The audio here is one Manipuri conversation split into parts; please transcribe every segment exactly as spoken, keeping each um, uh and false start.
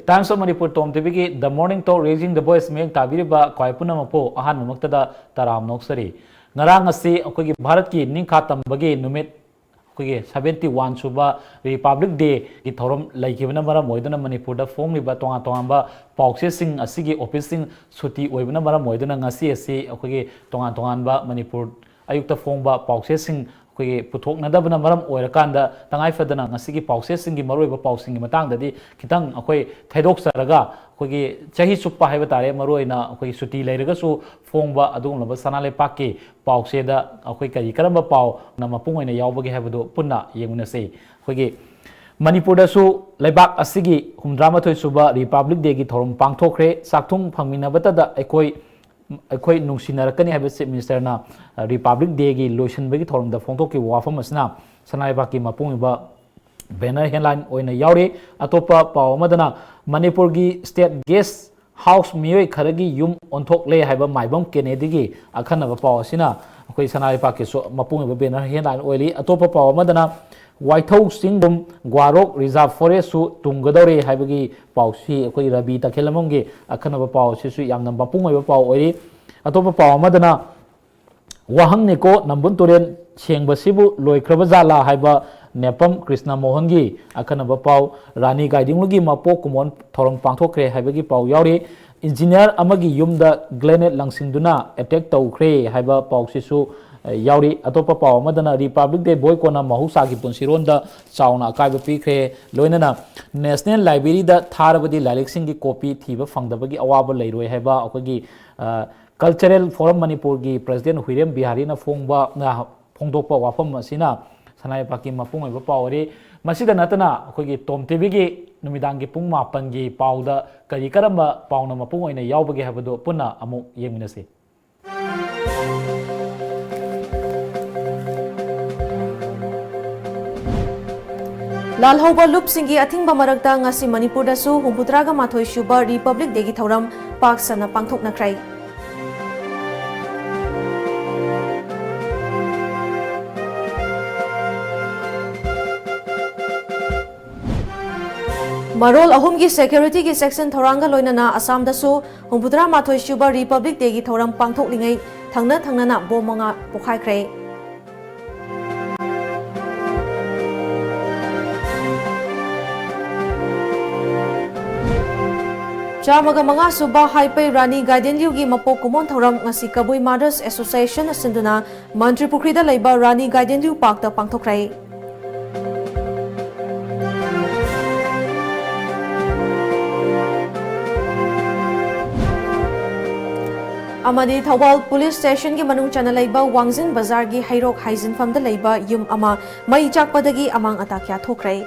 ꯇꯥꯏꯝꯁ ꯑꯣꯐ ꯃꯅꯤꯄꯨꯔ ꯇꯣꯝ ꯇꯤꯚꯤꯒꯤ The Morning Talk Raising the Voice ꯃꯤꯠꯌꯦꯡ ꯇꯥꯕꯤꯔꯤꯕ ꯈ꯭ꯋꯥꯏ ꯄꯨꯝꯅꯃꯛꯄꯨ ꯑꯍꯥꯟꯕꯃꯛꯇꯗ ꯇꯔꯥꯝꯅ ꯑꯣꯛꯆꯔꯤ꯫ ꯉꯔꯥꯡ ꯑꯁꯤ ꯑꯩꯈꯣꯏꯒꯤ ꯚꯥꯔꯠꯀꯤ ꯅꯤꯡꯈꯥ ꯇꯝꯕꯒꯤ ꯅꯨꯃꯤꯠ, ꯑꯩꯈꯣꯏꯒꯤ seventy one ꯁꯨꯕ Republic Day ꯒꯤ ꯊꯧꯔꯝ ꯂꯩꯈꯤꯕꯅ ꯃꯔꯝ ꯑꯣꯏꯗꯨꯅ ꯃꯅꯤꯄꯨꯔꯗ ꯐꯣꯡꯂꯤꯕ ꯇꯣꯉꯥꯟ ꯇꯣꯉꯥꯟꯕ ꯄꯥꯎꯆꯦꯁꯤꯡ ꯑꯁꯤꯒꯤ office ꯁꯤꯡ ꯁꯨꯇꯤ ꯑꯣꯏꯕꯅ ꯃꯔꯝ ꯑꯣꯏꯗꯨꯅ ꯉꯁꯤ ꯑꯁꯤ ꯑꯩꯈꯣꯏꯒꯤ ꯇꯣꯉꯥꯟ ꯇꯣꯉꯥꯟꯕ ꯃꯅꯤꯄꯨꯔ ꯑꯌꯨꯛꯇ ꯐꯣꯡꯕ ꯄꯥꯎꯆꯦꯁꯤꯡ ꯑꯩꯈꯣꯏꯒꯤ ꯄꯨꯊꯣꯛꯅꯗꯕꯅ ꯃꯔꯝ ꯑꯣꯏꯔꯀꯥꯟꯗ, ꯇꯉꯥꯏ ꯐꯗꯅ ꯉꯁꯤꯒꯤ ꯄꯥꯎꯆꯦꯁꯤꯡꯒꯤ ꯃꯔꯨꯑꯣꯏꯕ ꯄꯥꯎꯁꯤꯡꯒꯤ ꯃꯇꯥꯡꯗꯗꯤ ꯈꯤꯇꯪ ꯑꯩꯈꯣꯏ ꯊꯩꯗꯣꯛꯆꯔꯒ, ꯑꯩꯈꯣꯏꯒꯤ ꯆꯍꯤ ꯆꯨꯞꯄ ꯍꯥꯏꯕ ꯇꯥꯔꯦ, ꯃꯔꯨꯑꯣꯏꯅ ꯑꯩꯈꯣꯏꯒꯤ ꯁꯨꯇꯤ ꯂꯩꯔꯒꯁꯨ ꯐꯣꯡꯕ ꯑꯗꯨꯒꯨꯝꯂꯕ ꯁꯅꯥ ꯂꯩꯄꯥꯛꯀꯤ ꯄꯥꯎꯆꯦꯗ ꯑꯩꯈꯣꯏ ꯀꯔꯤ ꯀꯔꯝꯕ ꯄꯥꯎꯅ ꯃꯄꯨꯡ ꯑꯣꯏꯅ ꯌꯥꯎꯕꯒꯦ ꯍꯥꯏꯕꯗꯨ ꯄꯨꯟꯅ ꯌꯦꯡꯃꯤꯟꯅꯁꯤ꯫ ꯑꯩꯈꯣꯏꯒꯤ ꯃꯅꯤꯄꯨꯔꯗꯁꯨ ꯂꯩꯕꯥꯛ ꯑꯁꯤꯒꯤ ꯍꯨꯝꯗ꯭ꯔꯥ ꯃꯥꯊꯣꯏ ꯁꯨꯕ Republic Day ꯒꯤ ꯊꯧꯔꯝ ꯄꯥꯡꯊꯣꯛꯈ꯭ꯔꯦ꯫ ꯆꯥꯛꯊꯨꯡ ꯐꯪꯃꯤꯟꯅꯕꯇꯗ ꯑꯩꯈꯣꯏ ꯑꯩꯈꯣꯏ ꯅꯨꯡꯁꯤꯅꯔꯛꯀꯅꯤ ꯍꯥꯏꯕ Chief Minister ꯅ Republic Day ꯒꯤ ꯂꯣꯏꯁꯤꯟꯕꯒꯤ ꯊꯧꯔꯝꯗ ꯐꯣꯡꯗꯣꯛꯈꯤꯕ ꯋꯥꯐꯝ ꯑꯁꯤꯅ ꯁꯅꯥ ꯂꯩꯕꯥꯛꯀꯤ ꯃꯄꯨꯡ ꯑꯣꯏꯕ banner headline ꯑꯣꯏꯅ ꯌꯥꯎꯔꯤ꯫ ꯑꯇꯣꯞꯄ ꯄꯥꯎ ꯑꯃꯗꯅ ꯃꯅꯤꯄꯨꯔꯒꯤ state guest house ꯃꯤꯑꯣꯏ ꯈꯔꯒꯤ ꯌꯨꯝ ꯑꯣꯟꯊꯣꯛꯂꯦ ꯍꯥꯏꯕ ꯃꯥꯏꯕꯝ ꯀꯦꯅꯦꯗꯤꯒꯤ ꯑꯈꯟꯅꯕ ꯄꯥꯎ ꯑꯁꯤꯅ ꯑꯩꯈꯣꯏ ꯁꯅꯥ ꯂꯩꯄꯥꯛꯀꯤꯁꯨ ꯃꯄꯨꯡ ꯑꯣꯏꯕ banner headline ꯑꯣꯏꯔꯤ꯫ ꯑꯇꯣꯞꯄ ꯄꯥꯎ ꯑꯃꯗꯅ ꯋꯥꯏꯊꯧ ꯆꯤꯡꯒꯨꯝ ꯒ꯭ꯋꯥꯔꯣꯛ Reserve Forest ꯁꯨ ꯇꯨꯝꯒꯗꯧꯔꯦ ꯍꯥꯏꯕꯒꯤ ꯄꯥꯎꯁꯤ ꯑꯩꯈꯣꯏ ꯔꯕꯤ ꯇꯈꯦꯜꯂꯝꯕꯝꯒꯤ ꯑꯈꯟꯅꯕ ꯄꯥꯎ ꯑꯁꯤꯁꯨ ꯌꯥꯝꯅ ꯃꯄꯨꯡ ꯑꯣꯏꯕ ꯄꯥꯎ ꯑꯣꯏꯔꯤ꯫ ꯑꯇꯣꯞꯄ ꯄꯥꯎ ꯑꯃꯗꯅ ꯋꯥꯍꯪꯅꯤꯀꯣ, ꯅꯝꯕꯨꯜ ꯇꯨꯔꯦꯜ ꯁꯦꯡꯕꯁꯤꯕꯨ ꯂꯣꯏꯈ꯭ꯔꯕ ꯖꯥꯠꯂꯥ ꯍꯥꯏꯕ ꯅꯦꯄꯝ ꯀ꯭ꯔꯤꯁꯅ ꯃꯣꯍꯟꯒꯤ ꯑꯈꯟꯅꯕ ꯄꯥꯎ, ꯔꯥꯅꯤ ꯒꯥꯏꯗꯤꯡꯂꯨꯒꯤ ꯃꯄꯣꯛ ꯀꯨꯝꯑꯣꯟ ꯊꯧꯔꯝ ꯄꯥꯡꯊꯣꯛꯈ꯭ꯔꯦ ꯍꯥꯏꯕꯒꯤ ꯄꯥꯎ ꯌꯥꯎꯔꯤ꯫ Engineer ꯑꯃꯒꯤ ꯌꯨꯝꯗ grenade ꯂꯪꯁꯤꯟꯗꯨꯅ attack ꯇꯧꯈ꯭ꯔꯦ ꯍꯥꯏꯕ ꯄꯥꯎꯁꯤꯁꯨ, ꯑ, ꯌꯥꯎꯔꯤ꯫ ꯑꯇꯣꯞꯄ ꯄꯥꯎ ꯑꯃꯗꯅ Republic Day ꯕꯣꯏ ꯀꯣꯟꯅ ꯃꯍꯧꯁꯥꯒꯤ ꯄꯨꯟꯁꯤꯔꯣꯟꯗ ꯆꯥꯎꯅ ꯑꯀꯥꯏꯕ ꯄꯤꯈ꯭ꯔꯦ, ꯂꯣꯏꯅꯅ National Library ꯗ ꯊꯥꯔꯕꯗꯤ ꯂꯥꯏꯔꯤꯛꯁꯤꯡꯒꯤ copy ꯊꯤꯕ ꯐꯪꯗꯕꯒꯤ ꯑꯋꯥꯕ ꯂꯩꯔꯣꯏ ꯍꯥꯏꯕ ꯑꯩꯈꯣꯏꯒꯤ, ꯑ, Cultural Forum ꯃꯅꯤꯄꯨꯔꯒꯤ President ꯍꯨꯏꯔꯦꯝ ꯕꯤꯍꯥꯔꯤꯅ ꯐꯣꯡꯕ, ꯑ, ꯐꯣꯡꯗꯣꯛꯄ ꯋꯥꯐꯝ ꯑꯁꯤꯅ ꯁꯅꯥ ꯂꯩꯄꯥꯛꯀꯤ ꯃꯄꯨꯡ ꯑꯣꯏꯕ ꯄꯥꯎ ꯑꯣꯏꯔꯤ꯫ ꯃꯁꯤꯗ ꯅꯠꯇꯅ ꯑꯩꯈꯣꯏꯒꯤ ꯇꯣꯝ ꯇꯤꯚꯤꯒꯤ ꯅꯨꯃꯤꯗꯥꯡꯒꯤ ꯄꯨꯡ ꯃꯥꯄꯟꯒꯤ ꯄꯥꯎꯗ ꯀꯔꯤ ꯀꯔꯝꯕ ꯄꯥꯎꯅ ꯃꯄꯨꯡ ꯑꯣꯏꯅ ꯌꯥꯎꯕꯒꯦ ꯍꯥꯏꯕꯗꯨ ꯄꯨꯟꯅ ꯑꯃꯨꯛ ꯌꯦꯡꯃꯤꯟꯅꯁꯤ꯫ ꯂꯥꯜꯍꯧꯕ ꯂꯨꯞꯁꯤꯡꯒꯤ ꯑꯊꯤꯡꯕ ꯃꯔꯛꯇ ꯉꯁꯤ ꯃꯅꯤꯄꯨꯔꯗꯁꯨ ꯍꯨꯝꯐꯨꯇꯔꯥꯒ ꯃꯥꯊꯣꯏ ꯁꯨꯕ Republic Day ꯒꯤ ꯊꯧꯔꯝ ꯄꯥꯛ ꯁꯟꯅ ꯄꯥꯡꯊꯣꯛꯅꯈ꯭ꯔꯦ꯫ ꯃꯔꯣꯜ ꯑꯍꯨꯝꯒꯤ ꯁꯦꯀ꯭ꯌꯨꯔꯤꯇꯤꯒꯤ ꯆꯦꯛꯁꯤꯟ ꯊꯧꯔꯥꯡꯒ ꯂꯣꯏꯅꯅ ꯑꯁꯥꯝꯗꯁꯨ ꯍꯨꯝꯐꯨꯇꯔꯥ ꯃꯥꯊꯣꯏ ꯁꯨꯕ ꯔꯤꯄꯕ꯭ꯂꯤꯛ ꯗꯦꯒꯤ ꯊꯧꯔꯝ ꯄꯥꯡꯊꯣꯛꯂꯤꯉꯩ ꯊꯪꯅ ꯊꯪꯅꯅ ꯕꯣꯝ ꯃꯉꯥ ꯄꯣꯈꯥꯏꯈ꯭ꯔꯦ꯫ ꯆꯥꯝꯃꯒ ꯃꯉꯥ ꯁꯨꯕ ꯍꯥꯏꯄꯩ ꯔꯥꯅꯤ ꯒꯥꯏꯗꯦꯟꯂꯤꯌꯨꯒꯤ ꯃꯄꯣꯛ ꯀꯨꯝꯑꯣꯟ ꯊꯧꯔꯝ ꯉꯁꯤ ꯀꯕꯨꯏ ꯃꯥꯗꯔꯁ ꯑꯦꯁꯣꯁꯤꯌꯦꯁꯟꯅ ꯁꯤꯟꯗꯨꯅ ꯃꯟꯇ꯭ꯔꯤ ꯄꯨꯈ꯭ꯔꯤꯗ ꯂꯩꯕ ꯔꯥꯅꯤ ꯒꯥꯏꯗꯦꯟꯂꯤꯌꯨ ꯄꯥꯔꯛꯇ ꯄꯥꯡꯊꯣꯛꯈ꯭ꯔꯦ꯫ ꯑꯃꯗꯤ ꯊꯧꯕꯥꯜ ꯄꯨꯂꯤꯁ ꯁ꯭ꯇꯦꯁꯟꯒꯤ ꯃꯅꯨꯡ ꯆꯟꯅ ꯂꯩꯕ ꯋꯥꯡꯖꯤꯡ ꯕꯖꯥꯔꯒꯤ ꯍꯩꯔꯣꯛ ꯍꯥꯏꯖꯤꯟꯐꯝꯗ ꯂꯩꯕ ꯌꯨꯝ ꯑꯃ ꯃꯩ ꯆꯥꯛꯄꯗꯒꯤ ꯑꯃꯥꯡ ꯑꯇꯥ ꯀꯌꯥ ꯊꯣꯛꯈ꯭ꯔꯦ꯫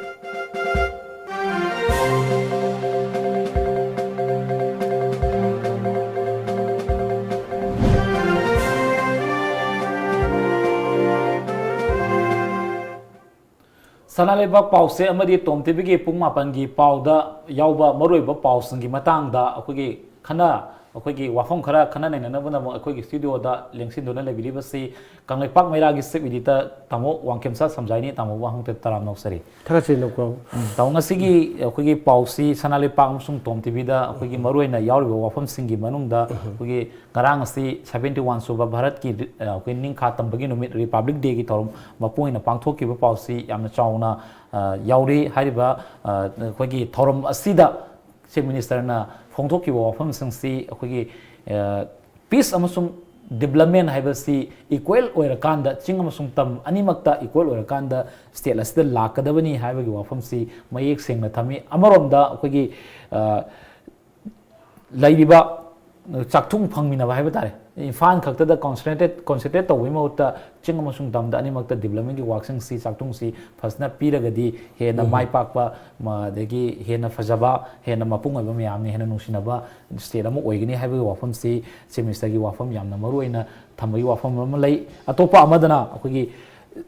ꯁꯅꯥ ꯂꯩꯕꯥꯛ ꯄꯥꯎꯁꯦ ꯑꯃꯗꯤ ꯇꯣꯝ ꯇꯤꯚꯤꯒꯤ ꯄꯨꯡ ꯃꯥꯄꯟꯒꯤ ꯄꯥꯎꯗ ꯌꯥꯎꯕ ꯃꯔꯨꯑꯣꯏꯕ ꯄꯥꯎꯁꯤꯡꯒꯤ ꯃꯇꯥꯡꯗ ꯑꯩꯈꯣꯏꯒꯤ ꯈꯟꯅ ꯑꯩꯈꯣꯏꯒꯤ ꯋꯥꯐꯝ ꯈꯔ ꯈꯟꯅ ꯅꯩꯅꯅꯕꯅ ꯑꯃꯨꯛ ꯑꯩꯈꯣꯏꯒꯤ ꯁ꯭ꯇꯨꯗꯤꯑꯣꯗ ꯂꯦꯡꯁꯤꯟꯗꯨꯅ ꯂꯩꯕꯤꯔꯤꯕꯁꯤ ꯀꯪꯂꯩꯄꯥꯛ ꯃꯩꯔꯥꯒꯤ ꯆꯤꯐ ꯏꯗꯤꯇꯔ ꯇꯥꯃꯣ ꯋꯥꯡꯈꯦꯝꯆꯥ ꯁꯝꯖꯥꯏꯅꯤ꯫ ꯇꯥꯃꯣꯕꯨ ꯋꯥꯍꯪ ꯇꯔꯥꯝꯅ ꯂꯧꯖꯔꯤ꯫ ꯊꯥꯒꯠꯆꯔꯤ ꯅꯧꯀ꯭ꯔꯥꯎ꯫ ꯎꯝ, ꯇꯥꯃꯣ, ꯉꯁꯤꯒꯤ ꯑꯩꯈꯣꯏꯒꯤ ꯄꯥꯎꯁꯤ ꯁꯅꯥ ꯂꯩꯄꯥꯛ ꯑꯃꯁꯨꯡ ꯇꯣꯝ ꯇꯤꯚꯤꯗ ꯑꯩꯈꯣꯏꯒꯤ ꯃꯔꯨꯑꯣꯏꯅ ꯌꯥꯎꯔꯤꯕ ꯋꯥꯐꯝꯁꯤꯡꯒꯤ ꯃꯅꯨꯡꯗ ꯑꯩꯈꯣꯏꯒꯤ ꯉꯔꯥꯡ ꯑꯁꯤ ꯁꯕꯦꯟꯇꯤ ꯋꯥꯟ ꯁꯨꯕ ꯚꯥꯔꯠꯀꯤ, ꯑ, ꯑꯩꯈꯣꯏ ꯅꯤꯡꯈꯥ ꯇꯝꯕꯒꯤ ꯅꯨꯃꯤꯠ, ꯔꯤꯄꯕ꯭ꯂꯤꯛ ꯗꯦꯒꯤ ꯊꯧꯔꯝ ꯃꯄꯨꯡ ꯑꯣꯏꯅ ꯄꯥꯡꯊꯣꯛꯈꯤꯕ ꯄꯥꯎꯁꯤ ꯌꯥꯝꯅ ꯆꯥꯎꯅ, ꯑ, ꯌꯥꯎꯔꯤ꯫ ꯍꯥꯏꯔꯤꯕ, ꯑ, ꯑꯩꯈꯣꯏꯒꯤ ꯊꯧꯔꯝ ꯑꯁꯤꯗ ꯆꯤꯐ ꯃꯤꯅꯤꯁꯇꯔꯅ ꯐꯣꯡꯗꯣꯛꯈꯤꯕ ꯋꯥꯐꯝꯁꯤꯡꯁꯤ ꯑꯩꯈꯣꯏꯒꯤ, ꯑ, ꯄꯤꯁ ꯑꯃꯁꯨꯡ ꯗꯤꯕ꯭ꯂꯞꯃꯦꯟ ꯍꯥꯏꯕꯁꯤ ꯏꯀ꯭ꯋꯦꯜ ꯑꯣꯏꯔꯀꯥꯟꯗ, ꯆꯤꯡ ꯑꯃꯁꯨꯡ ꯇꯝ ꯑꯅꯤꯃꯛꯇ ꯏꯀ꯭ꯋꯦꯜ ꯑꯣꯏꯔꯀꯥꯟꯗ ꯁ꯭ꯇꯦꯠ ꯑꯁꯤꯗ ꯂꯥꯛꯀꯗꯕꯅꯤ ꯍꯥꯏꯕꯒꯤ ꯋꯥꯐꯝꯁꯤ ꯃꯌꯦꯛ ꯁꯦꯡꯅ ꯊꯝꯃꯤ꯫ ꯑꯃꯔꯣꯝꯗ ꯑꯩꯈꯣꯏꯒꯤ, ꯑ, ꯂꯩꯔꯤꯕ ꯆꯥꯛꯊꯨꯡ ꯐꯪꯃꯤꯟꯅꯕ ꯍꯥꯏꯕ ꯇꯥꯔꯦ, ꯏꯝꯐꯥꯜ ꯈꯛꯇꯗ ꯀꯣꯟꯁꯦꯟꯇ꯭ꯔꯦꯠ, ꯀꯣꯟꯁꯦꯟꯇ꯭ꯔꯦꯠ ꯇꯧꯕꯒꯤ ꯃꯍꯨꯠꯇ ꯆꯤꯡ ꯑꯃꯁꯨꯡ ꯇꯝꯗ ꯑꯅꯤꯃꯛꯇ ꯗꯤꯕ꯭ꯂꯞꯃꯦꯟꯒꯤ ꯋꯥꯛꯁꯤꯡꯁꯤ, ꯆꯥꯛꯊꯨꯡꯁꯤ ꯐꯖꯅ ꯄꯤꯔꯒꯗꯤ ꯍꯦꯟꯅ ꯎꯝ꯫ ꯃꯥꯏ ꯄꯥꯛꯄ, ꯃ-, ꯑꯗꯒꯤ ꯍꯦꯟꯅ ꯐꯖꯕ, ꯍꯦꯟꯅ ꯃꯄꯨꯡ ꯑꯣꯏꯕ, ꯃꯌꯥꯝꯅ ꯍꯦꯟꯅ ꯅꯨꯡꯁꯤꯅꯕ ꯁ꯭ꯇꯦꯠ ꯑꯃ ꯑꯣꯏꯒꯅꯤ ꯍꯥꯏꯕꯒꯤ ꯋꯥꯐꯝꯁꯤ ꯆꯤꯐ ꯃꯤꯅꯤꯁꯇꯔꯒꯤ ꯋꯥꯐꯝ ꯌꯥꯝꯅ ꯃꯔꯨ ꯑꯣꯏꯅ ꯊꯝꯕꯒꯤ ꯋꯥꯐꯝ ꯑꯃ ꯂꯩ꯫ ꯑꯇꯣꯞꯄ ꯑꯃꯗꯅ ꯑꯩꯈꯣꯏꯒꯤ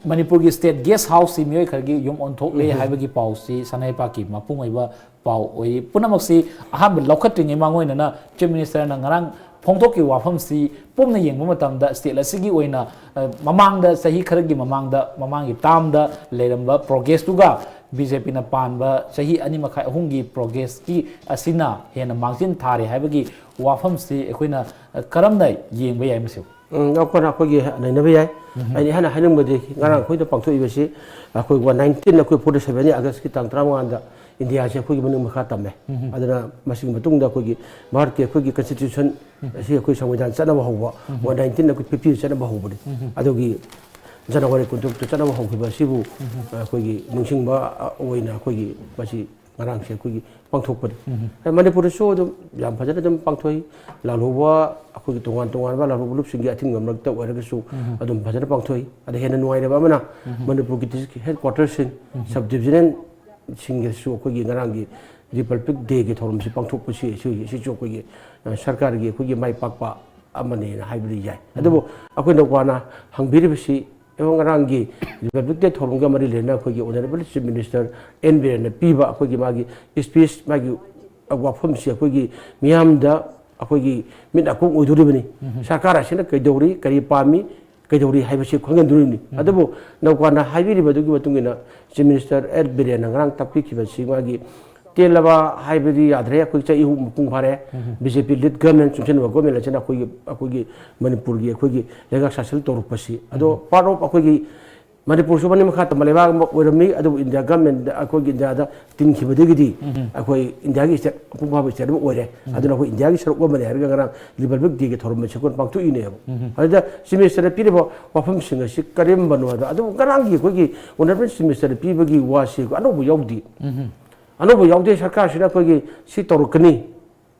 ꯃꯅꯤꯄꯨꯔꯒꯤ ꯁ꯭ꯇꯦꯠ ꯒꯦꯁ ꯍꯥꯎꯁꯁꯤ ꯃꯤꯑꯣꯏ ꯈꯔꯒꯤ ꯌꯨꯝ ꯑꯣꯟꯊꯣꯛꯂꯦ ꯎꯝ꯫ ꯍꯥꯏꯕꯒꯤ ꯄꯥꯎꯁꯤ ꯁꯅꯥ ꯂꯩꯄꯥꯛꯀꯤ ꯃꯄꯨꯡ ꯑꯣꯏꯕ ꯄꯥꯎ ꯑꯣꯏꯔꯤ꯫ ꯄꯨꯝꯅꯃꯛꯁꯤ ꯑꯍꯥꯟꯕ ꯂꯧꯈꯠꯇ꯭ꯔꯤꯉꯩ ꯃꯥꯡꯑꯣꯏꯅꯅ ꯆꯤꯐ ꯃꯤꯅꯤꯁꯇꯔꯅ ꯉꯔꯥꯡ ꯐꯣꯡꯗꯣꯛꯈꯤꯕ ꯋꯥꯐꯝꯁꯤ ꯄꯨꯝꯅ ꯌꯦꯡꯕ ꯃꯇꯝꯗ ꯁ꯭ꯇꯦꯠ ꯑꯁꯤꯒꯤ ꯑꯣꯏꯅ, ꯑ, ꯃꯃꯥꯡꯗ, ꯆꯍꯤ ꯈꯔꯒꯤ ꯃꯃꯥꯡꯗ, ꯃꯃꯥꯡꯒꯤ ꯇꯥꯝꯗ ꯂꯩꯔꯝꯕ ꯄ꯭ꯔꯣꯒ꯭ꯔꯦꯁꯇꯨꯒ ꯕꯤ ꯖꯦ ꯄꯤꯅ ꯄꯥꯟꯕ ꯆꯍꯤ ꯑꯅꯤ ꯃꯈꯥꯏ ꯑꯍꯨꯝꯒꯤ ꯄ꯭ꯔꯣꯒ꯭ꯔꯦꯁꯀꯤ ꯑꯁꯤꯅ ꯍꯦꯟꯅ ꯃꯥꯡꯖꯤꯟ ꯊꯥꯔꯦ ꯍꯥꯏꯕꯒꯤ ꯋꯥꯐꯝꯁꯤ ꯑꯩꯈꯣꯏꯅ ꯀꯔꯝꯅ ꯌꯦꯡꯕ ꯌꯥꯏ ꯃꯁꯤꯕꯨ? ꯎꯝ, ꯑꯩꯈꯣꯏꯅ ꯑꯩꯈꯣꯏꯒꯤ ꯅꯩꯅꯕ ꯌꯥꯏ꯫ ꯑꯩꯅ ꯏꯍꯥꯟ ꯍꯥꯏꯅꯤꯡꯕꯗꯤ ꯉꯔꯥꯡ ꯑꯩꯈꯣꯏꯗ ꯄꯥꯡꯊꯣꯛꯏꯕꯁꯤ ꯑꯩꯈꯣꯏ ꯋꯥꯟ ꯅꯥꯏꯟꯇꯤꯟ, ꯑꯩꯈꯣꯏ ꯐꯣꯔꯇꯤ ꯁꯚꯦꯟꯒꯤ ꯑꯥꯒꯁꯀꯤ ꯇꯥꯡ ꯇꯔꯥꯃꯉꯥꯗ ꯏꯟꯗꯤꯌꯥꯁꯦ ꯑꯩꯈꯣꯏꯒꯤ ꯃꯅꯤꯡ ꯃꯈꯥ ꯇꯝꯃꯦ꯫ ꯑꯗꯨꯅ ꯃꯁꯤꯒꯤ ꯃꯇꯨꯡꯗ ꯑꯩꯈꯣꯏꯒꯤ ꯚꯥꯔꯠꯀꯤ ꯑꯩꯈꯣꯏꯒꯤ ꯀꯟꯁꯇꯤꯇ꯭ꯌꯨꯁꯟ ꯑꯁꯤ ꯑꯩꯈꯣꯏ ꯁꯪꯕꯤꯙꯥꯟ ꯆꯠꯅꯕ ꯍꯧꯕ ꯋꯥꯟ ꯅꯥꯏꯟꯇꯤꯟ ꯑꯩꯈꯣꯏ ꯐꯤꯐꯇꯤꯗ ꯆꯠꯅꯕ ꯍꯧꯕꯅꯤ꯫ ꯑꯗꯨꯒꯤ ꯖꯅꯋꯥꯔꯤ ꯀꯨꯟꯇꯔꯨꯛꯇ ꯆꯠꯅꯕ ꯍꯧꯈꯤꯕ ꯑꯁꯤꯕꯨ ꯑꯩꯈꯣꯏꯒꯤ ꯅꯤꯡꯁꯤꯡꯕ ꯑꯣꯏꯅ ꯑꯩꯈꯣꯏꯒꯤ ꯃꯁꯤ ꯉꯔꯥꯡꯁꯦ ꯑꯩꯈꯣꯏꯒꯤ ꯄꯥꯡꯊꯣꯛꯄꯅꯤ꯫ ꯃꯅꯤꯄꯨꯔꯗꯁꯨ ꯑꯗꯨꯝ ꯌꯥꯝ ꯐꯖꯅ ꯑꯗꯨꯝ ꯄꯥꯡꯊꯣꯛꯏ꯫ ꯂꯥꯜꯍꯧꯕ ꯑꯩꯈꯣꯏꯒꯤ ꯇꯣꯉꯥꯟ ꯇꯣꯉꯥꯟꯕ ꯂꯥꯜꯍꯧꯕ ꯂꯨꯞꯁꯤꯡꯒꯤ ꯑꯊꯤꯡꯕ ꯃꯔꯛꯇ ꯑꯣꯏꯔꯒꯁꯨ ꯑꯗꯨꯝ ꯐꯖꯅ ꯄꯥꯡꯊꯣꯛꯏ꯫ ꯑꯗ ꯍꯦꯟꯅ ꯅꯨꯡꯉꯥꯏꯔꯕ ꯑꯃꯅ ꯃꯅꯤꯄꯨꯔꯒꯤ ꯗꯤꯁꯇ꯭ꯔꯤꯛ ꯍꯦꯗ ꯀ꯭ꯋꯥꯇꯔꯁꯤꯡ, ꯁꯕ ꯗꯤꯕꯤꯖꯅꯦꯜꯁꯤꯡꯗꯁꯨ ꯑꯩꯈꯣꯏꯒꯤ ꯉꯔꯥꯡꯒꯤ ꯔꯤꯄꯕ꯭ꯂꯤꯛ ꯗꯦꯒꯤ ꯊꯧꯔꯝꯁꯤ ꯄꯥꯡꯊꯣꯛꯄꯁꯤ ꯁꯤ-, ꯁꯤꯁꯨ ꯑꯩꯈꯣꯏꯒꯤ, ꯑ, ꯁꯔꯀꯥꯔꯒꯤ ꯑꯩꯈꯣꯏꯒꯤ ꯃꯥꯏ ꯄꯥꯛꯄ ꯑꯃꯅꯦꯅ ꯍꯥꯏꯕꯗꯤ ꯌꯥꯏ꯫ ꯑꯗꯨꯕꯨ ꯑꯩꯈꯣꯏ ꯅꯧꯀꯥꯟꯅ ꯍꯪꯕꯤꯔꯤꯕꯁꯤ, ꯑꯩꯈꯣꯏ ꯉꯔꯥꯡꯒꯤ ꯔꯤꯄꯕ꯭ꯂꯤꯛ ꯗꯦ ꯊꯧꯔꯝꯒ ꯃꯔꯤ ꯂꯩꯅꯅ ꯑꯩꯈꯣꯏꯒꯤ ꯑꯣꯅꯔꯦꯕꯜ ꯆꯤꯐ ꯃꯤꯅꯤꯁꯇꯔ ꯑꯦꯟ ꯕꯤꯔꯦꯟꯅ ꯄꯤꯕ ꯑꯩꯈꯣꯏꯒꯤ ꯃꯥꯒꯤ ꯏꯁꯄꯤꯁ, ꯃꯥꯒꯤ ꯋꯥꯐꯝꯁꯤ ꯑꯩꯈꯣꯏꯒꯤ ꯃꯤꯌꯥꯝꯗ ꯑꯩꯈꯣꯏꯒꯤ ꯃꯤꯠ ꯅꯥꯀꯣꯡ ꯑꯣꯏꯗꯣꯔꯤꯕꯅꯤ꯫ ꯁꯔꯀꯥꯔ ꯑꯁꯤꯅ ꯀꯩꯗꯧꯔꯤ, ꯀꯔꯤ ꯄꯥꯝꯃꯤ, ꯀꯩꯗꯧꯔꯤ ꯍꯥꯏꯕꯁꯤ ꯈꯪꯍꯟꯗꯣꯔꯤꯕꯅꯤ꯫ ꯑꯗꯨꯕꯨ ꯅꯧꯀꯥꯟꯅ ꯍꯥꯏꯕꯤꯔꯤꯕ ꯑꯗꯨꯒꯤ ꯃꯇꯨꯡ ꯏꯟꯅ ꯆꯤꯐ ꯃꯤꯅꯤꯁꯇꯔ ꯑꯦꯟ ꯕꯤꯔꯦꯟꯅ ꯉꯔꯥꯡ ꯇꯥꯛꯄꯤꯈꯤꯕꯁꯤ ꯃꯥꯒꯤ ꯇꯦꯜꯂꯕ ꯍꯥꯏꯕꯗꯤ ꯌꯥꯗ꯭ꯔꯦ꯫ ꯑꯩꯈꯣꯏ ꯆꯍꯤ ꯑꯍꯨꯝ ꯃꯄꯨꯡ ꯐꯥꯔꯦ꯫ ꯕꯤ ꯖꯦ ꯄꯤ ꯂꯤꯗ ꯒꯚꯔꯟꯃꯦꯟ, ꯆꯨꯡꯁꯤꯟꯅꯕ ꯒꯚꯔꯟꯃꯦꯟ ꯑꯁꯤꯅ ꯑꯩꯈꯣꯏꯒꯤ, ꯑꯩꯈꯣꯏꯒꯤ ꯃꯅꯤꯄꯨꯔꯒꯤ ꯑꯩꯈꯣꯏꯒꯤ ꯂꯩꯉꯥꯛ ꯁꯥꯁꯟ ꯇꯧꯔꯛꯄꯁꯤ꯫ ꯑꯗꯣ ꯄꯥꯔꯠ ꯑꯣꯐ ꯑꯩꯈꯣꯏꯒꯤ ꯃꯅꯤꯄꯨꯔꯁꯨ ꯃꯅꯤꯡ ꯃꯈꯥ ꯇꯝꯕ ꯂꯩꯕꯥꯛ ꯑꯃ ꯑꯣꯏꯔꯝꯃꯤ꯫ ꯑꯗꯨꯕꯨ ꯏꯟꯗꯤꯌꯥ ꯒꯚꯔꯟꯃꯦꯟꯗ, ꯑꯩꯈꯣꯏꯒꯤ ꯏꯟꯗꯤꯌꯥꯗ ꯇꯤꯟꯈꯤꯕꯗꯒꯤꯗꯤ ꯑꯩꯈꯣꯏ ꯏꯟꯗꯤꯌꯥꯒꯤ ꯁ꯭ꯇꯦꯠ ꯑꯄꯨꯡ ꯐꯥꯕ ꯁ꯭ꯇꯦꯠ ꯑꯃ ꯑꯣꯏꯔꯦ꯫ ꯑꯗꯨꯅ ꯑꯩꯈꯣꯏ ꯏꯟꯗꯤꯌꯥꯒꯤ ꯁꯔꯨꯛ ꯑꯃꯅꯤ ꯍꯥꯏꯔꯒ ꯉꯔꯥꯡ ꯔꯤꯄꯕ꯭ꯂꯤꯛ ꯗꯦꯒꯤ ꯊꯧꯔꯝ ꯑꯁꯤ ꯑꯩꯈꯣꯏꯅ ꯄꯥꯡꯊꯣꯛꯏꯅꯦꯕ꯫ ꯑꯗꯨꯗ ꯆꯤꯐ ꯃꯤꯅꯤꯁꯇꯔꯅ ꯄꯤꯔꯤꯕ ꯋꯥꯐꯝꯁꯤꯡ ꯑꯁꯤ ꯀꯔꯝꯕꯅꯣ ꯍꯥꯏꯕ, ꯑꯗꯨꯕꯨ ꯉꯔꯥꯡꯒꯤ ꯑꯩꯈꯣꯏꯒꯤ ꯑꯣꯅꯔꯦꯕꯜ ꯆꯤꯐ ꯃꯤꯅꯤꯁꯇꯔꯅ ꯄꯤꯕꯒꯤ ꯋꯥꯁꯤ ꯑꯅꯧꯕ ꯌꯥꯎꯗꯦ꯫ ꯑꯅꯧꯕ ꯌꯥꯎꯗꯦ꯫ ꯁꯔꯀꯥꯔꯁꯤꯅ ꯑꯩꯈꯣꯏꯒꯤ ꯁꯤ ꯇꯧꯔꯛꯀꯅꯤ,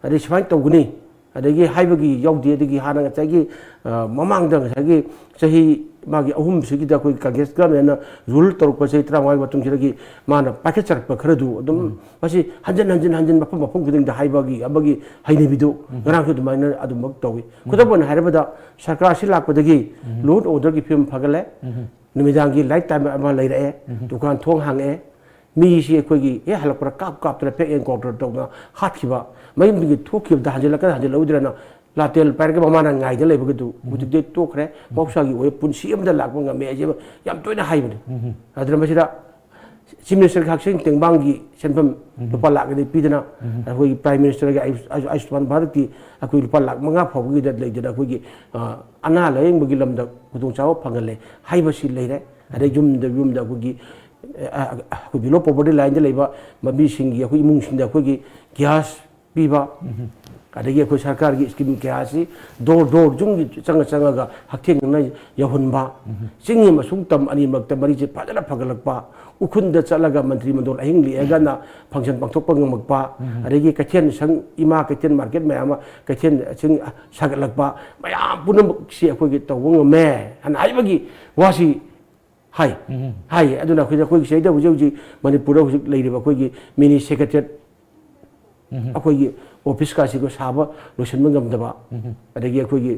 ꯑꯗꯩ ꯁꯨꯃꯥꯏꯅ ꯇꯧꯒꯅꯤ, ꯑꯗꯒꯤ ꯍꯥꯏꯕꯒꯤ ꯌꯥꯎꯗꯦ꯫ ꯑꯗꯒꯤ ꯍꯥꯟꯅ ꯉꯁꯥꯏꯒꯤ, ꯑ, ꯃꯃꯥꯡꯗ ꯉꯁꯥꯏꯒꯤ ꯆꯍꯤ ꯃꯥꯒꯤ ꯑꯍꯨꯝꯁꯤꯒꯤꯗ ꯑꯩꯈꯣꯏ ꯀꯪꯒ꯭ꯔꯦꯁ ꯒꯚꯔꯟꯃꯦꯟꯅ ꯔꯨꯜ ꯇꯧꯔꯛꯄ ꯆꯍꯤ ꯇꯔꯥꯃꯉꯥꯒꯤ ꯃꯇꯨꯡꯁꯤꯗꯒꯤ ꯃꯥꯅ ꯄꯥꯏꯈꯠꯆꯔꯛꯄ ꯈꯔꯗꯨ ꯑꯗꯨꯝ ꯃꯁꯤ ꯍꯟꯖꯤꯟ ꯍꯟꯖꯤꯟ ꯍꯟꯖꯤꯟ ꯃꯐꯝ ꯃꯐꯝ ꯈꯨꯗꯤꯡꯗ ꯍꯥꯏꯕꯒꯤ ꯑꯃꯒꯤ ꯍꯩꯅꯕꯤꯗꯨ ꯉꯔꯥꯡꯁꯨ ꯑꯗꯨꯃꯥꯏꯅ ꯑꯗꯨꯃꯛ ꯇꯧꯏ꯫ ꯈꯨꯗꯝ ꯑꯣꯏꯅ ꯍꯥꯏꯔꯕꯗ ꯁꯔꯀꯥꯔꯁꯤ ꯂꯥꯛꯄꯗꯒꯤ law and order ꯒꯤ ꯐꯤꯕꯝ ꯐꯒꯠꯂꯦ꯫ ꯅꯨꯃꯤꯗꯥꯡꯒꯤ ꯂꯥꯏꯠ ꯇꯥꯏꯝ ꯑꯃ ꯂꯩꯔꯛꯑꯦ꯫ ꯗꯨꯀꯥꯟ ꯊꯣꯡ ꯍꯥꯡꯉꯛꯑꯦ꯫ ꯃꯤꯁꯤ ꯑꯩꯈꯣꯏꯒꯤ ꯍꯦꯛ ꯍꯜꯂꯛꯄꯗ ꯀꯥꯞ ꯀꯥꯞꯇꯅ ꯐꯦꯛ ꯑꯦꯟꯀꯥꯎꯟꯇꯔ ꯇꯧꯗꯅ ꯍꯥꯠꯈꯤꯕ, ꯃꯌꯨꯝꯗꯒꯤ ꯊꯣꯛꯈꯤꯕꯗ ꯍꯟꯖꯤꯜꯂꯛꯀꯗ꯭ꯔꯥ ꯍꯟꯖꯤꯜꯂꯛꯑꯣꯏꯗ꯭ꯔꯥꯅ ꯂꯥꯇꯦꯜ ꯄꯥꯏꯔꯒ ꯃꯃꯥꯅ ꯉꯥꯏꯗ ꯂꯩꯕꯒꯗꯨ ꯍꯧꯖꯤꯛꯇꯤ ꯇꯣꯛꯈ꯭ꯔꯦ꯫ ꯃꯍꯧꯁꯥꯒꯤ ꯑꯣꯏꯕ ꯄꯨꯟꯁꯤ ꯑꯃꯗ ꯂꯥꯛꯄ ꯉꯝꯃꯦ ꯍꯥꯏꯁꯦ ꯌꯥꯝ ꯇꯣꯏꯅ ꯍꯥꯏꯕꯅꯤ꯫ ꯑꯗꯨꯅ ꯃꯁꯤꯗ Chief Minister ꯒꯤ ꯍꯛꯁꯦꯜ ꯇꯦꯡꯕꯥꯡꯒꯤ ꯁꯦꯟꯐꯝ ꯎꯝ꯫ ꯂꯨꯄꯥ ꯂꯥꯛ ꯑꯅꯤ ꯄꯤꯗꯅ, ꯎꯝ꯫ ꯑꯩꯈꯣꯏꯒꯤ Prime Minister ꯒꯤ ꯑꯌꯨ-, ꯑꯌꯨ-, ꯑꯌꯨꯁꯃꯥꯟ ꯚꯥꯔꯠꯀꯤ ꯑꯩꯈꯣꯏ ꯂꯨꯄꯥ ꯂꯥꯛ ꯃꯉꯥ ꯐꯥꯎꯕꯒꯤꯗ ꯂꯩꯗꯅ, ꯑꯩꯈꯣꯏꯒꯤ, ꯑ, ꯑꯅꯥ ꯂꯥꯌꯦꯡꯕꯒꯤ ꯂꯝꯗ ꯈꯨꯗꯣꯡꯆꯥꯕ ꯐꯪꯍꯜꯂꯦ ꯍꯥꯏꯕꯁꯤ ꯂꯩꯔꯦ꯫ ꯑꯗꯩ ꯌꯨꯝꯗ, ꯌꯨꯝꯗ ꯑꯩꯈꯣꯏꯒꯤ, ꯑ, ꯑ, ꯑꯩꯈꯣꯏ below poverty line ꯗ ꯂꯩꯕ ꯃꯃꯤꯁꯤꯡꯒꯤ ꯑꯩꯈꯣꯏ ꯏꯃꯨꯡꯁꯤꯡꯗ ꯑꯩꯈꯣꯏꯒꯤ gas ꯄꯤꯕ, ꯎꯝ꯫ ꯑꯗꯒꯤ ꯑꯩꯈꯣꯏ ꯁꯔꯀꯥꯔꯒꯤ scheme ꯀꯌꯥ ꯑꯁꯤ door door, ꯌꯨꯝꯒꯤ ꯆꯪꯉ ꯆꯪꯉꯒ ꯍꯛꯊꯦꯡꯅꯅ ꯌꯧꯍꯟꯕ, ꯎꯝ꯫ ꯆꯤꯡ ꯑꯃꯁꯨꯡ ꯇꯝ ꯑꯅꯤꯃꯛꯇ ꯃꯔꯤꯁꯦ ꯐꯖꯅ ꯐꯒꯠꯂꯛꯄ, ꯎꯈ꯭ꯔꯨꯜꯗ ꯆꯠꯂꯒ ꯃꯟꯇ꯭ꯔꯤ ꯃꯟꯗꯣꯜ ꯑꯍꯤꯡ ꯂꯦꯛꯑꯒꯅ function ꯄꯥꯡꯊꯣꯛꯄ ꯉꯝꯃꯛꯄ, ꯎꯝ꯫ ꯑꯗꯒꯤ ꯀꯩꯊꯦꯜ ꯁꯪ, ꯏꯃꯥ ꯀꯩꯊꯦꯜ market ꯃꯌꯥꯝ ꯑꯃ, ꯀꯩꯊꯦꯜ ꯁꯤꯡ ꯁꯥꯒꯠꯂꯛꯄ, ꯃꯌꯥꯝ ꯄꯨꯝꯅꯃꯛꯁꯤ ꯑꯩꯈꯣꯏꯒꯤ ꯇꯧꯕ ꯉꯝꯃꯦ ꯍꯥꯏꯅ ꯍꯥꯏꯕꯒꯤ ꯋꯥꯁꯤ ꯍꯥꯏ꯫ ꯎꯝ꯫ ꯍꯥꯏꯌꯦ꯫ ꯑꯗꯨꯅ ꯑꯩꯈꯣꯏꯗ, ꯑꯩꯈꯣꯏꯒꯤ ꯁꯤꯗꯩꯗ ꯍꯧꯖꯤꯛ ꯍꯧꯖꯤꯛ ꯃꯅꯤꯄꯨꯔꯗ ꯍꯧꯖꯤꯛ ꯂꯩꯔꯤꯕ ꯑꯩꯈꯣꯏꯒꯤ mini secretariat, ꯎꯝ꯫ ꯑꯩꯈꯣꯏꯒꯤ office ꯀꯥꯁꯤꯒ ꯁꯥꯕ ꯂꯣꯏꯁꯤꯟꯕ ꯉꯝꯗꯕ, ꯎꯝ꯫ ꯑꯗꯒꯤ ꯑꯩꯈꯣꯏꯒꯤ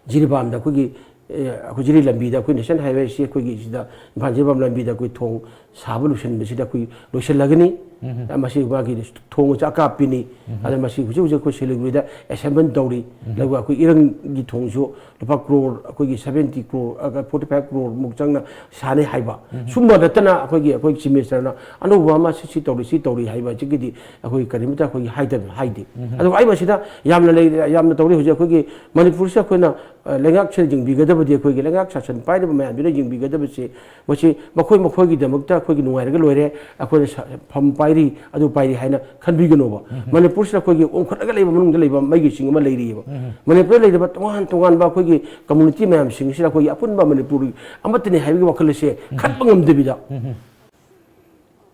ꯖꯤꯔꯤꯕꯥꯝꯗ ꯑꯩꯈꯣꯏꯒꯤ, ꯑꯦ, ꯑꯩꯈꯣꯏ ꯖꯤꯔꯤ ꯂꯝꯕꯤꯗ ꯑꯩꯈꯣꯏ national highway ꯁꯤ ꯑꯩꯈꯣꯏꯒꯤ ꯁꯤꯗ ꯏꯝꯐꯥꯜ ꯖꯤꯔꯤꯕꯥꯝ ꯂꯝꯕꯤꯗ ꯑꯩꯈꯣꯏ ꯊꯣꯡ ꯁꯥꯕ ꯂꯣꯏꯁꯤꯟꯕꯁꯤꯗ ꯑꯩꯈꯣꯏ ꯂꯣꯏꯁꯤꯜꯂꯒꯅꯤ꯫ ꯎꯝ꯫ ꯃꯁꯤ ꯃꯥꯒꯤ ꯊꯣꯡ ꯑꯁꯤ ꯑꯀꯥꯞꯄꯤꯅꯤ꯫ ꯎꯝ꯫ ꯑꯗ ꯃꯁꯤ ꯍꯧꯖꯤꯛ ꯍꯧꯖꯤꯛ ꯑꯩꯈꯣꯏ ꯁꯤꯂꯤꯒꯨꯔꯤꯗ assembly ꯇꯧꯔꯤ꯫ ꯎꯝ꯫ ꯑꯗꯨꯒ ꯑꯩꯈꯣꯏ ꯏꯔꯪꯒꯤ ꯊꯣꯡꯁꯨ ꯂꯨꯄꯥ ꯀ꯭ꯔꯣꯔ, ꯑꯩꯈꯣꯏꯒꯤ seventy ꯀ꯭ꯔꯣꯔ, ꯑ, forty five ꯀ꯭ꯔꯣꯔ ꯃꯨꯛ ꯆꯪꯅ ꯁꯥꯅꯤ ꯍꯥꯏꯕ꯫ ꯎꯝ꯫ ꯁꯨꯝꯕ ꯅꯠꯇꯅ ꯑꯩꯈꯣꯏꯒꯤ, ꯑꯩꯈꯣꯏ Chief Minister ꯅ ꯑꯅꯧꯕ ꯑꯃ ꯁꯤ, ꯁꯤ ꯇꯧꯔꯤ, ꯁꯤ ꯇꯧꯔꯤ ꯍꯥꯏꯕ ꯑꯁꯤꯒꯤꯗꯤ ꯑꯩꯈꯣꯏ ꯀꯔꯤꯝꯇ ꯑꯩꯈꯣꯏꯒꯤ ꯍꯥꯏꯗꯕ, ꯍꯥꯏꯗꯦ꯫ ꯎꯝ꯫ ꯑꯗꯨꯒ ꯑꯩ ꯃꯁꯤꯗ ꯌꯥꯝꯅ ꯂꯩ, ꯌꯥꯝꯅ ꯇꯧꯔꯤ ꯍꯧꯖꯤꯛ ꯑꯩꯈꯣꯏꯒꯤ ꯃꯅꯤꯄꯨꯔꯁꯤꯗ ꯑꯩꯈꯣꯏꯅ, ꯑ, ꯂꯩꯉꯥꯛꯁꯤꯅ ꯌꯦꯡꯕꯤꯒꯗꯕꯗꯤ, ꯑꯩꯈꯣꯏꯒꯤ ꯂꯩꯉꯥꯛ ꯁꯥꯁꯟ ꯄꯥꯏꯔꯤꯕ ꯃꯌꯥꯝꯁꯤꯅ ꯌꯦꯡꯕꯤꯒꯗꯕꯁꯦ, ꯃꯁꯤ ꯃꯈꯣꯏ ꯃꯈꯣꯏꯒꯤꯗꯃꯛꯇ ꯑꯩꯈꯣꯏꯒꯤ ꯅꯨꯡꯉꯥꯏꯔꯒ ꯂꯣꯏꯔꯦ, ꯑꯩꯈꯣꯏꯅ ꯁ-, ꯐꯝ ꯄꯥꯏꯔꯤ, ꯑꯗꯨ ꯄꯥꯏꯔꯤ ꯍꯥꯏꯅ ꯈꯟꯕꯤꯒꯅꯣꯕ꯫ ꯎꯝ꯫ ꯃꯅꯤꯄꯨꯔꯁꯤꯗ ꯑꯩꯈꯣꯏꯒꯤ ꯑꯣꯟꯈꯠꯂꯒ ꯂꯩꯕ ꯃꯅꯨꯡꯗ ꯂꯩꯕ ꯃꯩꯒꯤꯁꯤꯡ ꯑꯃ ꯂꯩꯔꯤꯑꯕ꯫ ꯎꯝ꯫ ꯃꯅꯤꯄꯨꯔꯗ ꯂꯩꯔꯤꯕ ꯇꯣꯉꯥꯟ ꯇꯣꯉꯥꯟꯕ ꯑꯩꯈꯣꯏꯒꯤ community ꯃꯌꯥꯝꯁꯤꯡꯁꯤꯗ ꯑꯩꯈꯣꯏꯒꯤ ꯑꯄꯨꯟꯕ ꯃꯅꯤꯄꯨꯔ ꯑꯃꯠꯇꯅꯤ ꯍꯥꯏꯕꯒꯤ ꯋꯥꯈꯜ ꯑꯁꯦ ꯎꯝ꯫ ꯈꯟꯕ ꯉꯝꯗꯕꯤꯗ, ꯎꯝ꯫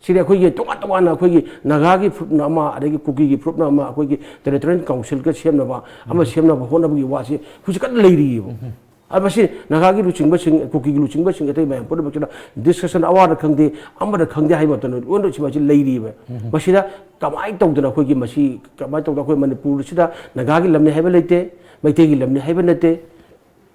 ꯁꯤꯗꯤ ꯑꯩꯈꯣꯏꯒꯤ ꯇꯣꯉꯥꯟ ꯇꯣꯉꯥꯟꯅ ꯑꯩꯈꯣꯏꯒꯤ ꯅꯥꯒꯥꯒꯤ ꯐꯨꯔꯨꯞꯅ ꯑꯃ, ꯑꯗꯒꯤ ꯀꯨꯀꯤꯒꯤ ꯐꯨꯔꯨꯞꯅ ꯑꯃ, ꯑꯩꯈꯣꯏꯒꯤ territorial council ꯒ ꯁꯦꯝꯅꯕ, ꯑꯃ ꯎꯝ꯫ ꯁꯦꯝꯅꯕ ꯍꯣꯠꯅꯕꯒꯤ ꯋꯥꯁꯤ ꯍꯧꯖꯤꯛ ꯀꯟꯅ ꯂꯩꯔꯤꯑꯕ꯫ ꯎꯝ꯫ ꯑꯗ ꯃꯁꯤ ꯅꯥꯒꯥꯒꯤ ꯂꯨꯆꯤꯡꯕꯁꯤꯡ, ꯀꯨꯀꯤꯒꯤ ꯂꯨꯆꯤꯡꯕꯁꯤꯡ, ꯑꯇꯩ ꯃꯌꯥꯝ ꯄꯨꯝꯅꯃꯛꯁꯤꯅ discussion ꯑꯋꯥꯗ ꯈꯪꯗꯦ, ꯑꯃꯗ ꯈꯪꯗꯦ ꯍꯥꯏꯕ ꯃꯇꯝꯗ ꯂꯣꯏꯅ ꯁꯤ ꯃꯁꯤ ꯂꯩꯔꯤꯑꯕ꯫ ꯎꯝ꯫ ꯃꯁꯤꯗ ꯀꯃꯥꯏꯅ ꯇꯧꯗꯅ ꯑꯩꯈꯣꯏꯒꯤ ꯃꯁꯤ, ꯀꯃꯥꯏꯅ ꯇꯧꯗꯅ ꯑꯩꯈꯣꯏ ꯃꯅꯤꯄꯨꯔꯁꯤꯗ ꯅꯥꯒꯥꯒꯤ ꯂꯝꯅꯤ ꯍꯥꯏꯕ ꯂꯩꯇꯦ, ꯃꯩꯇꯩꯒꯤ ꯂꯝꯅꯤ ꯍꯥꯏꯕ ꯅꯠꯇꯦ,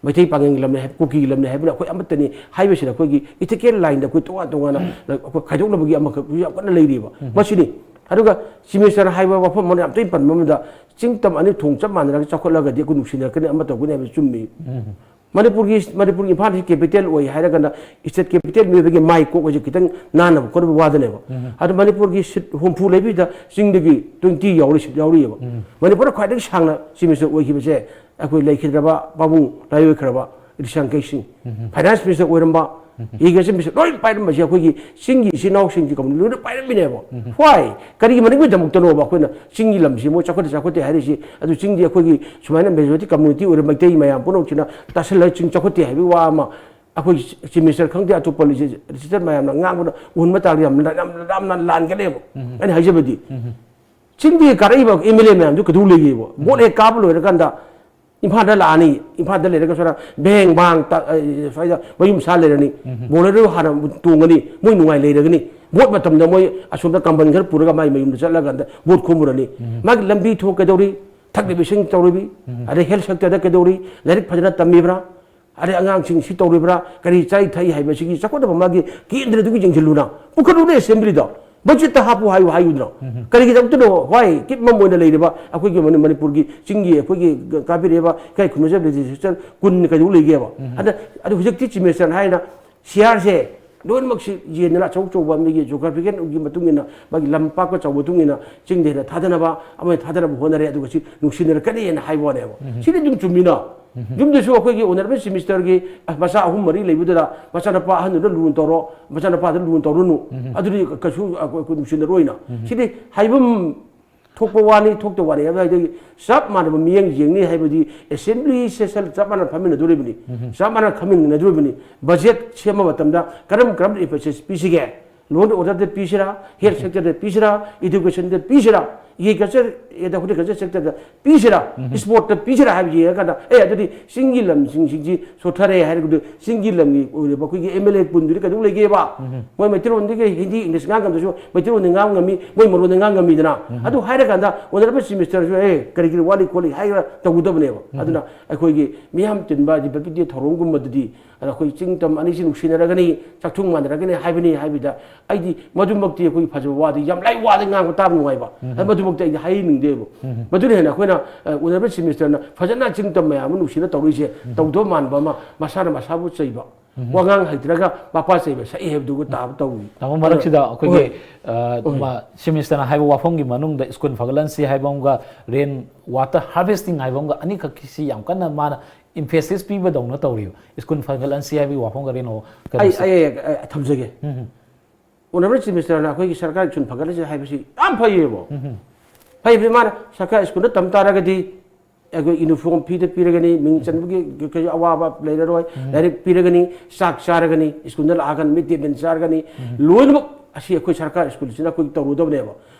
ꯃꯩꯇꯩ ꯄꯥꯉꯜꯒꯤ ꯂꯝꯅꯤ ꯍꯥꯏꯕ, ꯀꯨꯀꯤꯒꯤ ꯂꯝꯅꯤ ꯍꯥꯏꯕꯅ ꯑꯩꯈꯣꯏ ꯑꯃꯠꯇꯅꯤ ꯍꯥꯏꯕꯁꯤꯗ ꯑꯩꯈꯣꯏꯒꯤ ethical line ꯗ ꯑꯩꯈꯣꯏ ꯇꯣꯉꯥꯟ ꯇꯣꯉꯥꯟꯅ ꯑꯩꯈꯣꯏ ꯈꯥꯏꯗꯣꯛꯅꯕꯒꯤ ꯑꯃꯈꯛ ꯌꯥꯝ ꯀꯟꯅ ꯂꯩꯔꯤꯕ꯫ ꯎꯝ꯫ ꯃꯁꯤꯅꯤ꯫ ꯑꯗꯨꯒ Chief Minister ꯍꯥꯏꯕ ꯋꯥꯐꯝ ꯑꯃꯅ ꯌꯥꯝ ꯇꯣꯏꯅ ꯄꯟꯕ ꯑꯃꯗ, ꯆꯤꯡ ꯇꯝ ꯑꯅꯤ ꯊꯣꯡ ꯆꯞ ꯃꯥꯟꯅꯔꯒ ꯆꯥꯎꯈꯠꯂꯒꯗꯤ ꯑꯩꯈꯣꯏ ꯅꯨꯡꯁꯤꯅꯔꯛꯀꯅꯤ, ꯑꯃ ꯇꯧꯒꯅꯤ ꯍꯥꯏꯕ ꯆꯨꯝꯃꯤ꯫ ꯎꯝ꯫ ꯃꯅꯤꯄꯨꯔꯒꯤ ꯃꯅꯤꯄꯨꯔꯒꯤ ꯏꯝꯐꯥꯜꯁꯤ ꯀꯦꯄꯤꯇꯦꯜ ꯑꯣꯏ ꯍꯥꯏꯔꯒꯅ ꯏꯁꯇꯦꯠ ꯀꯦꯄꯤꯇꯦꯜ ꯃꯤꯑꯣꯏꯕꯒꯤ ꯃꯥꯏ ꯀꯣꯛ ꯑꯁꯤ ꯈꯤꯇꯪ ꯅꯥꯟꯅꯕ ꯈꯣꯠꯅꯕ ꯋꯥꯗꯅꯦꯕ꯫ ꯑꯗꯣ ꯃꯅꯤꯄꯨꯔꯒꯤ ꯁꯤꯠ ꯍꯨꯝꯐꯨ ꯂꯩꯕꯤꯗ ꯆꯤꯡꯗꯒꯤ ꯇ꯭ꯋꯦꯟꯇꯤ ꯌꯥꯎꯔꯤ, ꯁꯤꯠ ꯌꯥꯎꯔꯤꯑꯕ꯫ ꯃꯅꯤꯄꯨꯔꯗ ꯈ꯭ꯋꯥꯏꯗꯒꯤ ꯁꯥꯡꯅ ꯆꯤꯞ ꯃꯤꯅꯤꯁꯇꯔ ꯑꯣꯏꯈꯤꯕꯁꯦ ꯑꯩꯈꯣꯏ ꯂꯩꯈꯤꯗ꯭ꯔꯕ ꯄꯥꯕꯨꯡ ꯂꯥꯏꯑꯣꯏꯈ꯭ꯔꯕ ꯏꯔꯤꯁꯥꯡ ꯀꯩꯁꯤꯡ, ꯐꯥꯏꯅꯥꯟꯁ ꯃꯤꯅꯤꯁꯇꯔ ꯑꯣꯏꯔꯝꯕ, ꯏꯒꯦꯁ ꯃꯤꯅꯤꯁꯇꯔ ꯂꯣꯏ ꯄꯥꯏꯔꯝꯕꯁꯦ ꯑꯩꯈꯣꯏꯒꯤ ꯆꯤꯡꯒꯤ ꯏꯆꯤꯜ ꯏꯅꯥꯎꯁꯤꯡꯒꯤ ꯀꯝꯄꯅꯤ ꯂꯣꯏꯅ ꯄꯥꯏꯔꯝꯃꯤꯅꯦꯕ꯫ ꯍ꯭ꯋꯥꯏ ꯀꯔꯤꯒꯤ ꯃꯅꯤꯡꯒꯤꯗꯃꯛꯇꯅꯣꯕ ꯑꯩꯈꯣꯏꯅ ꯆꯤꯡꯒꯤ ꯂꯝꯁꯤ ꯃꯣꯏ ꯆꯥꯎꯈꯠꯇꯦ ꯆꯥꯎꯈꯠꯇꯦ ꯍꯥꯏꯔꯤꯁꯤ? ꯑꯗꯨ ꯆꯤꯡꯗꯤ ꯑꯩꯈꯣꯏꯒꯤ ꯁꯨꯃꯥꯏꯅ ꯃꯦꯖꯣꯔꯤꯇꯤ ꯀꯝꯃ꯭ꯌꯨꯅꯤꯇꯤ ꯑꯣꯏꯔ ꯃꯩꯇꯩ ꯃꯌꯥꯝ ꯄꯨꯝꯅꯃꯛꯁꯤꯅ ꯇꯥꯁꯤꯜꯂꯒ ꯆꯤꯡ ꯆꯥꯎꯈꯠꯇꯦ ꯍꯥꯏꯕꯒꯤ ꯋꯥ ꯑꯃ ꯑꯩꯈꯣꯏ ꯆꯤꯞ ꯃꯤꯅꯤꯁꯇꯔ ꯈꯪꯗꯦ, ꯑꯇꯣꯞꯄ ꯂꯤꯗꯔ ꯃꯌꯥꯝꯅ ꯉꯥꯡꯕꯗ ꯎꯍꯟꯕ ꯇꯥꯔꯗꯤ ꯌꯥꯝ, ꯌꯥꯝ, ꯌꯥꯝꯅ ꯂꯥꯟꯒꯅꯦꯕ꯫ ꯑꯩꯅ ꯍꯥꯏꯖꯕꯗꯤ ꯆꯤꯡꯗꯒꯤ ꯀꯥꯔꯛꯏꯕ ꯑꯦꯝ ꯑꯦꯜ ꯑꯦ ꯃꯌꯥꯝꯗꯨ ꯀꯩꯗꯧ ꯂꯩꯒꯦꯕ? ꯚꯣꯠ ꯍꯦꯛ ꯀꯥꯕ ꯂꯣꯏꯔꯀꯥꯟꯗ ꯏꯝꯐꯥꯜꯗ ꯂꯥꯛꯑꯅꯤ, ꯏꯝꯐꯥꯜꯗ ꯂꯩꯔꯒ ꯁ꯭ꯋꯥꯏꯗ ꯚꯦꯡ ꯚꯥꯡ ꯇ-, ꯑ, ꯁ꯭ꯋꯥꯏꯗ ꯃꯌꯨꯝ ꯁꯥ ꯂꯩꯔꯅꯤ, ꯕꯣꯂꯦꯔꯣ ꯍꯥꯟꯅ ꯇꯣꯡꯉꯅꯤ, ꯃꯣꯏ ꯅꯨꯡꯉꯥꯏ ꯂꯩꯔꯒꯅꯤ꯫ ꯚꯣꯠ ꯃꯇꯝꯗ ꯃꯣꯏ ꯑꯁꯣꯝꯗ ꯀꯝꯕꯜ ꯈꯔ ꯄꯨꯔꯒ ꯃꯥꯏ ꯃꯌꯨꯝꯗ ꯆꯠꯂꯀꯥꯟꯗ ꯚꯣꯠ ꯈꯣꯝꯃꯨꯔꯅꯤ꯫ ꯃꯥꯒꯤ ꯂꯝꯕꯤ ꯊꯣꯡ ꯀꯩꯗꯧꯔꯤ? ꯊꯛꯅꯕ ꯏꯁꯤꯡ ꯇꯧꯔꯤꯕꯤ? ꯑꯗꯩ ꯍꯦꯜꯊ ꯁꯦꯛꯇꯔꯗ ꯀꯩꯗꯧꯔꯤ? ꯂꯥꯏꯔꯤꯛ ꯐꯖꯅ ꯇꯝꯃꯤꯕ꯭ꯔꯥ? ꯑꯗꯩ ꯑꯉꯥꯡꯁꯤꯡ ꯁꯤ ꯇꯧꯔꯤꯕ꯭ꯔꯥ, ꯀꯔꯤ ꯆꯥꯔꯤ ꯊꯛꯏ ꯍꯥꯏꯕꯁꯤꯒꯤ ꯆꯥꯎꯈꯠꯅꯕ ꯃꯥꯒꯤ ꯀꯦꯟꯗ꯭ꯔꯗꯨꯒꯤ ꯌꯦꯡꯁꯤꯜꯂꯨꯅ, ꯄꯨꯈꯠꯂꯨꯅꯦ ꯑꯦꯁꯦꯝꯕ꯭ꯂꯤꯗ, ꯕꯖꯦꯠꯇ ꯍꯥꯞꯄꯨ ꯍꯥꯏꯌꯨ ꯍꯥꯏꯌꯨꯗꯅ꯫ ꯀꯔꯤꯒꯤꯗꯃꯛꯇꯅꯣ? ꯍꯣꯏ, ꯀꯤꯠ ꯃꯝ ꯑꯣꯏꯅ ꯂꯩꯔꯤꯕ ꯑꯩꯈꯣꯏꯒꯤ ꯃꯅꯤ-, ꯃꯅꯤꯄꯨꯔꯒꯤ ꯆꯤꯡꯒꯤ ꯑꯩꯈꯣꯏꯒꯤ ꯀꯥꯕꯤꯔꯛꯏꯕ ꯏꯀꯥꯏ ꯈꯨꯝꯅꯖꯕ ꯂꯤꯇꯔꯦꯆꯔ ꯀꯨꯟ ꯀꯩꯗꯧ ꯂꯩꯒꯦꯕ? ꯑꯗ, ꯑꯗꯨ ꯍꯧꯖꯤꯛꯇꯤ ꯆꯤꯞ ꯃꯤꯅꯤꯁꯇꯔꯅ ꯍꯥꯏꯅ ꯁꯤꯌꯥꯔꯁꯦ ꯂꯣꯏꯅꯃꯛꯁꯤ ꯌꯦꯟꯗꯅ ꯑꯆꯧ ꯑꯆꯧꯕ ꯃꯤꯒꯤ ꯖꯣꯒ꯭ꯔꯥꯐꯤꯀꯦꯜꯒꯤ ꯃꯇꯨꯡ ꯏꯟꯅ, ꯃꯥꯒꯤ ꯂꯝ ꯄꯥꯛꯄ ꯆꯥꯎꯕ ꯃꯇꯨꯡ ꯏꯟꯅ ꯆꯤꯡꯗ ꯍꯦꯟꯅ ꯊꯥꯗꯅꯕ, ꯑꯃ ꯊꯥꯗꯅꯕ ꯍꯣꯠꯅꯔꯦ, ꯑꯗꯨꯒ ꯁꯤ ꯅꯨꯡꯁꯤꯅꯔꯛꯀꯅꯤꯅ ꯍꯥꯏꯕ ꯋꯥꯅꯦꯕ꯫ ꯁꯤꯗꯤ ꯑꯗꯨꯝ ꯆꯨꯝꯃꯤꯅ꯫ ꯌꯨꯝꯗꯁꯨ ꯑꯩꯈꯣꯏꯒꯤ ꯑꯣꯅꯔꯦꯕꯜ ꯆꯤꯞ ꯃꯤꯅꯤꯁꯇꯔꯒꯤ ꯃꯆꯥ ꯑꯍꯨꯝ ꯃꯔꯤ ꯂꯩꯕꯗꯨꯗ ꯃꯆꯥꯅꯨꯄꯥ ꯑꯍꯟꯗꯨꯗ ꯂꯨꯅ ꯇꯧꯔꯣ, ꯃꯆꯥꯅꯨꯄꯥꯗ ꯂꯨꯅ ꯇꯧꯔꯨꯅꯨ, ꯑꯗꯨꯗꯤ ꯀꯩꯁꯨ ꯑꯩꯈꯣꯏ ꯅꯨꯡꯁꯤꯅꯔꯣꯏꯅ꯫ ꯁꯤꯗꯤ ꯍꯥꯏꯐꯝ ꯊꯣꯛꯄ ꯋꯥꯅꯤ, ꯊꯣꯛꯇꯕ ꯋꯥꯅꯤ ꯍꯥꯏꯕ ꯍꯥꯏꯗꯤ ꯆꯞ ꯃꯥꯟꯅꯕ ꯃꯤꯠꯌꯦꯡ ꯌꯦꯡꯅꯤ ꯍꯥꯏꯕꯗꯤ ꯑꯦꯁꯦꯝꯕ꯭ꯂꯤ ꯁꯦꯁꯟ ꯆꯞ ꯃꯥꯟꯅ ꯐꯝꯃꯤꯟꯅꯗꯣꯔꯤꯕꯅꯤ, ꯆꯞ ꯃꯥꯟꯅ ꯈꯟꯃꯤꯟꯅꯗꯣꯔꯤꯕꯅꯤ꯫ ꯕꯖꯦꯠ ꯁꯦꯝꯕ ꯃꯇꯝꯗ ꯀꯔꯝ ꯀꯔꯝꯕ emphasis ꯄꯤꯁꯤꯒꯦ? ꯂꯣ ꯑꯦꯟ ꯑꯣꯔꯗꯔꯗ ꯄꯤꯁꯤꯔꯥ, ꯍꯦꯜꯊ ꯁꯦꯛꯇꯔꯗ ꯄꯤꯁꯤꯔꯥ, ꯏꯗꯨꯀꯦꯁꯟꯗ ꯄꯤꯁꯤꯔꯥ, ꯑꯦꯒ꯭ꯔꯤꯀꯜꯆꯔ, ꯍꯣꯔꯇꯤꯀꯜꯆꯔ ꯁꯦꯛꯇꯔꯗ ꯄꯤꯁꯤꯔꯥ, ꯏꯁꯄꯣꯔꯠꯇ ꯄꯤꯁꯤꯔꯥ ꯍꯥꯏꯕ ꯌꯦꯡꯉꯀꯥꯟꯗ, ꯑꯦ, ꯑꯗꯨꯗꯤ ꯆꯤꯡꯒꯤ ꯂꯝꯁꯤꯡꯁꯤꯡꯁꯤ ꯁꯣꯠꯊꯔꯦ ꯍꯥꯏꯔꯒꯗꯤ ꯆꯤꯡꯒꯤ ꯂꯝꯒꯤ ꯑꯣꯏꯔꯤꯕ ꯑꯩꯈꯣꯏꯒꯤ ꯑꯦꯝ ꯑꯦꯜ ꯑꯦ ꯄꯨꯟꯗꯨꯗꯤ ꯀꯩꯗꯧ ꯂꯩꯒꯦꯕ? ꯃꯣꯏ ꯃꯩꯇꯩꯂꯣꯟꯗꯒꯤ ꯍꯤꯟꯗꯤ, ꯏꯪꯂꯤꯁ ꯉꯥꯡ ꯉꯝꯗ꯭ꯔꯁꯨ ꯃꯩꯇꯩꯂꯣꯟꯗ ꯉꯥꯡ ꯉꯝꯃꯤ, ꯃꯣꯏ ꯃꯔꯣꯟꯗ ꯉꯥꯡ ꯉꯝꯃꯤꯗꯅ꯫ ꯑꯗꯨ ꯍꯥꯏꯔꯀꯥꯟꯗ ꯑꯣꯅꯔꯦꯕꯜ ꯆꯤꯐ ꯃꯤꯅꯤꯁꯇꯔꯁꯨ, "ꯑꯦ, ꯀꯔꯤ ꯀꯔꯤ ꯋꯥꯠꯂꯤ ꯈꯣꯠꯂꯤ" ꯍꯥꯏꯔꯒ ꯇꯧꯒꯗꯕꯅꯦꯕ꯫ ꯑꯗꯨꯅ ꯑꯩꯈꯣꯏꯒꯤ ꯃꯤꯌꯥꯝ ꯇꯤꯟꯕ ꯔꯤꯄꯕ꯭ꯂꯤꯛ ꯗꯦ ꯊꯧꯔꯝꯒꯨꯝꯕꯗꯗꯤ ꯑꯗ ꯑꯩꯈꯣꯏ ꯆꯤꯡ ꯇꯝ ꯑꯅꯤꯁꯤ ꯅꯨꯡꯁꯤꯅꯔꯒꯅꯤ, ꯆꯥꯛꯊꯨꯡ ꯃꯥꯟꯅꯔꯒꯅꯤ ꯍꯥꯏꯕꯅꯤ ꯍꯥꯏꯕꯗ ꯑꯩꯗꯤ ꯃꯗꯨꯃꯛꯇꯤ ꯑꯩꯈꯣꯏꯒꯤ ꯐꯖꯕ ꯋꯥꯗꯤ ꯌꯥꯝ ꯂꯥꯏ ꯋꯥꯗ ꯉꯥꯡꯕ ꯇꯥꯕ ꯅꯨꯡꯉꯥꯏꯕ꯫ ꯑꯗ ꯃꯗꯨ ꯃꯛꯇ ꯑꯩꯗꯤ ꯍꯥꯏꯅꯤꯡꯗꯦꯕ꯫ ꯃꯗꯨꯅ ꯍꯦꯟꯅ ꯑꯩꯈꯣꯏꯅ, ꯑ, ꯑꯣꯅꯔꯦꯕꯜ ꯆꯤꯐ ꯃꯤꯅꯤꯁꯇꯔꯅ ꯐꯖꯅ ꯆꯤꯡ ꯇꯝ ꯃꯌꯥꯝ ꯑꯃ ꯅꯨꯡꯁꯤꯅ ꯇꯧꯔꯤꯁꯦ, ꯇꯧꯗꯕ ꯃꯥꯟꯕ ꯑꯃ, ꯃꯁꯥꯅ ꯃꯁꯥꯕꯨ ꯆꯩꯕ, ꯋꯥꯉꯥꯡ ꯍꯩꯇ꯭ꯔꯒ ꯃꯄꯥ ꯆꯩꯕ ꯁꯛꯏ ꯍꯥꯏꯕꯗꯨꯒ ꯇꯥꯕ ꯇꯧꯏ꯫ ꯇꯥꯃꯣ, ꯃꯔꯛꯁꯤꯗ ꯑꯩꯈꯣꯏꯒꯤ, ꯍꯣꯏ꯫ ꯑ, ꯍꯣꯏ꯫ ꯃ-, ꯆꯤꯐ ꯃꯤꯅꯤꯁꯇꯔꯅ ꯍꯥꯏꯕ ꯋꯥꯐꯝꯒꯤ ꯃꯅꯨꯡꯗ ꯁ꯭ꯀꯨꯜ ꯐꯒꯠꯍꯟꯁꯤ ꯍꯥꯏꯕ ꯑꯃꯒ ꯔꯦꯟ ꯋꯥꯇꯔ ꯍꯥꯔꯚꯦꯁꯇꯤꯡ ꯍꯥꯏꯕ ꯑꯃꯒ ꯑꯅꯤꯈꯛꯀꯤꯁꯤ ꯌꯥꯝ ꯀꯟꯅ ꯃꯥꯅ ꯏꯝꯐꯦꯁꯤꯁ ꯄꯤꯕꯗꯧꯅ ꯇꯧꯔꯤꯕ꯫ ꯁ꯭ꯀꯨꯜ ꯐꯒꯠꯍꯟꯁꯤ ꯍꯥꯏꯕꯒꯤ ꯋꯥꯐꯝꯒ ꯔꯦꯟ ꯑꯣ-, ꯑꯩ, ꯀꯩꯅꯣꯁꯦ꯫ ꯑꯩ, ꯑꯩ, ꯑꯩ ꯊꯝꯖꯒꯦ꯫ ꯎꯝ, ꯎꯝ꯫ ꯑꯣꯅꯔꯦꯕꯜ ꯆꯤꯐ ꯃꯤꯅꯤꯁꯇꯔꯅ ꯑꯩꯈꯣꯏꯒꯤ ꯁꯔꯀꯥꯔꯒꯤ ꯁ꯭ꯀꯨꯜ ꯐꯒꯠꯂꯁꯤ ꯍꯥꯏꯕꯁꯤ ꯌꯥꯝ ꯐꯩꯌꯦꯕ꯫ ꯎꯝ, ꯎꯝ꯫ ꯐꯩꯕꯗꯤ ꯃꯥꯅ ꯁꯔꯀꯥꯔ ꯁ꯭ꯀꯨꯜꯗ ꯇꯝ ꯇꯥꯔꯒꯗꯤ ꯑꯩꯈꯣꯏ ꯌꯨꯅꯤꯐꯣꯔꯝ ꯐ꯭ꯔꯤꯗ ꯄꯤꯔꯒꯅꯤ, ꯃꯤꯡ ꯆꯟꯕꯒꯤ ꯀꯩ ꯑꯋꯥꯕ ꯂꯩꯔꯔꯣꯏ, ꯎꯝ꯫ ꯂꯥꯏꯔꯤꯛ ꯄꯤꯔꯒꯅꯤ, ꯆꯥꯛ ꯆꯥꯔꯒꯅꯤ, ꯁ꯭ꯀꯨꯜꯗ ꯂꯥꯛꯑꯒ ꯃꯤꯗ ꯗꯦ ꯃꯤꯜ ꯆꯥꯔꯒꯅꯤ, ꯎꯝ꯫ ꯂꯣꯏꯅꯃꯛ ꯑꯁꯤ ꯑꯩꯈꯣꯏ ꯁꯔꯀꯥꯔ ꯁ꯭ꯀꯨꯜꯁꯤꯅ ꯑꯩꯈꯣꯏ ꯇꯧꯔꯨꯗꯕꯅꯦꯕ꯫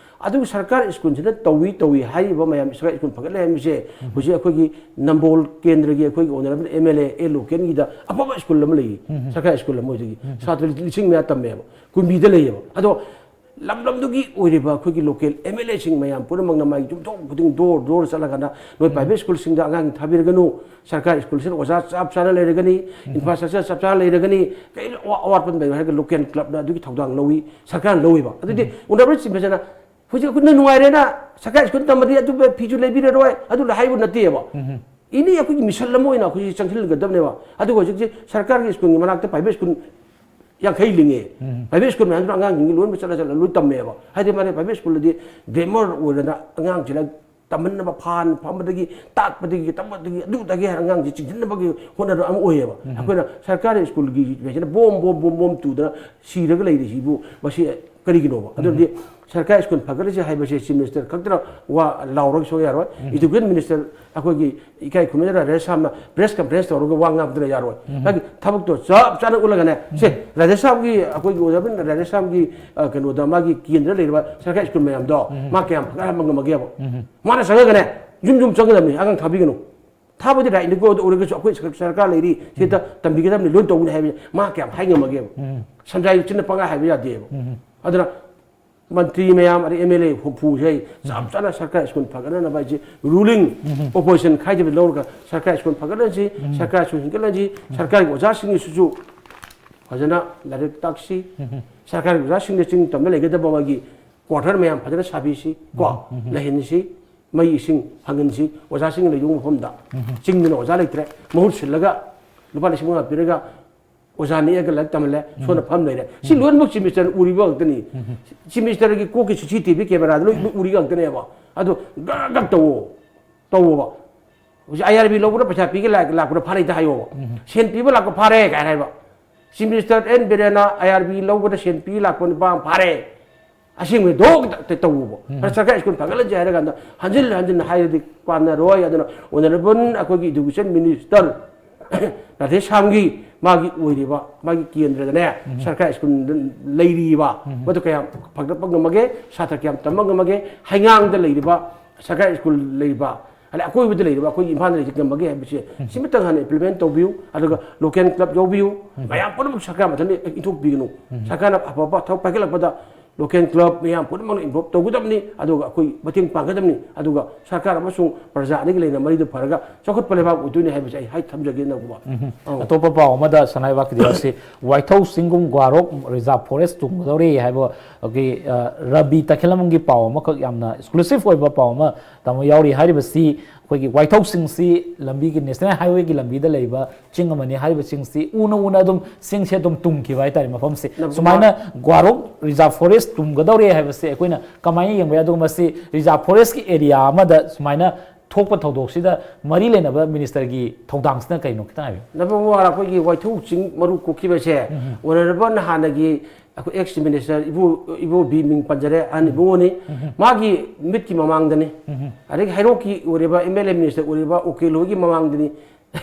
ꯑꯗꯨꯒ ꯁꯔꯀꯥꯔ ꯁ꯭ꯀꯨꯜꯁꯤꯅ ꯇꯧꯏ ꯇꯧꯏ ꯍꯥꯏꯔꯤꯕ ꯃꯌꯥꯝ, ꯁꯔꯀꯥꯔ ꯁ꯭ꯀꯨꯜ ꯐꯒꯠꯂꯦ ꯍꯥꯏꯕꯁꯦ ꯎꯝ꯫ ꯍꯧꯖꯤꯛ ꯑꯩꯈꯣꯏꯒꯤ ꯅꯝꯕꯣꯜ ꯀꯦꯟꯗ꯭ꯔꯒꯤ ꯑꯩꯈꯣꯏꯒꯤ ꯑꯣꯅꯔꯦꯕꯜ ꯑꯦꯝ ꯑꯦꯜ ꯑꯦ ꯑꯦ ꯂꯣꯀꯦꯟꯒꯤꯗ ꯑꯐꯕ ꯁ꯭ꯀꯨꯜ ꯑꯃ ꯂꯩꯌꯦ, ꯎꯝ꯫ ꯁꯔꯀꯥꯔ ꯁ꯭ꯀꯨꯜ ꯑꯃ ꯑꯣꯏꯗꯣꯏꯒꯤ ꯎꯝ꯫ ꯁꯥꯇ꯭ꯔ ꯂꯤꯁꯤꯡ ꯃꯌꯥ ꯇꯝꯃꯦꯕ, ꯀꯨꯝꯕꯤꯗ ꯂꯩꯌꯦꯕ꯫ ꯑꯗꯣ ꯂꯝ ꯂꯝꯗꯨꯒꯤ ꯑꯣꯏꯔꯤꯕ ꯑꯩꯈꯣꯏꯒꯤ ꯂꯣꯀꯦꯜ ꯑꯦꯝ ꯑꯦꯜ ꯑꯦꯁꯤꯡ ꯃꯌꯥꯝ ꯄꯨꯝꯅꯃꯛꯅ ꯃꯥꯒꯤ ꯌꯨꯝꯊꯣꯡ ꯈꯨꯗꯤꯡ ꯗꯣꯔ ꯗꯣꯔ ꯆꯠꯂꯒꯅ ꯅꯣꯏ ꯎꯝ꯫ ꯄ꯭ꯔꯥꯏꯚꯦꯠ ꯁ꯭ꯀꯨꯜꯁꯤꯡꯗ ꯑꯉꯥꯡ ꯊꯥꯕꯤꯔꯒꯅꯨ, ꯁꯔꯀꯥꯔ ꯁ꯭ꯀꯨꯜꯁꯤꯗ ꯑꯣꯖꯥ ꯆꯞ ꯆꯥꯅ ꯂꯩꯔꯒꯅꯤ, ꯎꯝ꯫ ꯏꯟꯐ꯭ꯔꯥꯁ꯭ꯇ꯭ꯔꯛꯆꯔ ꯆꯞ ꯆꯥꯅ ꯂꯩꯔꯒꯅꯤ, ꯀꯔꯤꯝ ꯑꯋꯥ-, ꯑꯋꯥꯠꯄ ꯂꯩꯔꯣꯏ ꯍꯥꯏꯔꯒ ꯂꯣꯀꯦꯜ ꯀ꯭ꯂꯕꯅ ꯑꯗꯨꯒꯤ ꯊꯧꯗꯥꯡ ꯂꯧꯏ, ꯁꯔꯀꯥꯔꯅ ꯂꯧꯏꯕ꯫ ꯑꯗꯨꯗꯤ ꯎꯝ꯫ ꯑꯣꯅꯔꯦꯕꯜ ꯆꯤꯐ ꯃꯤꯅꯤꯁꯇꯔꯅ ꯍꯧꯖꯤꯛ ꯑꯩꯈꯣꯏꯅ ꯅꯨꯡꯉꯥꯏꯔꯦꯅ ꯁꯔꯀꯥꯔ ꯁ꯭ꯀꯨꯜ ꯇꯝꯕꯗꯤ ꯑꯗꯨ ꯐꯤꯁꯨ ꯂꯩꯕꯤꯔꯔꯣꯏ, ꯑꯗꯨ ꯍꯥꯏꯕ ꯅꯠꯇꯦꯕ꯫ ꯎꯝ꯫ ꯏꯅꯤ ꯑꯩꯈꯣꯏꯒꯤ ꯃꯤꯁꯟ ꯑꯃ ꯑꯣꯏꯅ ꯑꯩꯈꯣꯏꯁꯤ ꯆꯪꯁꯤꯟꯒꯗꯕꯅꯦꯕ꯫ ꯑꯗꯨꯒ ꯍꯧꯖꯤꯛꯁꯤ ꯁꯔꯀꯥꯔꯒꯤ ꯁ꯭ꯀꯨꯜꯒꯤ ꯃꯅꯥꯛꯇ ꯄ꯭ꯔꯥꯏꯚꯦꯠ ꯁ꯭ꯀꯨꯜ ꯌꯥꯡꯈꯩ ꯂꯤꯡꯉꯦ꯫ ꯎꯝ꯫ ꯄ꯭ꯔꯥꯏꯚꯦꯠ ꯁ꯭ꯀꯨꯜ ꯃꯌꯥꯝꯗꯨꯅ ꯑꯉꯥꯡꯁꯤꯡꯁꯤ ꯂꯣꯏꯅꯃꯛ ꯆꯠꯂ ꯆꯠꯂ ꯂꯣꯏ ꯇꯝꯃꯦꯕ꯫ ꯍꯥꯏꯗꯤ ꯃꯥꯅ ꯄ꯭ꯔꯥꯏꯚꯦꯠ ꯁ꯭ꯀꯨꯜꯗꯗꯤ ꯒ꯭ꯔꯦꯃꯔ ꯑꯣꯏꯗꯅ ꯑꯉꯥꯡꯁꯤꯅ ꯇꯝꯍꯟꯅꯕ, ꯐꯥꯟ ꯐꯝꯕꯗꯒꯤ, ꯇꯥꯛꯄꯗꯒꯤ, ꯇꯝꯕꯗꯒꯤ, ꯑꯗꯨꯗꯒꯤ ꯍꯥꯏꯔ ꯑꯉꯥꯡꯁꯤ ꯆꯤꯡꯁꯤꯟꯅꯕꯒꯤ ꯍꯣꯠꯅꯕ ꯑꯃ ꯑꯣꯏꯌꯦꯕ꯫ ꯎꯝ꯫ ꯑꯩꯈꯣꯏꯅ ꯁꯔꯀꯥꯔꯒꯤ ꯁ꯭ꯀꯨꯜꯒꯤ ꯁꯤꯗ ꯕꯣꯝ, ꯕꯣꯝ, ꯕꯣꯝ, ꯕꯣꯝ ꯇꯨꯗꯅ ꯁꯤꯔꯒ ꯂꯩꯔꯤꯁꯤꯕꯨ ꯃꯁꯤ ꯀꯔꯤꯒꯤꯅꯣꯕ? ꯑꯗꯨꯅꯗꯤ ꯁꯔꯀꯥꯔ ꯁ꯭ꯀꯨꯜ ꯐꯒꯠꯂꯁꯤ ꯍꯥꯏꯕꯁꯦ ꯆꯤꯐ ꯃꯤꯅꯤꯁꯇꯔ ꯈꯛꯇꯅ ꯋꯥ ꯂꯥꯎꯔꯒ ꯁꯣꯏ ꯌꯥꯔꯣꯏ꯫ ꯎꯝ꯫ ꯏꯗꯨꯀꯦꯁꯟ ꯃꯤꯅꯤꯁꯇꯔ ꯑꯩꯈꯣꯏꯒꯤ ꯏꯀꯥꯏ ꯈꯨꯝꯅꯗꯅ ꯔꯥꯙꯦꯁ꯭ꯌꯥꯝꯅ ꯄ꯭ꯔꯦꯁ ꯀꯟꯐꯔꯦꯟꯁ ꯇꯧꯔꯒ ꯋꯥ ꯉꯥꯡꯕꯗꯨꯅ ꯌꯥꯔꯣꯏ꯫ ꯎꯝ꯫ ꯃꯥꯒꯤ ꯊꯕꯛꯇꯣ ꯆꯞ ꯆꯥꯅ ꯎꯠꯂꯒꯅꯦ, ꯁꯦ, ꯎꯝ꯫ ꯔꯥꯙꯦꯁ꯭ꯌꯥꯝꯒꯤ, ꯑꯩꯈꯣꯏꯒꯤ ꯑꯣꯖꯥ ꯔꯥꯙꯦꯁ꯭ꯌꯥꯝꯒꯤ, ꯑ, ꯀꯩꯅꯣꯗ ꯃꯥꯒꯤ ꯀꯦꯟꯗ꯭ꯔ ꯂꯩꯔꯤꯕ ꯁꯔꯀꯥꯔ ꯁ꯭ꯀꯨꯜ ꯃꯌꯥꯝꯗꯣ ꯎꯝ꯫ ꯃꯥ ꯀꯌꯥꯝ ꯐꯒꯠꯍꯟꯕ ꯉꯝꯃꯒꯦꯕ? ꯎꯝ꯫ ꯃꯥꯅ ꯆꯪꯉꯒꯅꯦ, ꯌꯨꯝ ꯌꯨꯝ ꯆꯪꯒꯗꯕꯅꯤ, ꯑꯉꯥꯡ ꯊꯥꯕꯤꯒꯅꯨ꯫ ꯊꯥꯕꯗꯤ ꯔꯥꯏꯠꯅꯤꯀꯣ, ꯑꯗꯨ ꯑꯣꯏꯔꯒꯁꯨ ꯑꯩꯈꯣꯏ ꯁꯔ-, ꯁꯔꯀꯥꯔ ꯂꯩꯔꯤ, ꯁꯤꯗ ꯎꯝ꯫ ꯇꯝꯕꯤꯒꯗꯕꯅꯤ, ꯂꯣꯏ ꯇꯧꯒꯅꯤ ꯍꯥꯏꯕꯁꯦ ꯃꯥ ꯀꯌꯥꯝ ꯍꯥꯏ ꯉꯝꯃꯒꯦꯕ? ꯎꯝ꯫ ꯁꯟꯖꯥꯏ ꯆꯤꯟꯅ ꯄꯪꯍꯥꯏ ꯍꯥꯏꯕ ꯌꯥꯗꯦꯕ꯫ ꯎꯝ꯫ ꯑꯗꯨꯅ ꯃꯟꯇ꯭ꯔꯤ ꯃꯌꯥꯝ, ꯑꯗꯩ ꯑꯦꯝ ꯑꯦꯜ ꯑꯦ ꯍꯨꯝꯐꯨꯁꯦ ꯑꯩ ꯆꯞ ꯆꯥꯅ ꯁꯔꯀꯥꯔ ꯁ꯭ꯀꯨꯜ ꯐꯒꯠꯅꯅꯕ ꯑꯩꯁꯦ ꯔꯨꯂꯤꯡ ꯎꯝ꯫ ꯑꯣꯄꯣꯖꯤꯁꯟ ꯈꯥꯏꯗꯕꯤ ꯂꯧꯔꯒ ꯁꯔꯀꯥꯔ ꯁ꯭ꯀꯨꯜ ꯐꯒꯠꯍꯟꯁꯤ, ꯎꯝ꯫ ꯁꯔꯀꯥꯔ ꯁ꯭ꯀꯨꯜ ꯍꯤꯡꯒꯠꯍꯟꯁꯤ, ꯎꯝ꯫ ꯁꯔꯀꯥꯔꯒꯤ ꯑꯣꯖꯥꯁꯤꯡꯒꯤꯁꯤꯁꯨ ꯐꯖꯅ ꯂꯥꯏꯔꯤꯛ ꯇꯥꯛꯁꯤ, ꯎꯝ꯫ ꯁꯔꯀꯥꯔꯒꯤ ꯑꯣꯖꯥꯁꯤꯡꯅ ꯆꯤꯡ ꯇꯝꯗ ꯂꯩꯒꯗꯕ ꯃꯥꯒꯤ ꯀ꯭ꯋꯥꯇꯔ ꯃꯌꯥꯝ ꯐꯖꯅ ꯁꯥꯕꯤꯁꯤ ꯀꯣ, ꯂꯩꯍꯟꯁꯤ, ꯃꯩ ꯏꯁꯤꯡ ꯐꯪꯍꯟꯁꯤ, ꯑꯣꯖꯥꯁꯤꯡ ꯂꯩꯗꯧꯕ ꯃꯐꯝꯗ꯫ ꯆꯤꯡꯗꯅ ꯑꯣꯖꯥ ꯂꯩꯇ꯭ꯔꯦ, ꯃꯍꯨꯠ ꯁꯤꯜꯂꯒ ꯂꯨꯄꯥ ꯂꯤꯁꯤꯡ ꯃꯉꯥ ꯄꯤꯔꯒ ꯑꯣꯖꯥ ꯅꯦꯛꯑꯒ ꯂꯥꯏꯔꯤꯛ ꯇꯝꯍꯜꯂꯦ, ꯁꯣꯝꯗ ꯐꯝ ꯂꯩꯔꯦ꯫ ꯁꯤ ꯂꯣꯏꯅꯃꯛ ꯆꯤꯐ ꯃꯤꯅꯤꯁꯇꯔꯅ ꯎꯔꯤꯕ ꯉꯥꯛꯇꯅꯤ꯫ ꯆꯤꯐ ꯃꯤꯅꯤꯁꯇꯔꯒꯤ ꯀꯣꯛꯀꯤ ꯁꯤ ꯁꯤ ꯇꯤ ꯚꯤ ꯀꯦꯃꯦꯔꯥꯗ ꯂꯣꯏ ꯎꯔꯤ ꯉꯥꯛꯇꯅꯦꯕ꯫ ꯑꯗꯣ ꯒꯛ ꯒꯛ ꯇꯧꯋꯣ, ꯇꯧꯋꯣꯕ꯫ ꯍꯧꯖꯤꯛ ꯑꯥꯏ ꯑꯥꯔ ꯕꯤ ꯂꯧꯕꯗ ꯄꯩꯁꯥ ꯄꯤꯒꯦ ꯂꯥꯛ-, ꯂꯥꯛꯄꯗ ꯐꯥꯔꯦ ꯍꯦꯛꯇ ꯍꯥꯏꯌꯣꯕ꯫ ꯁꯦꯟ ꯄꯤꯕ ꯂꯥꯛꯄ ꯐꯥꯔꯦ ꯀꯥꯏꯅ ꯍꯥꯏꯕ꯫ ꯆꯤꯐ ꯃꯤꯅꯤꯁꯇꯔ ꯑꯦꯟ ꯕꯤꯔꯦꯟꯅ ꯑꯥꯏ ꯑꯥꯔ ꯕꯤ ꯂꯧꯕꯗ ꯁꯦꯟ ꯄꯤꯒꯦ ꯂꯥꯛꯄ ꯅꯨꯄꯥ ꯑꯃ ꯐꯥꯔꯦ꯫ ꯑꯁꯦꯡꯕꯗꯤ ꯗꯣꯛ ꯇ-, ꯇꯧꯕ꯫ ꯎꯝ꯫ ꯑꯗ ꯁꯔꯀꯥꯔ ꯁ꯭ꯀꯨꯜ ꯐꯒꯠꯍꯟꯁꯦ ꯍꯥꯏꯔ ꯀꯥꯟꯗ ꯍꯟꯖꯤꯟ ꯍꯟꯖꯤꯟ ꯍꯥꯏꯔꯗꯤ ꯀꯥꯟꯅꯔꯣꯏ꯫ ꯑꯗꯨꯅ ꯑꯣꯅꯔꯦꯕꯜ ꯑꯩꯈꯣꯏꯒꯤ ꯏꯗꯨꯀꯦꯁꯟ ꯃꯤꯅꯤꯁꯇꯔ ꯔꯥꯙꯦꯁ꯭ꯌꯥꯝꯒꯤ ꯃꯥꯒꯤ ꯑꯣꯏꯔꯤꯕ ꯃꯥꯒꯤ ꯀꯦꯟꯗ꯭ꯔꯗꯅꯦ, ꯎꯝ꯫ ꯁꯔꯀꯥꯔ ꯁ꯭ꯀꯨꯜ ꯂꯩꯔꯤꯕ, ꯎꯝ꯫ ꯃꯗꯨ ꯀꯌꯥꯝ ꯐꯒꯠꯄ ꯉꯝꯃꯒꯦ, ꯁꯥꯇ꯭ꯔ ꯀꯌꯥꯝ ꯇꯝꯕ ꯉꯝꯃꯒꯦ, ꯍꯩꯉꯥꯡꯗ ꯂꯩꯔꯤꯕ ꯁꯔꯀꯥꯔ ꯁ꯭ꯀꯨꯜ ꯂꯩꯔꯤꯕ, ꯑꯗꯩ ꯑꯀꯣꯏꯕꯗ ꯂꯩꯔꯤꯕ ꯑꯩꯈꯣꯏꯒꯤ ꯏꯝꯐꯥꯜꯗ ꯂꯩꯔꯤꯁꯦ ꯉꯝꯃꯒꯦ ꯍꯥꯏꯕꯁꯦ, ꯎꯝ꯫ ꯁꯤꯃꯇꯪ ꯍꯥꯟꯅ ꯏꯝꯄ꯭ꯂꯤꯃꯦꯟ ꯇꯧꯕꯤꯌꯨ꯫ ꯑꯗꯨꯒ ꯂꯣꯀꯦꯜ ꯀ꯭ꯂꯕ ꯌꯥꯎꯕꯤꯌꯨ꯫ ꯎꯝ꯫ ꯃꯌꯥꯝ ꯄꯨꯝꯅꯃꯛ ꯁꯔꯀꯥꯔ ꯃꯊꯟꯇ ꯏꯟꯊꯣꯛꯄꯤꯒꯅꯨ꯫ ꯎꯝ꯫ ꯁꯔꯀꯥꯔꯅ ꯑꯐꯕ ꯊꯕꯛ ꯄꯥꯏꯈꯠꯂꯛꯄꯗ ꯂꯣꯀꯦꯜ ꯀ꯭ꯂꯕ ꯃꯌꯥꯝ ꯄꯨꯝꯅꯃꯛꯅ ꯏꯟꯚꯣꯜꯕ ꯇꯧꯒꯗꯕꯅꯤ, ꯑꯗꯨꯒ ꯑꯩꯈꯣꯏ ꯃꯇꯦꯡ ꯄꯥꯡꯒꯗꯕꯅꯤ, ꯑꯗꯨꯒ ꯁꯔꯀꯥꯔ ꯑꯃꯁꯨꯡ ꯄ꯭ꯔꯖꯥ ꯑꯅꯤꯒꯤ ꯂꯩꯅ ꯃꯔꯤꯗꯨ ꯐꯔꯒ ꯆꯥꯎꯈꯠꯄ ꯂꯩꯕꯥꯛ ꯑꯣꯏꯗꯣꯏꯅꯤ ꯍꯥꯏꯕꯁꯦ ꯑꯩ ꯍꯥꯏ ꯊꯝꯖꯒꯦ ꯅꯧꯕ꯫ ꯎꯝ꯫ ꯑꯧ꯫ ꯑꯇꯣꯞꯄ ꯄꯥꯎ ꯑꯃꯗ ꯁꯅꯥꯏꯕ ꯀꯤꯗꯤꯋꯥꯁꯤ ꯋꯥꯏꯊꯧ ꯆꯤꯡꯒꯨꯝ ꯒ꯭ꯋꯥꯔꯣꯛ ꯔꯤꯖꯥꯔꯚ ꯐꯣꯔꯦꯁ ꯇꯨꯝꯒꯗꯧꯔꯦ ꯍꯥꯏꯕ ꯑꯩꯈꯣꯏꯒꯤ, ꯑ, ꯔꯕꯤ ꯇꯈꯦꯂꯝꯒꯤ ꯄꯥꯎ ꯑꯃꯈꯛ ꯌꯥꯝꯅ ꯑꯦꯛꯁꯀ꯭ꯂꯨꯁꯤꯚ ꯑꯣꯏꯕ ꯄꯥꯎ ꯑꯃ ꯇꯥꯃꯣ ꯌꯥꯎꯔꯤ꯫ ꯍꯥꯏꯔꯤꯕꯁꯤ ꯑꯩꯈꯣꯏꯒꯤ ꯋꯥꯏꯊꯧ ꯆꯤꯡꯁꯤ ꯂꯝꯕꯤꯒꯤ ꯅꯦꯁꯅꯦꯜ ꯍꯥꯏꯋꯦꯒꯤ ꯂꯝꯕꯤꯗ ꯂꯩꯕ ꯆꯤꯡ ꯑꯃꯅꯤ꯫ ꯍꯥꯏꯔꯤꯕ ꯆꯤꯡꯁꯤ ꯎꯅ ꯎꯅ ꯑꯗꯨꯝ ꯆꯤꯡꯁꯦ ꯑꯗꯨꯝ ꯇꯨꯝꯈꯤꯕ ꯍꯥꯏꯇꯥꯔꯦ ꯃꯐꯝꯁꯦ꯫ ꯅꯝꯕꯔ ꯁꯨꯃꯥꯏꯅ ꯋꯥꯟ꯫ ꯒ꯭ꯋꯥꯔꯣꯛ ꯔꯤꯖꯥꯔꯚ ꯐꯣꯔꯦꯁ ꯇꯨꯝꯒꯗꯧꯔꯦ ꯍꯥꯏꯕꯁꯦ ꯑꯩꯈꯣꯏꯅ ꯀꯃꯥꯏꯅ ꯌꯦꯡꯕ ꯌꯥꯏ? ꯑꯗꯨꯒ ꯃꯁꯤ ꯔꯤꯖꯥꯔꯚ ꯐꯣꯔꯦꯁꯀꯤ ꯑꯦꯔꯤꯌꯥ ꯑꯃꯗ ꯁꯨꯃꯥꯏꯅ ꯊꯣꯛꯄ ꯊꯧꯗꯣꯛꯁꯤꯗ ꯃꯔꯤ ꯂꯩꯅꯕ ꯃꯤꯅꯤꯁꯇꯔꯒꯤ ꯊꯧꯗꯥꯡꯁꯤꯅ ꯀꯩꯅꯣ ꯈꯤꯇꯪ ꯍꯥꯏꯕꯤꯌꯨ꯫ ꯅꯝꯕꯔ ꯋꯥꯟ, ꯑꯩꯈꯣꯏꯒꯤ ꯋꯥꯏꯊꯧ ꯆꯤꯡ ꯃꯔꯨ ꯀꯣꯛꯈꯤꯕꯁꯦ, ꯎꯝ꯫ ꯑꯣꯅꯔꯦꯕꯜ ꯍꯥꯟꯅꯒꯤ ꯑꯩꯈꯣꯏ ꯑꯦꯛꯁ ꯃꯤꯅꯤꯁꯇꯔ ꯏꯕꯨ-, ꯏꯕꯣꯕꯤ ꯃꯤꯡ ꯄꯟꯖꯔꯦ, ꯑꯍꯟ ꯎꯝ꯫ ꯏꯕꯨꯡꯉꯣꯅꯤ, ꯎꯝ꯫ ꯃꯥꯒꯤ ꯃꯤꯠꯀꯤ ꯃꯃꯥꯡꯗꯅꯤ꯫ ꯎꯝ꯫ ꯑꯗꯒꯤ ꯍꯩꯔꯣꯛꯀꯤ ꯑꯣꯏꯔꯤꯕ ꯑꯦꯝ ꯑꯦꯜ ꯑꯦ ꯃꯤꯅꯤꯁꯇꯔ ꯑꯣꯏꯔꯤꯕ ꯎꯀꯤꯜ ꯍꯣꯏꯒꯤ ꯃꯃꯥꯡꯗꯅꯤ꯫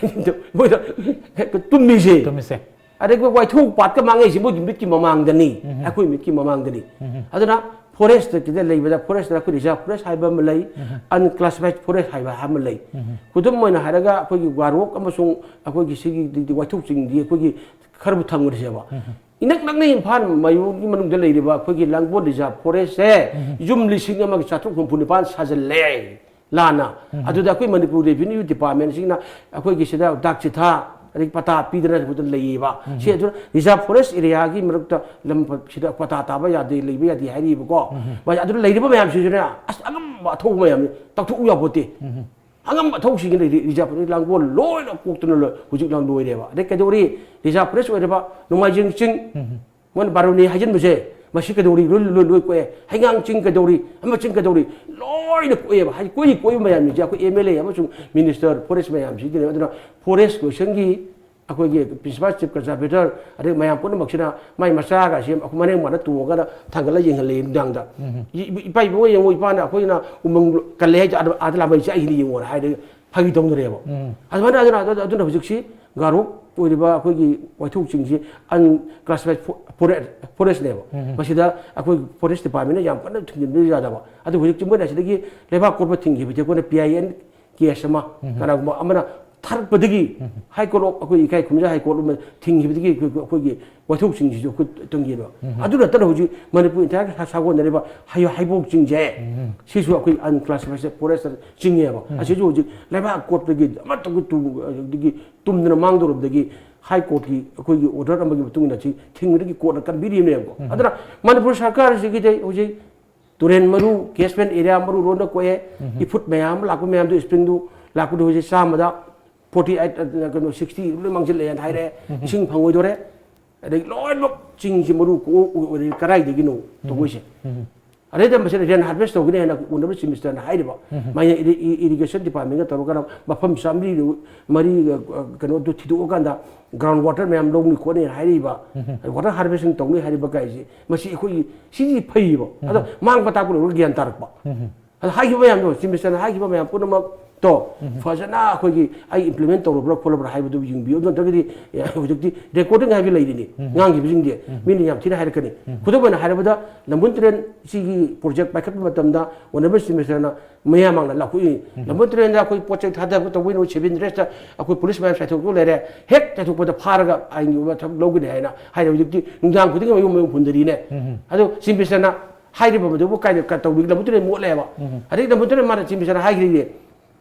ꯃꯣꯏꯗ ꯇꯨꯝꯃꯤꯁꯦ꯫ ꯇꯨꯝꯃꯤꯁꯦ꯫ ꯑꯗꯒꯤ ꯋꯥꯏꯊꯧ ꯄꯥꯠꯀ ꯃꯥꯡꯉꯛꯏꯁꯦ ꯃꯣꯏꯒꯤ ꯃꯤꯠꯀꯤ ꯃꯃꯥꯡꯗꯅꯤ, ꯎꯝ꯫ ꯑꯩꯈꯣꯏ ꯃꯤꯠꯀꯤ ꯃꯃꯥꯡꯗꯅꯤ꯫ ꯎꯝ꯫ ꯑꯗꯨꯅ ꯐꯣꯔꯦꯁꯇ ꯂꯩꯕꯗ, ꯐꯣꯔꯦꯁꯇ ꯑꯩꯈꯣꯏ ꯔꯤꯖꯥꯔꯚ ꯐꯣꯔꯦꯁ ꯍꯥꯏꯕ ꯑꯃ ꯂꯩ, ꯎꯝ꯫ ꯑꯟꯀ꯭ꯂꯥꯁꯤꯐꯥꯏꯗ ꯐꯣꯔꯦꯁ ꯍꯥꯏꯕ ꯑꯃ ꯂꯩ꯫ ꯎꯝ꯫ ꯈꯨꯗꯝ ꯑꯣꯏꯅ ꯍꯥꯏꯔꯒ ꯑꯩꯈꯣꯏꯒꯤ ꯋꯥꯔꯣꯛ ꯑꯃꯁꯨꯡ ꯑꯩꯈꯣꯏꯒꯤ ꯁꯤꯒꯤ ꯋꯥꯏꯊꯧ ꯆꯤꯡꯗꯤ ꯑꯩꯈꯣꯏꯒꯤ ꯈꯔꯕꯨ ꯊꯪꯕꯅꯦꯕ꯫ ꯎꯝ꯫ ꯏꯅꯛ ꯅꯛꯅ ꯏꯝꯐꯥꯜ ꯃꯌꯣꯟꯒꯤ ꯃꯅꯨꯡꯗ ꯂꯩꯔꯤꯕ ꯑꯩꯈꯣꯏꯒꯤ ꯂꯥꯡꯒꯣꯜ ꯔꯤꯖꯥꯔꯚ ꯐꯣꯔꯦꯁꯁꯦ ꯎꯝ꯫ ꯌꯨꯝ ꯂꯤꯁꯤꯡ ꯑꯃꯒ ꯆꯥꯇ꯭ꯔꯨꯛ ꯍꯨꯝꯐꯨ ꯅꯤꯄꯥꯟ ꯁꯥꯖꯤꯜꯂꯦ ꯂꯥꯟꯅ꯫ ꯎꯝ꯫ ꯑꯗꯨꯗ ꯑꯩꯈꯣꯏ ꯃꯅꯤꯄꯨꯔ ꯔꯦꯚꯤꯅ꯭ꯌꯨ ꯗꯤꯄꯥꯔꯠꯃꯦꯟꯁꯤꯡꯅ ꯑꯩꯈꯣꯏꯒꯤ ꯁꯤꯗ ꯗꯥꯛ ꯆꯤꯊꯥ, ꯑꯗꯒꯤ ꯄꯇꯥ ꯄꯤꯗꯅ ꯈꯣꯠꯇꯅ ꯂꯩꯌꯦꯕ꯫ ꯁꯤ ꯑꯗꯨꯅ reserve forest areaꯒꯤ ꯃꯔꯛꯇ ꯂꯝ ꯁꯤꯗ ꯄꯇꯥ ꯇꯥꯕ ꯌꯥꯗꯦ, ꯂꯩꯕ ꯌꯥꯗꯦ ꯍꯥꯏꯔꯤꯕꯀꯣ꯫ ꯃꯥ-, ꯑꯗꯨꯅ ꯂꯩꯔꯤꯕ ꯃꯌꯥꯝꯁꯤꯁꯨꯅꯦ, ꯑꯁ, ꯑꯉꯝꯕ ꯑꯊꯧꯕ ꯃꯌꯥꯝꯅꯤ, ꯇꯧꯊꯣꯛꯎ ꯌꯥꯄꯣꯠꯇꯦ꯫ ꯑꯉꯝꯕ ꯑꯊꯧꯕꯁꯤꯡꯁꯤ ꯂꯩꯔꯤ, reserve forest ꯂꯥꯡꯒꯣꯜ ꯂꯣꯏꯅ ꯀꯣꯛꯇꯅ ꯂꯣꯏ-, ꯍꯧꯖꯤꯛ ꯂꯥꯡ ꯂꯣꯏꯔꯦꯕ꯫ ꯑꯗꯩ ꯀꯩꯗꯧꯔꯤ, reserve forest ꯑꯣꯏꯔꯕ ꯅꯣꯡꯃꯥꯏꯖꯤꯡ ꯆꯤꯡ, ꯃꯣꯏꯅ ꯕꯥꯔꯨꯅꯤ ꯍꯥꯏꯖꯤꯟꯕꯁꯦ, ꯃꯁꯤ ꯀꯩꯗꯧꯔꯤ? ꯂꯣꯏ, ꯂꯣꯏ, ꯂꯣꯏ ꯀꯣꯛꯑꯦ꯫ ꯍꯩꯉꯥꯡ ꯆꯤꯡ ꯀꯩꯗꯧꯔꯤ? ꯑꯃ ꯆꯤꯡ ꯀꯩꯗꯧꯔꯤ? ꯂꯣꯏꯅ ꯀꯣꯛꯑꯦꯕ꯫ ꯍꯥꯏꯗꯤ ꯀꯣꯏꯔꯤ ꯀꯣꯏꯕ ꯃꯌꯥꯝꯁꯤꯡꯁꯦ ꯑꯩꯈꯣꯏ M L A ꯑꯃꯁꯨꯡ minister forest ꯃꯌꯥꯝꯁꯤꯒꯤꯅꯦ꯫ ꯑꯗꯨꯅ forest questionꯒꯤ ꯑꯩꯈꯣꯏꯒꯤ principal chief conservator, ꯑꯗꯩ ꯃꯌꯥꯝ ꯄꯨꯝꯅꯃꯛꯁꯤꯅ ꯃꯥꯏ ꯃꯆꯥꯒꯁꯤ ꯑꯩꯈꯣꯏ ꯃꯅꯤꯡ ꯃꯥꯡꯗ ꯇꯣꯡꯉꯒ ꯊꯥꯡꯒꯠꯂ ꯌꯦꯡꯍꯜꯂꯦ ꯅꯨꯡꯗꯥꯡꯗ꯫ ꯏ-, ꯏ-, "ꯏꯄꯥ ꯏꯕꯨꯡꯉꯣ ꯌꯦꯡꯉꯣ, ꯏꯄꯥꯅ ꯑꯩꯈꯣꯏꯅ ꯎꯃꯪ ꯀꯜꯂꯦ ꯍꯥꯏꯁꯦ ꯑꯥꯗ, ꯑꯥꯗ ꯂꯥꯃꯩ ꯆꯥꯛꯏꯅꯤ ꯌꯦꯡꯉꯣꯅ" ꯍꯥꯏꯔꯦ꯫ ꯐꯥꯒꯤ ꯇꯧꯅꯔꯦꯕ꯫ ꯑꯗꯨꯃꯥꯏꯅ ꯑꯗꯨꯅ, ꯑꯗꯨꯅ, ꯑꯗꯨꯅ ꯍꯧꯖꯤꯛꯁꯤ ꯒꯥꯔꯣ ꯑꯣꯏꯔꯤꯕ ꯑꯩꯈꯣꯏꯒꯤ ꯋꯥꯏꯊꯣꯛꯁꯤꯡꯁꯤ unclassified fo-, forest, forestꯅꯦꯕ꯫ ꯃꯁꯤꯗ ꯑꯩꯈꯣꯏ forest departmentꯅ ꯌꯥꯝ ꯀꯟꯅ ꯊꯤꯡꯖꯤꯟꯕ ꯌꯥꯗꯕ꯫ ꯑꯗꯨ ꯍꯧꯖꯤꯛꯇꯤ ꯃꯣꯏꯅ ꯑꯁꯤꯗꯒꯤ ꯂꯩꯕꯥꯛ ꯀꯣꯠꯄ ꯊꯤꯡꯈꯤꯕꯁꯦ ꯑꯩꯈꯣꯏꯅ P I N case ꯑꯃ ꯀꯅꯥꯒꯨꯝꯕ ꯑꯃꯅ ꯊꯥꯔꯛꯄꯗꯒꯤ High Court of, ꯑꯩꯈꯣꯏ ꯏꯀꯥꯏ ꯈꯨꯝꯅꯖ High Court ꯑꯃ ꯊꯤꯡꯈꯤꯕꯗꯒꯤ ꯑꯩꯈꯣꯏ, ꯑꯩꯈꯣꯏꯒꯤ ꯋꯥꯏꯊꯣꯛꯁꯤꯡꯁꯤꯁꯨ ꯑꯩꯈꯣꯏ ꯇꯨꯡꯒꯤꯕ꯫ ꯑꯗꯨ ꯅꯠꯇꯅ ꯍꯧꯖꯤꯛ ꯃꯅꯤꯄꯨꯔ entire ꯁꯥ-, ꯁꯥꯒꯣꯟꯅꯔꯤꯕ ꯍꯩ-, ꯍꯩꯕꯣꯛꯁꯤꯡꯁꯦ, ꯁꯤꯁꯨ ꯑꯩꯈꯣꯏ unclassified forest ꯆꯤꯡꯉꯦꯕ꯫ ꯑꯁꯤꯁꯨ ꯍꯧꯖꯤꯛ ꯂꯩꯕꯥꯛ ꯀꯣꯠꯄꯒꯤ ꯑꯃꯠꯇ ꯇꯨ-, ꯑꯗꯒꯤ ꯇꯨꯝꯗꯅ ꯃꯥꯡꯗꯧꯔꯕꯗꯒꯤ High Courtꯀꯤ ꯑꯩꯈꯣꯏꯒꯤ order ꯑꯃꯒꯤ ꯃꯇꯨꯡ ꯏꯟꯅ ꯁꯤ ꯊꯤꯡꯕꯗꯒꯤ courtꯅ ꯀꯟꯕꯤꯔꯤꯕꯅꯦꯕꯀꯣ꯫ ꯑꯗꯨꯅ ꯃꯅꯤꯄꯨꯔ ꯁꯔꯀꯥꯔꯁꯤꯒꯤꯗꯤ ꯍꯧꯖꯤꯛ ꯇꯨꯔꯦꯟ ꯃꯔꯨ, catchment area ꯃꯔꯨ ꯂꯣꯏꯅ ꯀꯣꯛꯑꯦ꯫ ꯏꯐꯨꯠ ꯃꯌꯥꯝ ꯑꯃ ꯂꯥꯛꯄ ꯃꯌꯥꯝꯗꯣ, springꯗꯨ ꯂꯥꯛꯄꯗꯣ ꯍꯧꯖꯤꯛ ꯆꯥꯝꯃꯗ forty eight, ꯑ, ꯀꯩꯅꯣ, sixty ꯂꯣꯏ ꯃꯥꯡꯁꯤꯜꯂꯛꯑꯦꯅ ꯍꯥꯏꯔꯛꯑꯦ꯫ ꯏꯁꯤꯡ ꯐꯪꯉꯣꯏꯗꯣꯔꯦ꯫ ꯑꯗꯩ ꯂꯣꯏꯅꯃꯛ ꯆꯤꯡꯁꯤ ꯃꯔꯨ ꯀꯣꯛ ꯑꯣꯏꯔꯦ, ꯀꯗꯥꯏꯗꯒꯤꯅꯣ ꯇꯧꯕꯩꯁꯦ? ꯑꯗꯩꯗ ꯃꯁꯤꯗ rain harvest ꯇꯧꯒꯅꯤ ꯍꯥꯏꯅ Honourable Chief Ministerꯅ ꯍꯥꯏꯔꯤꯕ, ꯃꯥꯏꯅ ꯏꯔꯤ-, ꯏ-, irrigation departmentꯒ ꯇꯧꯔꯒ ꯃꯐꯝ ꯆꯥꯝꯃꯔꯤ ꯃꯔꯤ, ꯑ, ꯀꯩꯅꯣꯗꯨ ꯊꯤꯗꯣꯛꯑꯀꯥꯟꯗ ground water ꯃꯌꯥꯝ ꯂꯧꯅꯤ ꯈꯣꯠꯅꯤ ꯍꯥꯏꯔꯤꯕ, water harvesting ꯇꯧꯅꯤ ꯍꯥꯏꯔꯤꯕ ꯀꯥꯏꯁꯦ, ꯃꯁꯤ ꯑꯩꯈꯣꯏꯒꯤ, ꯁꯤꯗꯤ ꯐꯩꯌꯦꯕ꯫ ꯑꯗꯣ ꯃꯥꯡꯕ ꯇꯥꯛꯄ ꯂꯣꯏꯔꯒ ꯒ꯭ꯌꯥꯟ ꯇꯥꯔꯛꯄ꯫ ꯑꯗꯣ ꯍꯥꯏꯈꯤꯕ ꯃꯌꯥꯝꯗꯣ, Chief Ministerꯅ ꯍꯥꯏꯈꯤꯕ ꯃꯌꯥꯝ ꯄꯨꯝꯅꯃꯛꯇꯣ ꯐꯖꯅ ꯑꯩꯈꯣꯏꯒꯤ ꯑꯩ implement ꯇꯧꯔꯕ꯭ꯔꯥ ꯈꯣꯠꯂꯕ꯭ꯔꯥ ꯍꯥꯏꯕꯗꯨ ꯌꯦꯡꯕꯤꯌꯨ꯫ ꯑꯗꯨ ꯅꯠꯇ꯭ꯔꯒꯗꯤ, ꯑꯦ, ꯍꯧꯖꯤꯛꯇꯤ recording ꯍꯥꯏꯕ ꯂꯩꯔꯤꯅꯤ, ꯉꯥꯡꯈꯤꯕꯁꯤꯡꯗꯤ ꯃꯤꯅ ꯌꯥꯝ ꯊꯤꯅ ꯍꯥꯏꯔꯛꯀꯅꯤ꯫ ꯈꯨꯗꯝ ꯑꯣꯏꯅ ꯍꯥꯏꯔꯕꯗ, ꯂꯝꯕꯨꯟ ꯇꯨꯔꯦꯜ ꯁꯤꯒꯤ project ꯄꯥꯏꯈꯠꯄ ꯃꯇꯝꯗ Honourable Chief Ministerꯅ ꯃꯌꯥꯝ ꯃꯥꯡꯗ ꯂꯥꯎꯊꯣꯛꯏ꯫ ꯂꯝꯕꯨꯟ ꯇꯨꯔꯦꯜꯗ ꯑꯩꯈꯣꯏ ꯄꯣꯠ ꯆꯩ ꯊꯥꯗꯕ ꯇꯧꯕꯩ ꯅꯣꯏ civil interestꯇ ꯑꯩꯈꯣꯏ police ꯃꯌꯥꯝ ꯆꯥꯏꯊꯣꯛꯇꯨ ꯂꯩꯔꯦ, ꯍꯦꯛ ꯆꯥꯏꯊꯣꯛꯄꯗ ꯐꯥꯔꯒ ꯑꯥꯏꯟꯒꯤ ꯑꯣꯏꯕ ꯊꯕꯛ ꯂꯧꯒꯅꯤ ꯍꯥꯏꯅ ꯍꯥꯏꯔꯦ꯫ ꯍꯧꯖꯤꯛꯇꯤ ꯅꯨꯡꯗꯥꯡ ꯈꯨꯗꯤꯡꯒꯤ ꯃꯌꯨꯝ ꯃꯌꯨꯝ ꯍꯨꯟꯗꯔꯤꯅꯦ꯫ ꯑꯗꯣ Chief Ministerꯅ ꯍꯥꯏꯔꯤꯕ ꯃꯗꯨꯕꯨ ꯀꯥꯏꯗ ꯀ-, ꯇꯧꯕꯤꯒꯦ? ꯂꯝꯕꯨꯟ ꯇꯨꯔꯦꯜ ꯃꯣꯠꯂꯦꯕ꯫ ꯑꯗꯩ ꯂꯝꯕꯨꯟ ꯇꯨꯔꯦꯜ ꯃꯥꯅ Chief Ministerꯅ ꯍꯥꯏꯈ꯭ꯔꯤꯅꯦ,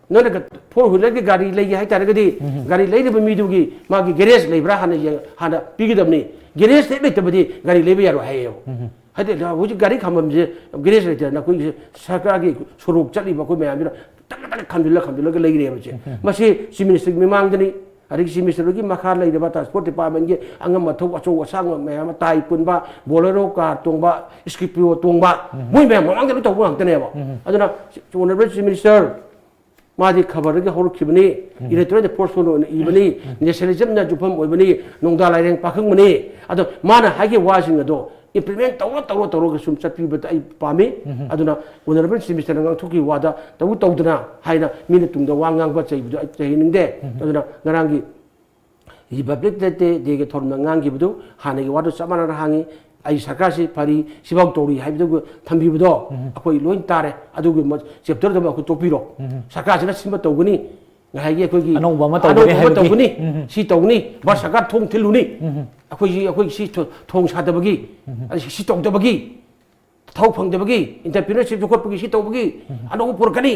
ꯅꯣꯏꯅ four wheelerꯒꯤ ꯒꯥꯔꯤ ꯂꯩꯒꯦ ꯍꯥꯏꯇꯥꯔꯒꯗꯤ, ꯒꯥꯔꯤ ꯂꯩꯔꯤꯕ ꯃꯤꯗꯨꯒꯤ ꯃꯥꯒꯤ garage ꯂꯩꯕ꯭ꯔꯥ ꯍꯥꯟꯅ ꯌꯦꯡ-, ꯍꯥꯟꯅ ꯄꯤꯒꯗꯕꯅꯤ꯫ Garage ꯍꯦꯛ ꯂꯩꯇꯕꯗꯤ ꯒꯥꯔꯤ ꯂꯩꯕ ꯌꯥꯔꯣꯏ ꯍꯥꯏꯌꯦꯕ꯫ ꯍꯥꯏꯗꯤ ꯍꯧꯖꯤꯛ ꯒꯥꯔꯤ ꯈꯥꯝꯐꯝꯁꯦ garage ꯂꯩꯇꯗꯅ ꯑꯩꯈꯣꯏꯒꯤ ꯁꯔꯀꯥꯔꯒꯤ ꯁꯣꯔꯣꯛ ꯆꯠꯂꯤꯕ ꯑꯩꯈꯣꯏ ꯃꯌꯥꯝꯁꯤꯅ ꯇꯛ ꯇꯛ ꯈꯥꯝꯖꯤꯜꯂ ꯈꯥꯝꯖꯤꯜꯂꯒ ꯂꯩꯔꯦꯕꯁꯦ꯫ ꯃꯁꯤ Chief Ministerꯒꯤ ꯃꯃꯥꯡꯗꯅꯤ, ꯑꯗꯒꯤ Chief Ministerꯒꯤ ꯃꯈꯥ ꯂꯩꯔꯤꯕ transport departmentꯀꯤ ꯑꯉꯝ ꯑꯊꯧ ꯑꯆꯧ ꯑꯁꯥꯡ ꯃꯌꯥꯝ ꯑꯃ, ꯇꯥꯏ ꯄꯨꯟꯕ, Bolero car ꯇꯣꯡꯕ, Scorpio ꯇꯣꯡꯕ, ꯃꯣꯏ ꯃꯌꯥꯝ ꯃꯃꯥꯡꯗ ꯂꯣꯏ ꯇꯧꯕ ꯉꯥꯛꯇꯅꯦꯕ꯫ ꯑꯗꯨꯅ Honourable Chief Minister, ꯃꯥꯗꯤ ꯈꯕꯔꯗꯒꯤ ꯍꯧꯔꯛꯈꯤꯕꯅꯤ, editorial of fortune ꯑꯣꯏꯅ ꯏꯕꯅꯤ, nationalismꯅ ꯌꯨꯝꯐꯝ ꯑꯣꯏꯕꯅꯤ, ꯅꯣꯡꯗꯥ ꯂꯥꯏꯔꯦꯡ ꯄꯥꯈꯪꯕꯅꯤ꯫ ꯑꯗꯣ ꯃꯥꯅ ꯍꯥꯏꯈꯤꯕ ꯋꯥꯁꯤꯡ ꯑꯗꯣ implement ꯇꯧꯔ ꯇꯧꯔ ꯇꯧꯔꯒ ꯁꯨꯝ ꯆꯠꯄꯤꯕꯗ ꯑꯩ ꯄꯥꯝꯃꯤ꯫ ꯑꯗꯨꯅ Honourable Chief Ministerꯅ ꯉꯥꯡꯊꯣꯛꯈꯤꯕ ꯋꯥꯗ ꯇꯧ ꯇꯧꯗꯅ ꯍꯥꯏꯅ ꯃꯤꯅ ꯇꯨꯡꯗ ꯋꯥ ꯉꯥꯡꯕ ꯆꯩꯕꯗꯣ ꯑꯩ ꯆꯩꯍꯟꯅꯤꯡꯗꯦ꯫ ꯑꯗꯨꯅ ꯉꯔꯥꯡꯒꯤ Republic Day, Dayꯒꯤ ꯊꯧꯔꯝꯗ ꯉꯥꯡꯈꯤꯕꯗꯨ ꯍꯥꯟꯅꯒꯤ ꯋꯥꯗꯨ ꯆꯞ ꯃꯥꯟꯅꯅ ꯍꯥꯡꯉꯤ꯫ ꯑꯩ ꯁꯔꯀꯥꯔꯁꯤ ꯐꯔꯤ, ꯁꯤꯐꯥꯎ ꯇꯧꯔꯤ ꯍꯥꯏꯕꯗꯨ ꯊꯝꯕꯤꯕꯗꯣ ꯑꯩꯈꯣꯏ ꯂꯣꯏ ꯇꯥꯔꯦ꯫ ꯑꯗꯨꯒꯤ ꯆꯦꯞꯇꯔꯗꯨꯃ ꯑꯩꯈꯣꯏ ꯇꯣꯛꯄꯤꯔꯣ꯫ ꯁꯔꯀꯥꯔꯁꯤꯅ ꯁꯤꯟꯕ ꯇꯧꯒꯅꯤ, ꯉꯁꯥꯏꯒꯤ ꯑꯩꯈꯣꯏꯒꯤ ꯑꯅꯧꯕ ꯑꯃ ꯇꯧꯒꯅꯤ ꯑꯅꯧꯕ ꯑꯃ ꯍꯥꯏꯕꯒꯤ꯫ ꯇꯧꯒꯅꯤ, ꯁꯤ ꯇꯧꯅꯤ, ꯚꯥꯔꯠ ꯁꯔꯀꯥꯔ ꯊꯣꯡ ꯊꯤꯜꯂꯨꯅꯤ, ꯑꯩꯈꯣꯏꯒꯤ, ꯑꯩꯈꯣꯏꯒꯤ ꯁꯤ ꯊꯣ-, ꯊꯣꯡ ꯁꯥꯗꯕꯒꯤ, ꯑꯗꯩ ꯁꯤ ꯇꯧꯗꯕꯒꯤ, ꯊꯕꯛ ꯐꯪꯗꯕꯒꯤ, entrepreneurship ꯌꯣꯛꯈꯠꯄꯒꯤ, ꯁꯤ ꯇꯧꯕꯒꯤ, ꯑꯅꯧꯕ ꯄꯨꯔꯛꯀꯅꯤ,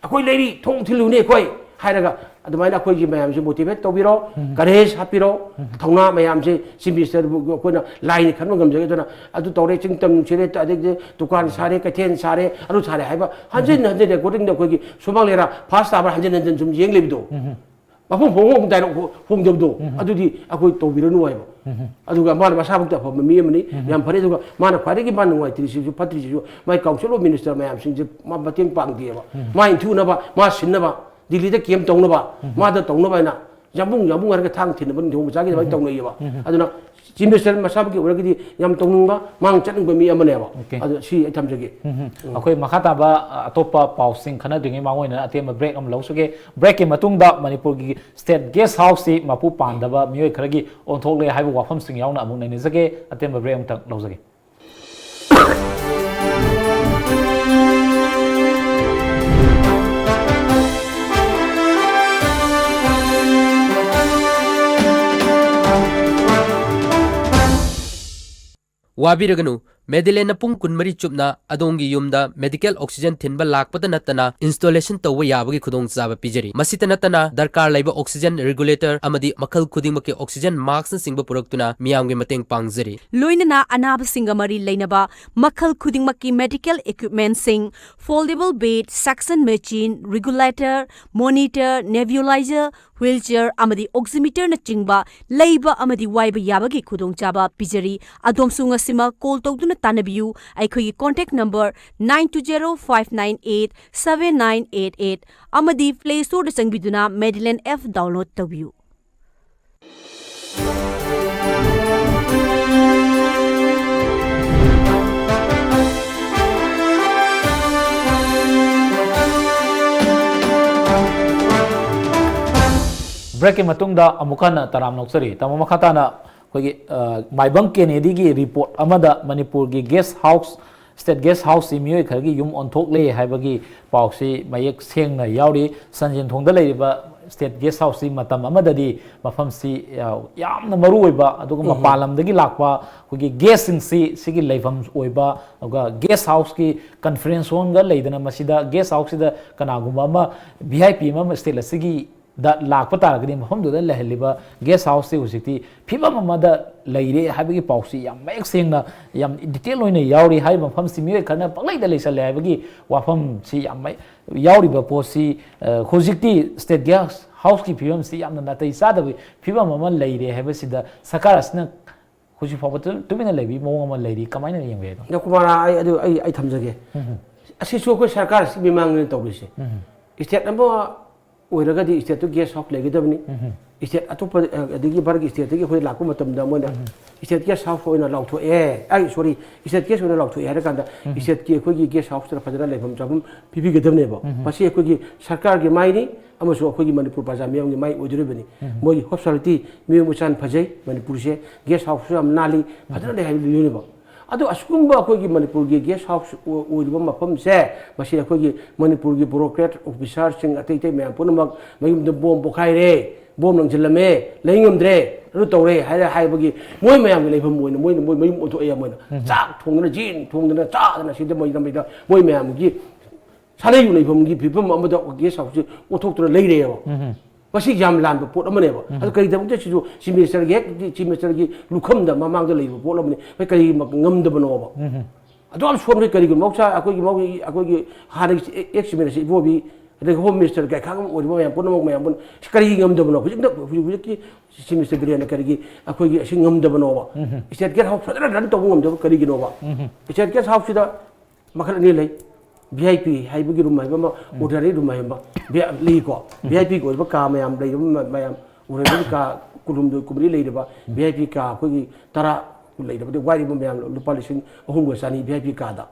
ꯑꯩꯈꯣꯏ ꯂꯩꯔꯤ, ꯊꯣꯡ ꯊꯤꯜꯂꯨꯅꯤ ꯑꯩꯈꯣꯏ ꯍꯥꯏꯔꯒ ꯑꯗꯨꯃꯥꯏꯅ ꯑꯩꯈꯣꯏꯒꯤ ꯃꯌꯥꯝꯁꯦ motivate ꯇꯧꯕꯤꯔꯣ, courage ꯍꯥꯞꯄꯤꯔꯣ, ꯊꯧꯅꯥ ꯃꯌꯥꯝꯁꯦ Chief Ministerꯕꯨ ꯑꯩꯈꯣꯏꯅ ꯂꯥꯏꯅ ꯈꯟꯕ ꯉꯝꯖꯒꯦ꯫ ꯑꯗꯨꯅ ꯑꯗꯨ ꯇꯧꯔꯦ, ꯆꯤꯡ ꯇꯝ ꯅꯨꯡꯁꯤꯔꯦ, ꯑꯗꯒꯤ ꯗꯨꯀꯥꯟ ꯁꯥꯔꯦ, ꯀꯩꯊꯦꯜ ꯁꯥꯔꯦ, ꯑꯗꯨ ꯁꯥꯔꯦ ꯍꯥꯏꯕ ꯍꯟꯖꯤꯟ ꯍꯟꯖꯤꯟ recordingꯗ ꯑꯩꯈꯣꯏꯒꯤ ꯁꯨꯃꯥꯡ ꯂꯤꯂꯥ first ꯇꯥꯕ ꯍꯟꯖꯤꯟ ꯍꯟꯖꯤꯟ ꯁꯨꯝ ꯌꯦꯡ ꯂꯩꯕꯗꯣ, ꯃꯐꯝ ꯍꯣꯡꯕ ꯍꯣꯡ ꯇꯥꯏꯅ ꯍꯣ-, ꯍꯣꯡꯗꯕꯗꯣ, ꯑꯗꯨꯗꯤ ꯑꯩꯈꯣꯏ ꯇꯧꯕꯤꯔꯅꯨ ꯍꯥꯏꯕ꯫ ꯑꯗꯨꯒ ꯃꯥꯅ ꯃꯁꯥꯃꯛꯇ ꯑꯐꯕ ꯃꯤ ꯑꯃꯅꯤ, ꯌꯥꯝ ꯐꯔꯦ꯫ ꯑꯗꯨꯒ ꯃꯥꯅ ꯈ꯭ꯋꯥꯏꯗꯒꯤ ꯃꯥ ꯅꯨꯡꯉꯥꯏꯇ꯭ꯔꯤꯁꯤꯁꯨ ꯐꯠꯇ꯭ꯔꯤꯁꯤꯁꯨ ꯃꯥꯏ Council of Minister ꯃꯌꯥꯝꯁꯤꯡꯁꯦ ꯃꯥ ꯃꯇꯦꯡ ꯄꯥꯡꯗꯦꯕ꯫ ꯃꯥ ꯏꯟꯊꯨꯅꯕ, ꯃꯥ ꯁꯤꯟꯅꯕ, ꯗꯤꯜꯂꯤꯗ camp ꯇꯧꯅꯕ, ꯃꯥꯗ ꯇꯧꯅꯕ ꯍꯥꯏꯅ ꯌꯥꯝꯕꯨꯡ ꯌꯥꯝꯕꯨꯡ ꯍꯥꯏꯔꯒ ꯊꯥꯡ ꯊꯤꯟꯅꯕ ꯅꯤꯡꯊꯧ ꯃꯆꯥꯒꯤ ꯑꯗꯨꯃꯥꯏꯅ ꯇꯧꯅꯩꯌꯦꯕ꯫ ꯑꯗꯨꯅ Chief Minister ꯃꯁꯥꯃꯛꯀꯤ ꯑꯣꯏꯔꯒꯗꯤ ꯌꯥꯝ ꯇꯧꯅꯤꯡꯕ, ꯃꯥꯡ ꯆꯠꯅꯤꯡꯕ ꯃꯤ ꯑꯃꯅꯦꯕ꯫ Okay. ꯑꯗꯣ ꯁꯤ ꯑꯩ ꯊꯝꯖꯒꯦ꯫ ꯎꯝ꯫ ꯑꯩꯈꯣꯏ ꯃꯈꯥ ꯇꯥꯕ, ꯑ, ꯑꯇꯣꯞꯄ ꯄꯥꯎꯁꯤꯡ ꯈꯟꯅꯗ꯭ꯔꯤꯉꯩ ꯃꯃꯥꯡ ꯑꯣꯏꯅ ꯑꯇꯦꯟꯕ break ꯑꯃ ꯂꯧꯖꯒꯦ꯫ Breakꯀꯤ ꯃꯇꯨꯡꯗ ꯃꯅꯤꯄꯨꯔꯒꯤ State Guest Houseꯁꯤ ꯃꯄꯨ ꯄꯥꯟꯗꯕ ꯃꯤꯑꯣꯏ ꯈꯔꯒꯤ ꯑꯣꯟꯊꯣꯛꯂꯦ ꯍꯥꯏꯕ ꯋꯥꯐꯝꯁꯤꯡ ꯌꯥꯎꯅ ꯑꯃꯨꯛ ꯅꯩꯅꯖꯒꯦ꯫ ꯑꯇꯦꯟꯕ break ꯑꯃꯇꯪ ꯂꯧꯖꯒꯦ꯫ ꯋꯥꯕꯤꯔꯒꯅꯨ, ꯃꯦꯗꯤꯂꯦꯟꯅ ꯄꯨꯡ ꯀꯨꯟꯃꯔꯤ ꯆꯨꯞꯅ ꯑꯗꯣꯝꯒꯤ ꯌꯨꯝꯗ medical oxygen ꯊꯤꯟꯕ ꯂꯥꯛꯄꯗ ꯅꯠꯇꯅ installation ꯇꯧꯕ ꯌꯥꯕꯒꯤ ꯈꯨꯗꯣꯡꯆꯥꯕ ꯄꯤꯖꯔꯤ꯫ ꯃꯁꯤꯇ ꯅꯠꯇꯅ ꯗꯔꯀꯥꯔ ꯂꯩꯕ oxygen regulator ꯑꯃꯗꯤ ꯃꯈꯜ ꯈꯨꯗꯤꯡꯃꯛꯀꯤ oxygen maskꯅꯆꯤꯡꯕ ꯄꯨꯔꯛꯇꯨꯅ ꯃꯤꯌꯥꯝꯒꯤ ꯃꯇꯦꯡ ꯄꯥꯡꯖꯔꯤ꯫ ꯂꯣꯏꯅꯅ ꯑꯅꯥꯕꯁꯤꯡꯒ ꯃꯔꯤ ꯂꯩꯅꯕ ꯃꯈꯜ ꯈꯨꯗꯤꯡꯃꯛꯀꯤ medical equipmentꯁꯤꯡ, foldable bed, suction machine, regulator, monitor, nebulizer, wheelchair ꯑꯃꯗꯤ oximeterꯅꯆꯤꯡꯕ ꯂꯩꯕ ꯑꯃꯗꯤ ꯋꯥꯏꯕ ꯌꯥꯕꯒꯤ ꯈꯨꯗꯣꯡꯆꯥꯕ ꯄꯤꯖꯔꯤ꯫ ꯑꯗꯣꯝꯁꯨ ꯉꯁꯤꯃꯛ call ꯇꯧꯗꯨꯅ ꯇꯥꯟꯅꯕꯤꯌꯨ꯫ ꯑꯩꯈꯣꯏꯒꯤ contact number nine two zero five nine eight seven nine eight eight ꯑꯃꯗꯤ Play Storeꯗ ꯆꯪꯕꯤꯗꯨꯅ Medilane app download ꯇꯧꯕꯤꯌꯨ꯫ Breakꯀꯤ ꯃꯇꯨꯡꯗ ꯑꯃꯨꯛ ꯍꯟꯅ ꯇꯔꯥꯝ ꯅꯣꯛꯆꯔꯤ꯫ ꯇꯥꯃꯣ, ꯃꯈꯥ ꯇꯥꯅ ꯑꯩꯈꯣꯏꯒꯤ, ꯑ, ꯃꯥꯏꯕꯝ ꯀꯦꯅꯦꯗꯤꯒꯤ report ꯑꯃꯗ ꯃꯅꯤꯄꯨꯔꯒꯤ guest house, state guest houseꯁꯤ ꯃꯤꯑꯣꯏ ꯈꯔꯒꯤ ꯌꯨꯝ ꯑꯣꯟꯊꯣꯛꯂꯦ ꯍꯥꯏꯕꯒꯤ ꯄꯥꯎꯁꯤ ꯃꯌꯦꯛ ꯁꯦꯡꯅ ꯌꯥꯎꯔꯤ꯫ ꯁꯟꯖꯦꯟꯊꯣꯡꯗ ꯂꯩꯔꯤꯕ state guest houseꯁꯤ ꯃꯇꯝ ꯑꯃꯗꯗꯤ ꯃꯐꯝꯁꯤ, ꯑ, ꯌꯥꯝꯅ ꯃꯔꯨ ꯑꯣꯏꯕ, ꯑꯗꯨꯒ ꯃꯄꯥꯟ ꯂꯝꯗꯒꯤ ꯂꯥꯛꯄ ꯑꯩꯈꯣꯏꯒꯤ guestꯁꯤꯡꯁꯤ ꯁꯤꯒꯤ ꯂꯩꯐꯝ ꯑꯣꯏꯕ, ꯑꯗꯨꯒ guest houseꯀꯤ conference hallꯒ ꯂꯩꯗꯅ, ꯃꯁꯤꯗ guest houseꯁꯤꯗ ꯀꯅꯥꯒꯨꯝꯕ ꯑꯃ V I P ꯑꯃ state ꯑꯁꯤꯒꯤ ꯗ ꯂꯥꯛꯄ ꯇꯥꯔꯒꯗꯤ ꯃꯐꯝꯗꯨꯗ ꯂꯩꯍꯜꯂꯤꯕ guest houseꯁꯤ ꯍꯧꯖꯤꯛꯇꯤ ꯐꯤꯕꯝ ꯑꯃꯗ ꯂꯩꯔꯦ ꯍꯥꯏꯕꯒꯤ ꯄꯥꯎꯁꯤ ꯌꯥꯝ ꯃꯌꯦꯛ ꯁꯦꯡꯅ, ꯌꯥꯝ detail ꯑꯣꯏꯅ ꯌꯥꯎꯔꯤ꯫ ꯍꯥꯏꯔꯤꯕ ꯃꯐꯝꯁꯤ ꯃꯤꯑꯣꯏ ꯈꯔꯅ ꯄꯪꯂꯩꯗ ꯂꯩꯁꯜꯂꯦ ꯍꯥꯏꯕꯒꯤ ꯋꯥꯐꯝꯁꯤ ꯌꯥꯝ ꯃꯌꯦꯛ ꯌꯥꯎꯔꯤꯕ ꯄꯣꯠꯁꯤ, ꯑ, ꯍꯧꯖꯤꯛꯇꯤ state guest houseꯀꯤ ꯐꯤꯕꯝꯁꯤ ꯌꯥꯝꯅ ꯅꯥꯇꯩ ꯆꯥꯗꯕ ꯐꯤꯕꯝ ꯑꯃ ꯂꯩꯔꯦ ꯍꯥꯏꯕꯁꯤꯗ ꯁꯔꯀꯥꯔ ꯑꯁꯤꯅ ꯍꯧꯖꯤꯛ ꯐꯥꯎꯕ ꯇꯨ-, ꯇꯨꯃꯤꯟꯅ ꯂꯩꯕꯒꯤ ꯃꯑꯣꯡ ꯑꯃ ꯂꯩꯔꯤ꯫ ꯀꯃꯥꯏꯅ ꯌꯦꯡꯕ ꯌꯥꯏ, ꯑꯗꯣ? ꯗꯥ ꯀꯨꯃꯥꯔ, ꯑꯩ, ꯑꯗꯨ ꯑꯩ, ꯑꯩ ꯊꯝꯖꯒꯦ꯫ ꯑꯁꯤꯁꯨ ꯑꯩꯈꯣꯏ ꯁꯔꯀꯥꯔ ꯑꯁꯤꯒꯤ ꯃꯤꯃꯥꯡꯗꯅꯤ ꯇꯧꯔꯤꯁꯦ꯫ State ꯑꯃ ꯑꯣꯏꯔꯒꯗꯤ stateꯇꯨ guest house ꯂꯩꯒꯗꯕꯅꯤ꯫ State ꯑꯇꯣꯞꯄ, ꯑ, ꯑꯗꯒꯤ ꯚꯥꯔꯠꯀꯤ stateꯇꯒꯤ ꯑꯩꯈꯣꯏ ꯂꯥꯛꯄ ꯃꯇꯝꯗ ꯃꯣꯏꯅ state guest house ꯑꯣꯏꯅ ꯂꯥꯎꯊꯣꯛꯑꯦ, ꯑꯩ, sorry, state guest ꯑꯣꯏꯅ ꯂꯥꯎꯊꯣꯛꯑꯦ ꯍꯥꯏꯔ ꯀꯥꯟꯗ stateꯀꯤ ꯑꯩꯈꯣꯏꯒꯤ guest houseꯇ ꯐꯖꯅ ꯂꯩꯐꯝ ꯆꯥꯐꯝ ꯄꯤꯕꯤꯒꯗꯕꯅꯦꯕ꯫ ꯃꯁꯤ ꯑꯩꯈꯣꯏꯒꯤ ꯁꯔꯀꯥꯔꯒꯤ ꯃꯥꯏꯅꯤ, ꯑꯃꯁꯨꯡ ꯑꯩꯈꯣꯏꯒꯤ ꯃꯅꯤꯄꯨꯔ ꯄ꯭ꯔꯖꯥ ꯃꯤꯌꯥꯝꯒꯤ ꯃꯥꯏ ꯑꯣꯏꯗꯣꯔꯤꯕꯅꯤ꯫ ꯃꯣꯏꯒꯤ hospitality, ꯃꯤꯑꯣꯏ ꯃꯆꯥꯟ ꯐꯖꯩ, ꯃꯅꯤꯄꯨꯔꯁꯦ guest houseꯁꯨ ꯌꯥꯝ ꯅꯥꯜꯂꯤ, ꯐꯖꯅ ꯂꯩ ꯍꯥꯏꯕꯗꯨꯅꯦꯕ꯫ ꯑꯗꯣ ꯑꯁꯤꯒꯨꯝꯕ ꯑꯩꯈꯣꯏꯒꯤ ꯃꯅꯤꯄꯨꯔꯒꯤ ꯒꯦꯁ ꯍꯥꯎꯁ ꯑꯣꯏꯔꯤꯕ ꯃꯐꯝꯁꯦ, ꯃꯁꯤ ꯑꯩꯈꯣꯏꯒꯤ ꯃꯅꯤꯄꯨꯔꯒꯤ ꯕ꯭ꯌꯨꯔꯣꯀ꯭ꯔꯦꯠ ꯑꯣꯐꯤꯁꯥꯔꯁꯤꯡ ꯑꯇꯩ ꯑꯇꯩ ꯃꯌꯥꯝ ꯄꯨꯝꯅꯃꯛ ꯃꯌꯨꯝꯗ ꯕꯣꯝ ꯄꯣꯈꯥꯏꯔꯦ, ꯕꯣꯝ ꯂꯪꯁꯤꯜꯂꯝꯃꯦ, ꯂꯩ ꯉꯝꯗ꯭ꯔꯦ, ꯑꯗꯨ ꯇꯧꯔꯦ ꯍꯥꯏꯔ ꯍꯥꯏꯕꯒꯤ ꯃꯣꯏ ꯃꯌꯥꯝꯒꯤ ꯂꯩꯐꯝ ꯑꯣꯏꯅ ꯃꯣꯏꯅ ꯃꯣꯏ ꯃꯌꯨꯝ ꯑꯣꯟꯊꯣꯛꯑꯦ꯫ ꯃꯣꯏꯅ ꯆꯥꯛ ꯊꯣꯡꯗꯅ, ꯆꯦꯡ ꯊꯣꯡꯗꯅ ꯆꯥꯗꯅ ꯁꯤꯗ ꯃꯣꯏ ꯂꯝꯕꯤꯗ ꯃꯣꯏ ꯃꯌꯥꯝꯒꯤ ꯁꯥꯟꯅꯩ ꯌꯨꯅꯩꯐꯝꯒꯤ ꯐꯤꯕꯝ ꯑꯃꯗ ꯒꯦꯁ ꯍꯥꯎꯁꯁꯤ ꯑꯣꯟꯊꯣꯛꯇꯨꯅ ꯂꯩꯔꯦꯕ꯫ ꯃꯁꯤ ꯌꯥꯝ ꯂꯥꯟꯕ ꯄꯣꯠ ꯑꯃꯅꯦꯕ꯫ ꯑꯗꯨ ꯀꯔꯤꯒꯤꯗꯃꯛꯇ ꯁꯤꯁꯨ ꯆꯤꯐ ꯃꯤꯅꯤꯁꯇꯔꯒꯤ ꯍꯦꯛ ꯆꯤꯐ ꯃꯤꯅꯤꯁꯇꯔꯒꯤ ꯂꯨꯈꯝꯗ ꯃꯃꯥꯡꯗ ꯂꯩꯕ ꯄꯣꯠ ꯑꯃꯅꯤ꯫ ꯑꯩꯈꯣꯏ ꯀꯔꯤ ꯉꯝꯗꯕꯅꯣꯕ? ꯑꯗꯨ ꯌꯥꯝ ꯁꯣꯟꯕ ꯀꯔꯤꯒꯤꯅꯣ? ꯃꯍꯧꯁꯥ ꯑꯩꯈꯣꯏꯒꯤ ꯃꯍꯧ-, ꯑꯩꯈꯣꯏꯒꯤ ꯍꯥꯟꯅꯒꯤ ꯑꯦꯛꯁ ꯆꯤꯐ ꯃꯤꯅꯤꯁꯇꯔ ꯏꯕꯣꯕꯤ, ꯑꯗꯒꯤ ꯍꯣꯝ ꯃꯤꯅꯤꯁꯇꯔ ꯀꯩꯈꯥ ꯑꯣꯏꯔꯤꯕ ꯃꯌꯥꯝ ꯄꯨꯝꯅꯃꯛ ꯃꯌꯥꯝ ꯄꯨꯟꯅ ꯁꯤ ꯀꯔꯤ ꯉꯝꯗꯕꯅꯣ? ꯍꯧꯖꯤꯛꯇ ꯍꯧꯖꯤꯛ ꯍꯧꯖꯤꯛꯀꯤ ꯆꯤꯐ ꯃꯤꯅꯤꯁꯇꯔ ꯕꯤꯔꯦꯟꯅ ꯀꯔꯤꯒꯤ ꯑꯩꯈꯣꯏꯒꯤ ꯑꯁꯤ ꯉꯝꯗꯕꯅꯣꯕ? ꯏꯁꯇꯦꯠ ꯒꯦꯁ ꯍꯥꯎꯁ ꯐꯖꯅ ꯔꯟ ꯇꯧꯕ ꯉꯝꯗꯕ ꯀꯔꯤꯒꯤꯅꯣꯕ? ꯏꯁꯇꯦꯠ ꯒꯦꯁ ꯍꯥꯎꯁꯁꯤꯗ ꯃꯈꯜ ꯑꯅꯤ ꯂꯩ꯫ ꯚꯤ ꯑꯥꯏ ꯄꯤ ꯍꯥꯏꯕꯒꯤ ꯔꯨꯝ ꯍꯥꯏꯕ ꯑꯃ, ꯑꯣꯔꯗꯤꯅꯔꯤ ꯔꯨꯝ ꯍꯥꯏꯕ ꯑꯃ, ꯚꯤ-, ꯂꯩꯀꯣ꯫ ꯚꯤ ꯑꯥꯏ ꯄꯤꯒꯤ ꯑꯣꯏꯕ ꯀꯥ ꯃꯌꯥꯝ ꯂꯩꯔꯤꯕ ꯃ-, ꯃꯌꯥꯝ, ꯑꯣꯔꯗꯤꯅꯔꯤ ꯀꯥ ꯀꯨꯟꯍꯨꯝꯗꯣꯏ, ꯀꯨꯟꯃꯔꯤ ꯂꯩꯔꯤꯕ, ꯚꯤ ꯑꯥꯏ ꯄꯤ ꯀꯥ ꯑꯩꯈꯣꯏꯒꯤ ꯇꯔꯥ ꯂꯩꯔꯕꯗꯤ ꯋꯥꯏꯔꯤꯕ ꯃꯌꯥꯝ ꯂꯨꯄꯥ ꯂꯤꯁꯤꯡ ꯑꯍꯨꯝꯒ ꯆꯅꯤ ꯚꯤ ꯑꯥꯏ ꯄꯤ ꯀꯥꯗ꯫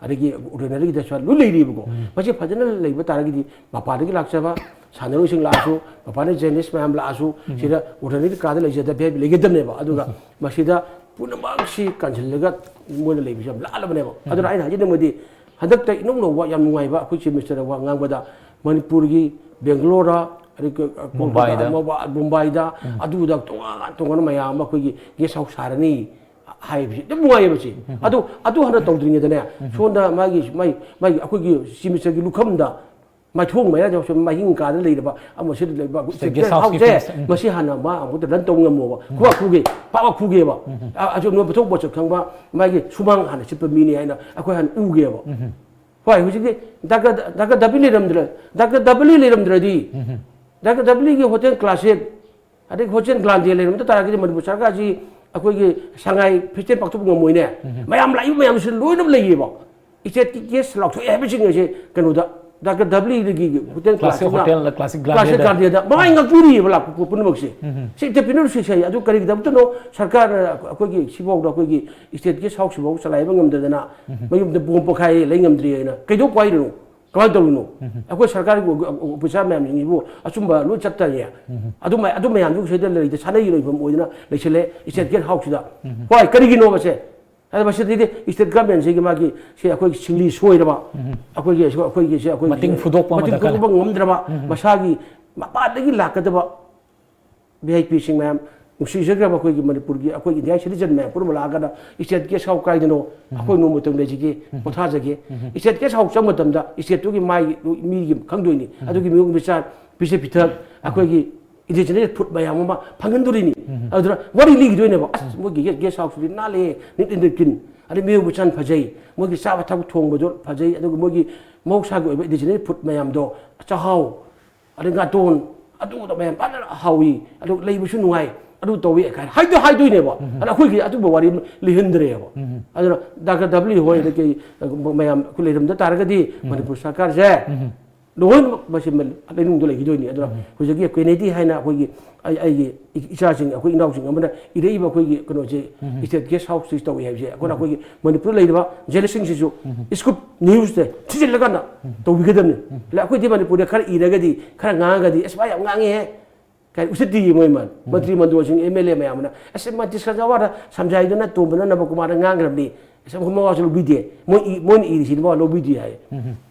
ꯑꯗꯒꯤ ꯑꯣꯔꯗꯤꯅꯔꯤꯒꯤꯗꯁꯨ ꯂꯣꯏ ꯂꯩꯔꯤꯕꯀꯣ꯫ ꯃꯁꯤ ꯐꯖꯅ ꯂꯩꯕ ꯇꯥꯔꯒꯗꯤ ꯃꯄꯥꯟꯗꯒꯤ ꯂꯥꯛꯆꯕ ꯁꯥꯟꯅꯔꯣꯏꯁꯤꯡ ꯂꯥꯛꯑꯁꯨ, ꯃꯄꯥꯟꯗ ꯖꯔꯅꯦꯂꯤꯁ ꯃꯌꯥꯝ ꯂꯥꯛꯑꯁꯨ, ꯁꯤꯗ ꯑꯣꯔꯗꯤꯅꯔꯤ ꯀꯥꯗ ꯂꯩꯖꯗꯕ ꯚꯤ ꯑꯥꯏ ꯄꯤ ꯂꯩꯒꯗꯕꯅꯦꯕ꯫ ꯑꯗꯨꯒ ꯃꯁꯤꯗ ꯄꯨꯝꯅꯃꯛꯁꯤ ꯀꯟꯁꯤꯜꯂꯒ ꯃꯣꯏꯅ ꯂꯩꯕꯁꯤ ꯌꯥꯝ ꯂꯥꯜꯂꯕꯅꯦꯕ꯫ ꯑꯗꯨꯅ ꯑꯩꯅ ꯍꯥꯏꯖꯅꯤꯡꯕꯗꯤ, ꯍꯟꯗꯛꯇ ꯏꯅꯧ ꯅꯧꯕ ꯌꯥꯝ ꯅꯨꯡꯉꯥꯏꯕ ꯑꯩꯈꯣꯏ ꯆꯤꯐ ꯃꯤꯅꯤꯁꯇꯔꯅ ꯋꯥ ꯉꯥꯡꯕꯗ, ꯃꯅꯤꯄꯨꯔꯒꯤ ꯕꯦꯡꯒꯂꯣꯔꯗ, ꯑꯗꯒꯤ ꯀꯣꯜꯀꯇꯥ, ꯃꯨꯝꯕꯥꯏꯗ꯫ ꯃꯨꯝꯕꯥꯏ-, ꯃꯨꯝꯕꯥꯏꯗ, ꯑꯗꯨꯗ ꯇꯣꯉꯥꯟ ꯇꯣꯉꯥꯟꯕ ꯃꯌꯥꯝ ꯑꯃ ꯑꯩꯈꯣꯏꯒꯤ ꯒꯦꯁ ꯍꯥꯎꯁ ꯁꯥꯔꯅꯤ ꯍꯥꯏꯕꯁꯤ ꯌꯥꯝ ꯅꯨꯡꯉꯥꯏꯌꯦꯕ ꯁꯤ꯫ ꯑꯗꯨ, ꯑꯗꯨ ꯍꯥꯟꯅ ꯇꯧꯗ꯭ꯔꯤꯉꯩꯗꯅꯦ, ꯁꯣꯝꯗ ꯃꯥꯒꯤ, ꯃꯥꯒꯤ, ꯃꯥꯒꯤ ꯑꯩꯈꯣꯏꯒꯤ ꯆꯤꯐ ꯃꯤꯅꯤꯁꯇꯔꯒꯤ ꯂꯨꯈꯝꯗ ꯃꯥꯏꯊꯣꯡ ꯃꯌꯥꯁꯦ ꯁꯨꯝ ꯃꯍꯤꯡ ꯀꯥꯗꯅ ꯂꯩꯔꯕ ꯑꯃ ꯁꯤꯗ ꯂꯩꯕ ꯑꯩꯈꯣꯏ ꯁꯤꯗ ꯒꯦꯁ ꯒꯦꯁ ꯍꯥꯎꯁꯀꯤ ꯍꯥꯎꯁꯁꯦ, ꯐꯤꯛꯁ, ꯎꯝ꯫ ꯃꯁꯤ ꯍꯥꯟꯅ ꯃꯥ ꯑꯃꯨꯛꯇ ꯔꯟ ꯇꯧꯕ ꯉꯝꯃꯣꯕ꯫ ꯎꯝ꯫ ꯈꯨꯕꯥꯛ ꯈꯨꯒꯦ, ꯄꯥꯛ ꯄꯥꯛ ꯈꯨꯒꯦꯕ꯫ ꯎꯝ꯫ ꯑ-, ꯑꯆꯨꯝꯕ ꯄꯣꯠꯊꯣꯛ ꯄꯣꯠꯁꯛ ꯈꯪꯕ, ꯃꯥꯒꯤ ꯁꯨꯃꯥꯡ ꯍꯥꯟꯅ ꯁꯤꯠꯄ ꯃꯤꯅꯤ ꯍꯥꯏꯅ ꯑꯩꯈꯣꯏ ꯍꯥꯟꯅ ꯎꯒꯦꯕ꯫ ꯎꯝ꯫ ꯍꯣꯏ, ꯍꯧꯖꯤꯛꯇꯤ ꯗꯥꯛꯇꯔ, ꯗꯥꯛꯇꯔ ꯗꯕꯂꯤ ꯂꯩꯔꯝꯗ꯭ꯔ-, ꯗꯥꯛꯇꯔ ꯗꯕꯂꯤ ꯂꯩꯔꯝꯗ꯭ꯔꯗꯤ, ꯎꯝ꯫ ꯗꯥꯛꯇꯔ ꯗꯕꯂꯤꯒꯤ ꯍꯣꯇꯦꯜ ꯀ꯭ꯂꯥꯁꯤꯛ, ꯑꯗꯩ ꯍꯣꯇꯦꯜ ꯒ꯭ꯔꯥꯟꯗꯦ ꯂꯩꯔꯝꯗ ꯇꯥꯔꯒꯗꯤ ꯃꯅꯤꯄꯨꯔ ꯁꯔꯀꯥꯔꯁꯤ ꯑꯩꯈꯣꯏꯒꯤ ꯁꯉꯥꯏ ꯐꯦꯁꯇꯤꯚꯦꯜ ꯄꯥꯡꯊꯣꯛꯄ ꯉꯝꯃꯣꯏꯅꯦ꯫ ꯎꯝ꯫ ꯃꯌꯥꯝ ꯂꯥꯛꯏꯕ ꯃꯌꯥꯝꯁꯤ ꯂꯣꯏꯅꯃꯛ ꯂꯩꯌꯦꯕ꯫ ꯏꯁꯇꯦꯠꯀꯤ ꯒꯦꯁ ꯂꯥꯎꯊꯣꯛꯑꯦ ꯍꯥꯏꯕꯁꯤꯡ ꯑꯁꯦ ꯀꯩꯅꯣꯗ, ꯗꯥꯛꯇꯔ ꯗꯕꯂꯤꯗꯒꯤ ꯍꯣꯇꯦꯜ ꯀ꯭ꯂꯥꯁꯤꯛ ꯀ꯭ꯂꯥꯁꯤꯛꯅ, ꯍꯣꯇꯦꯜꯗ, ꯀ꯭ꯂꯥꯁꯤꯛ ꯀ꯭ꯂꯥꯁꯤꯛ ꯒ꯭ꯔꯥꯟꯗꯦꯗ꯫ ꯒ꯭ꯔꯥꯟꯗꯦꯗ ꯃꯃꯥꯏ ꯉꯥꯛꯄꯤꯔꯤꯑꯕ ꯂꯥꯛꯄ ꯄꯣꯠ ꯄꯨꯝꯅꯃꯛꯁꯦ꯫ ꯎꯝ꯫ ꯁꯤ ꯑꯦꯟꯇꯔꯄ꯭ꯔꯤꯅꯔꯁꯤꯞ ꯍꯥꯏ꯫ ꯑꯗꯨ ꯀꯔꯤꯒꯤꯗꯃꯛꯇꯅꯣ ꯁꯔꯀꯥꯔꯅ ꯑꯩꯈꯣꯏꯒꯤ ꯁꯤꯐꯥꯎꯗ, ꯑꯩꯈꯣꯏꯒꯤ ꯏꯁꯇꯦꯠ ꯒꯦꯁ ꯍꯥꯎꯁꯁꯤꯐꯥꯎ ꯆꯂꯥꯏꯕ ꯉꯝꯗꯗꯅ, ꯎꯝ꯫ ꯃꯌꯨꯝꯗ ꯕꯣꯝ ꯄꯣꯈꯥꯏ ꯂꯩ ꯉꯝꯗ꯭ꯔꯤ ꯍꯥꯏꯅ ꯀꯩꯗꯧ ꯄꯥꯏꯔꯤꯅꯣ? ꯀꯃꯥꯏꯅ ꯇꯧꯔꯤꯅꯣ? ꯎꯝ꯫ ꯑꯩꯈꯣꯏ ꯁꯔꯀꯥꯔꯒꯤ ꯑꯣꯐꯤꯁꯥꯔ ꯃꯌꯥꯝꯁꯤꯡꯁꯤꯕꯨ ꯑꯆꯨꯝꯕ ꯂꯣꯏ ꯆꯠꯇꯔꯤꯌꯦ꯫ ꯎꯝ꯫ ꯑꯗꯨ ꯃꯌꯥꯝ, ꯑꯗꯨ ꯃꯌꯥꯝꯗꯨ ꯁꯤꯗ ꯂꯩꯔꯤꯗ ꯁꯥꯟꯅꯩ ꯂꯩꯐꯝ ꯑꯣꯏꯗꯅ ꯂꯩꯁꯤꯜꯂꯦ ꯏꯁꯇꯦꯠ ꯒꯦꯁ ꯍꯥꯎꯁꯁꯤꯗ꯫ ꯎꯝ꯫ ꯍꯣꯏ, ꯀꯔꯤꯒꯤꯅꯣꯕꯁꯦ? ꯑꯗ ꯃꯁꯤꯗꯩꯗꯤ state government ꯁꯤꯒꯤ ꯃꯥꯒꯤ ꯁꯤ ꯑꯩꯈꯣꯏꯒꯤ ꯁꯤꯡꯂꯤ ꯁꯣꯏꯔꯕ, ꯑꯩꯈꯣꯏꯒꯤ ꯑꯩꯈꯣꯏꯒꯤ ꯁꯤ ꯑꯩꯈꯣꯏꯒꯤ ꯃꯇꯤꯡ ꯐꯨꯗꯣꯛꯄ ꯑꯃ ꯃꯇꯤꯡ ꯗꯔꯀꯥꯔ ꯐꯨꯗꯣꯛꯄ ꯂꯩ꯫ ꯉꯝꯗ꯭ꯔꯕ, ꯃꯁꯥꯒꯤ ꯃꯄꯥꯟꯗꯒꯤ ꯂꯥꯛꯀꯗꯕ V I P ꯁꯤꯡ ꯃꯌꯥꯝ, ꯅꯨꯡꯁꯤꯖꯈ꯭ꯔꯕ ꯑꯩꯈꯣꯏꯒꯤ ꯃꯅꯤꯄꯨꯔꯒꯤ ꯑꯩꯈꯣꯏ Indian citizen ꯃꯌꯥꯝ ꯄꯨꯝꯅꯃꯛ ꯂꯥꯛꯑꯒꯅ state guest house ꯀꯥꯏꯗꯅꯣ ꯑꯩꯈꯣꯏ ꯅꯣꯡꯃꯇꯪ ꯂꯩꯁꯤꯒꯦ, ꯄꯣꯊꯥꯖꯒꯦ꯫ State guest house ꯆꯪꯕ ꯃꯇꯝꯗ state ꯇꯨꯒꯤ ꯃꯥꯒꯤ ꯃꯤꯒꯤ ꯈꯪꯗꯣꯏꯅꯤ, ꯑꯗꯨꯒꯤ ꯃꯤꯑꯣꯏ ꯃꯆꯥ ꯄꯤꯖ ꯄꯤꯊꯛ ꯑꯩꯈꯣꯏꯒꯤ indigenous food ꯃꯌꯥꯝ ꯑꯃ ꯐꯪꯍꯟꯗꯣꯔꯤꯅꯤ꯫ ꯑꯗꯨꯅ ꯋꯥꯔꯤ ꯂꯤꯈꯤꯗꯣꯏꯅꯦꯕ, "ꯑꯁ, ꯃꯣꯏꯒꯤ guest house ꯇꯨꯗꯤ ꯅꯥꯜꯂꯦ, neat and clean, ꯑꯗꯩ ꯃꯤꯑꯣꯏ ꯃꯆꯥꯟ ꯐꯖꯩ, ꯃꯣꯏꯒꯤ ꯆꯥꯕ ꯊꯛꯄ ꯊꯣꯡꯕꯗꯣ ꯐꯖꯩ, ꯑꯗꯨꯒ ꯃꯣꯏꯒꯤ ꯃꯍꯧꯁꯥꯒꯤ ꯑꯣꯏꯕ indigenous food ꯃꯌꯥꯝꯗꯣ, ꯆꯥꯛꯍꯥꯎ, ꯑꯗꯩ ꯉꯥꯇꯣꯟ, ꯑꯗꯨꯗ ꯃꯌꯥꯝ ꯐꯖꯅ ꯍꯥꯎꯏ, ꯑꯗꯨ ꯂꯩꯕꯁꯨ ꯅꯨꯡꯉꯥꯏ, ꯑꯗꯨ ꯇꯧꯏ" ꯀꯥꯏꯅ ꯍꯥꯏꯗꯣ ꯍꯥꯏꯗꯣꯏꯅꯦꯕ꯫ ꯑꯗ ꯑꯩꯈꯣꯏꯒꯤ ꯑꯗꯨꯒꯨꯝꯕ ꯋꯥꯔꯤ ꯑꯃ ꯂꯩꯍꯟꯗ꯭ꯔꯦꯕ꯫ ꯑꯗꯨꯅ ꯗꯥꯛꯇꯔ ꯗꯕꯂꯤꯎ ꯍꯣꯏ, ꯑꯗꯒꯤ ꯃꯌꯥꯝ ꯑꯩꯈꯣꯏ ꯂꯩꯔꯝꯗ ꯇꯥꯔꯒꯗꯤ ꯃꯅꯤꯄꯨꯔ ꯁꯔꯀꯥꯔꯁꯦ ꯂꯣꯏꯅꯃꯛ ꯃꯁꯤ ꯂꯩꯅꯨꯡꯗ ꯂꯩꯈꯤꯗꯣꯏꯅꯤ꯫ ꯑꯗꯨꯅ ꯍꯧꯖꯤꯛꯀꯤ ꯀꯦꯅꯦꯗꯤ ꯍꯥꯏꯅ ꯑꯩꯈꯣꯏꯒꯤ ꯑꯩ- ꯑꯩꯒꯤ ꯏꯆꯥꯁꯤꯡ, ꯑꯩꯈꯣꯏ ꯏꯅꯥꯎꯁꯤꯡ ꯑꯃꯅ ꯏꯔꯛꯏꯕ ꯑꯩꯈꯣꯏꯒꯤ ꯀꯩꯅꯣꯁꯦ, state guest house ꯁꯤ ꯇꯧꯏ ꯍꯥꯏꯕꯁꯦ ꯑꯩꯈꯣꯏꯅ ꯑꯩꯈꯣꯏꯒꯤ ꯃꯅꯤꯄꯨꯔꯗ ꯂꯩꯔꯤꯕ journalist ꯁꯤꯡꯁꯤꯁꯨ scoop news ꯁꯦ ꯊꯤꯖꯤꯜꯂꯒꯅ ꯇꯧꯕꯤꯒꯗꯕꯅꯤ꯫ ꯑꯗ ꯑꯩꯈꯣꯏꯗꯤ ꯃꯅꯤꯄꯨꯔꯗ ꯈꯔ ꯏꯔꯒꯗꯤ, ꯈꯔ ꯉꯥꯡꯉꯒꯗꯤ, "ꯑꯁ, ꯃꯥ ꯌꯥꯝ ꯉꯥꯡꯉꯦꯍꯦ" ꯀꯥꯏ ꯎꯁꯤꯠꯇꯤꯌꯦ ꯃꯣꯏ ꯃꯥꯟ꯫ ꯃꯟꯇ꯭ꯔꯤ ꯃꯟꯗꯣꯜꯁꯤꯡ, ꯑꯦꯝ ꯑꯦꯜ ꯑꯦ ꯃꯌꯥꯝꯅ, "ꯑꯁ, ꯃꯥ ꯗꯤꯁꯀꯁ ꯑꯋꯥꯔꯗ ꯁꯝꯖꯥꯏꯗꯨꯅ ꯇꯣꯝꯕꯅ ꯅꯕꯀꯨꯃꯥꯔꯗ ꯉꯥꯡꯈ꯭ꯔꯕꯅꯤ, ꯑꯁ, ꯃꯋꯥꯁꯨ ꯂꯧꯕꯤꯗꯦ, ꯃꯣꯏ ꯏ- ꯃꯣꯏꯅ ꯏꯔꯤꯁꯤꯗꯤ ꯃꯋꯥ ꯂꯧꯕꯤꯗꯦ" ꯍꯥꯏ꯫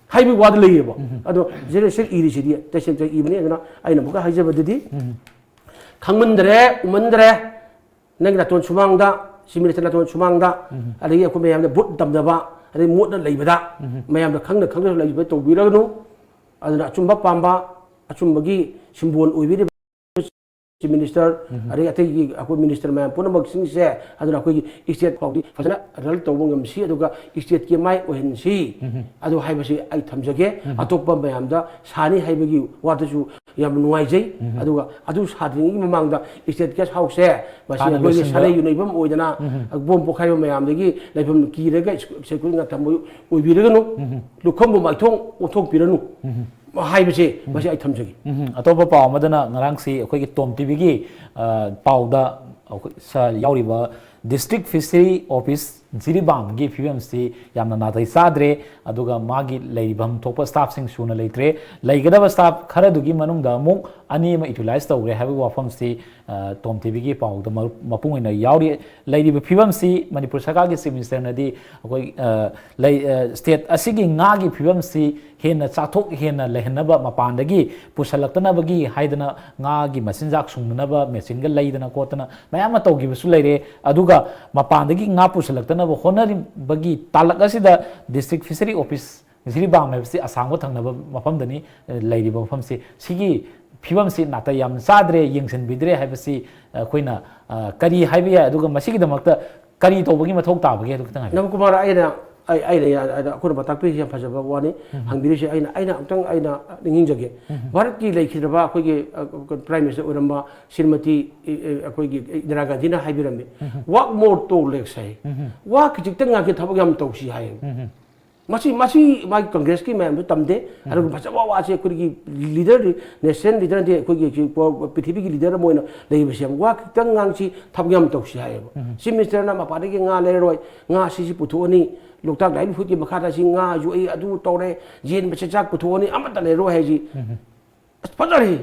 ꯍꯥꯏꯕꯒꯤ ꯋꯥꯗ ꯂꯩꯌꯦꯕ꯫ ꯑꯗꯣ ꯖꯦꯅꯦꯔꯦꯁꯟ ꯏꯔꯤꯁꯤꯗꯤ ꯇꯁꯦꯡ ꯇꯁꯦꯡ ꯏꯕꯅꯤ꯫ ꯑꯗꯨꯅ ꯑꯩꯅ ꯑꯃꯨꯛꯀ ꯍꯥꯏꯖꯕꯗꯗꯤ, ꯈꯪꯃꯟꯗ꯭ꯔꯦ, ꯎꯃꯟꯗ꯭ꯔꯦ, ꯅꯪꯒꯤ ꯅꯥꯇꯣꯟ ꯁꯨꯃꯥꯡꯗ, ꯆꯤꯃꯤꯅꯤꯁꯇꯔ ꯅꯥꯇꯣꯟ ꯁꯨꯃꯥꯡꯗ, ꯑꯗꯒꯤ ꯑꯩꯈꯣꯏ ꯃꯌꯥꯝꯗ ꯚꯣꯠ ꯇꯝꯅꯕ, ꯑꯗꯩ ꯃꯣꯠꯅ ꯂꯩꯕꯗ, ꯃꯌꯥꯝꯅ ꯈꯪꯅ ꯈꯪꯅ ꯂꯩꯕ ꯇꯧꯕꯤꯔꯒꯅꯨ꯫ ꯑꯗꯨꯅ ꯑꯆꯨꯝꯕ ꯄꯥꯝꯕ, ꯑꯆꯨꯝꯕꯒꯤ ꯁꯤꯝꯕꯣꯜ ꯑꯣꯏꯕꯤꯔꯤꯕ ꯆꯤꯐ ꯃꯤꯅꯤꯁꯇꯔ, ꯑꯗꯩ ꯑꯇꯩꯒꯤ ꯑꯩꯈꯣꯏ ꯃꯤꯅꯤꯁꯇꯔ ꯃꯌꯥꯝ ꯄꯨꯝꯅꯃꯛꯁꯤꯡꯁꯦ, ꯑꯗꯨꯅ ꯑꯩꯈꯣꯏꯒꯤ ꯁ꯭ꯇꯦꯠ ꯐꯥꯎꯗꯤ ꯐꯖꯅ ꯔꯟ ꯇꯧꯕ ꯉꯝꯁꯤ, ꯑꯗꯨꯒ ꯁ꯭ꯇꯦꯠꯀꯤ ꯃꯥꯏ ꯑꯣꯏꯍꯟꯁꯤ꯫ ꯑꯗꯨ ꯍꯥꯏꯕꯁꯤ ꯑꯩ ꯊꯝꯖꯒꯦ꯫ ꯑꯇꯣꯞꯄ ꯃꯌꯥꯝꯗ ꯁꯥꯅꯤ ꯍꯥꯏꯕꯒꯤ ꯋꯥꯗꯨꯁꯨ ꯌꯥꯝ ꯅꯨꯡꯉꯥꯏꯖꯩ꯫ ꯑꯗꯨꯒ ꯑꯗꯨ ꯁꯥꯗ꯭ꯔꯤꯉꯩꯒꯤ ꯃꯃꯥꯡꯗ ꯁ꯭ꯇꯦꯠ ꯒꯦꯁ ꯍꯥꯎꯁꯁꯦ ꯃꯁꯤ ꯍꯥꯟꯅ ꯑꯩꯈꯣꯏꯒꯤ ꯂꯣꯏꯁꯤꯟꯕ꯫ ꯁꯥꯟꯅ ꯌꯨꯅꯩꯐꯝ ꯑꯣꯏꯗꯅ, ꯕꯣꯝ ꯄꯣꯈꯥꯏꯕ ꯃꯌꯥꯝꯗꯒꯤ ꯂꯩꯐꯝ ꯀꯤꯔꯒ ꯁ꯭ꯀꯨꯜ ꯉꯥꯛ ꯊꯝꯕ ꯑꯣꯏꯕꯤꯔꯒꯅꯨ, ꯂꯨꯈꯝꯕꯨ ꯃꯥꯏꯊꯣꯡ ꯑꯣꯟꯊꯣꯛꯄꯤꯔꯅꯨ ꯍꯥꯏꯕꯁꯦ ꯃꯁꯤ ꯑꯩ ꯊꯝꯖꯒꯦ꯫ ꯎꯝ, ꯑꯇꯣꯞꯄ ꯄꯥꯎ ꯑꯃꯗꯅ ꯉꯔꯥꯡꯁꯤ ꯑꯩꯈꯣꯏꯒꯤ ꯇꯣꯝ ꯇꯤꯚꯤꯒꯤ, ꯑ, ꯄꯥꯎꯗ ꯑꯩꯈꯣꯏ ꯁ-, ꯌꯥꯎꯔꯤꯕ district fishery office ꯖꯤꯔꯤꯕꯥꯝꯒꯤ ꯐꯤꯕꯝꯁꯤ ꯌꯥꯝꯅ ꯅꯥꯇꯩ ꯆꯥꯗ꯭ꯔꯦ꯫ ꯑꯗꯨꯒ ꯃꯥꯒꯤ ꯂꯩꯐꯝ ꯊꯣꯛꯄ staffꯁꯤꯡ ꯁꯨꯅ ꯂꯩꯇ꯭ꯔꯦ꯫ ꯂꯩꯒꯗꯕ staff ꯈꯔꯗꯨꯒꯤ ꯃꯅꯨꯡꯗ ꯑꯃꯨꯛ ꯑꯅꯤ ꯑꯃ utilize ꯇꯧꯈ꯭ꯔꯦ ꯍꯥꯏꯕꯒꯤ ꯋꯥꯐꯝꯁꯤ, ꯑ, ꯇꯣꯝ ꯇꯤꯚꯤꯒꯤ ꯄꯥꯎꯗ ꯃꯔꯨꯞ-, ꯃꯄꯨꯡ ꯑꯣꯏꯅ ꯌꯥꯎꯔꯤ꯫ ꯂꯩꯔꯤꯕ ꯐꯤꯕꯝꯁꯤ ꯃꯅꯤꯄꯨꯔ ꯁꯔꯀꯥꯔꯒꯤ Chief Ministerꯅꯗꯤ ꯑꯩꯈꯣꯏ, ꯑ, ꯂꯩ-, ꯑ, state ꯑꯁꯤꯒꯤ ꯉꯥꯒꯤ ꯐꯤꯕꯝꯁꯤ ꯍꯦꯟꯅ ꯆꯥꯊꯣꯛ ꯍꯦꯟꯅ ꯂꯩꯍꯟꯅꯕ, ꯃꯄꯥꯟꯗꯒꯤ ꯄꯨꯁꯜꯂꯛꯇꯅꯕꯒꯤ ꯍꯥꯏꯗꯅ ꯉꯥꯒꯤ ꯃꯆꯤꯟꯖꯥꯛ ꯁꯨꯡꯅꯅꯕ machineꯒ ꯂꯩꯗꯅ ꯈꯣꯠꯇꯅ ꯃꯌꯥꯝ ꯑꯃ ꯇꯧꯈꯤꯕꯁꯨ ꯂꯩꯔꯦ꯫ ꯑꯗꯨꯒ ꯃꯄꯥꯟꯗꯒꯤ ꯉꯥ ꯄꯨꯁꯜꯂꯛꯇꯅꯕ ꯍꯣꯠꯅꯔꯤꯕꯒꯤ ꯇꯥꯂꯛ ꯑꯁꯤꯗ District Fishery Office ꯖꯤꯔꯤꯕꯥꯝ ꯍꯥꯏꯕꯁꯤ ꯑꯁꯥꯡꯕ ꯊꯪꯅꯕ ꯃꯐꯝꯗꯅꯤ, ꯑ, ꯂꯩꯔꯤꯕ ꯃꯐꯝꯁꯤ꯫ ꯁꯤꯒꯤ ꯐꯤꯕꯝꯁꯤ ꯅꯥꯇꯩ ꯌꯥꯝ ꯆꯥꯗ꯭ꯔꯦ, ꯌꯦꯡꯁꯤꯟꯕꯤꯗ꯭ꯔꯦ ꯍꯥꯏꯕꯁꯤ ꯑꯩꯈꯣꯏꯅ, ꯑ, ꯀꯔꯤ ꯍꯥꯏꯕ ꯌꯥꯏ? ꯑꯗꯨꯒ ꯃꯁꯤꯒꯤꯗꯃꯛꯇ ꯀꯔꯤ ꯇꯧꯕꯒꯤ ꯃꯊꯧ ꯇꯥꯕꯒꯦ? ꯑꯗꯨ ꯈꯤꯇꯪ ꯍꯥꯏꯕꯤꯌꯨ꯫ ꯅꯕꯀꯨꯃꯥꯔ, ꯑꯩꯅ, ꯑꯩ, ꯑꯩꯅ ꯌꯥ-, ꯑꯗ ꯑꯩꯈꯣꯏꯅ ꯄꯥꯎꯇꯥꯛ ꯄꯤꯔꯤꯁꯤ ꯌꯥꯝ ꯐꯖꯕ ꯋꯥꯅꯤ꯫ ꯎꯝ꯫ ꯍꯪꯕꯤꯔꯤꯁꯤ ꯑꯩꯅ, ꯑꯩꯅ ꯑꯃꯨꯛꯇꯪ ꯑꯩꯅ ꯅꯤꯡꯁꯤꯡꯖꯒꯦ꯫ ꯎꯝ꯫ ꯚꯥꯔꯠꯀꯤ ꯂꯩꯈꯤꯗ꯭ꯔꯕ ꯑꯩꯈꯣꯏꯒꯤ, ꯑ, Prime Minister ꯑꯣꯏꯔꯝꯕ ꯁ꯭ꯔꯤꯃꯇꯤ, ꯑ, ꯑ, ꯑꯩꯈꯣꯏꯒꯤ ꯏꯟꯗꯤꯔꯥ ꯒꯥꯟꯙꯤꯅ ꯍꯥꯏꯕꯤꯔꯝꯃꯤ, ꯎꯝ꯫ "Work more, toil less" ꯍꯥꯏ꯫ ꯎꯝ꯫ ꯋꯥ ꯈꯤꯖꯤꯛꯇꯪ ꯉꯥꯡꯁꯤ, ꯊꯕꯛ ꯌꯥꯝ ꯇꯧꯁꯤ ꯍꯥꯏ꯫ ꯎꯝ꯫ ꯃꯁꯤ, ꯃꯁꯤ ꯃꯥꯒꯤ ꯀꯪꯒ꯭ꯔꯦꯁꯀꯤ ꯃꯌꯥꯝꯗꯨ ꯇꯝꯗꯦ꯫ ꯎꯝ꯫ ꯑꯗꯨꯒ ꯐꯖꯕ ꯋꯥꯁꯦ ꯑꯩꯈꯣꯏꯒꯤ leader, national leader ꯅꯠꯇꯦ, ꯑꯩꯈꯣꯏꯒꯤ ꯁꯤ ꯄ-, ꯄ꯭ꯔꯤꯊꯤꯕꯤꯒꯤ leader ꯑꯃ ꯑꯣꯏꯅ ꯂꯩꯕꯁꯦ ꯌꯥꯝ ꯋꯥ ꯈꯤꯇꯪ ꯉꯥꯡꯁꯤ, ꯊꯕꯛ ꯌꯥꯝ ꯇꯧꯁꯤ ꯍꯥꯏꯌꯦꯕ꯫ ꯎꯝ꯫ Chief Ministerꯅ ꯃꯄꯥꯟꯗꯒꯤ ꯉꯥ ꯂꯩꯔꯔꯣꯏ, ꯉꯥ ꯁꯤꯁꯤ ꯄꯨꯊꯣꯛꯑꯅꯤ, ꯂꯣꯛꯇꯥꯛ livelihoodsꯀꯤ ꯃꯈꯥꯗ ꯁꯤ ꯉꯥ ꯌꯣꯛꯏ, ꯑꯗꯨ ꯇꯧꯔꯦ, ꯌꯦꯟ ꯃꯆꯤꯟꯖꯥꯛ ꯄꯨꯊꯣꯛꯑꯅꯤ, ꯑꯃꯠꯇ ꯂꯩꯔꯔꯣꯏ ꯍꯥꯏꯁꯤ꯫ ꯎꯝ꯫ ꯑꯁ, ꯐꯖꯔꯦ꯫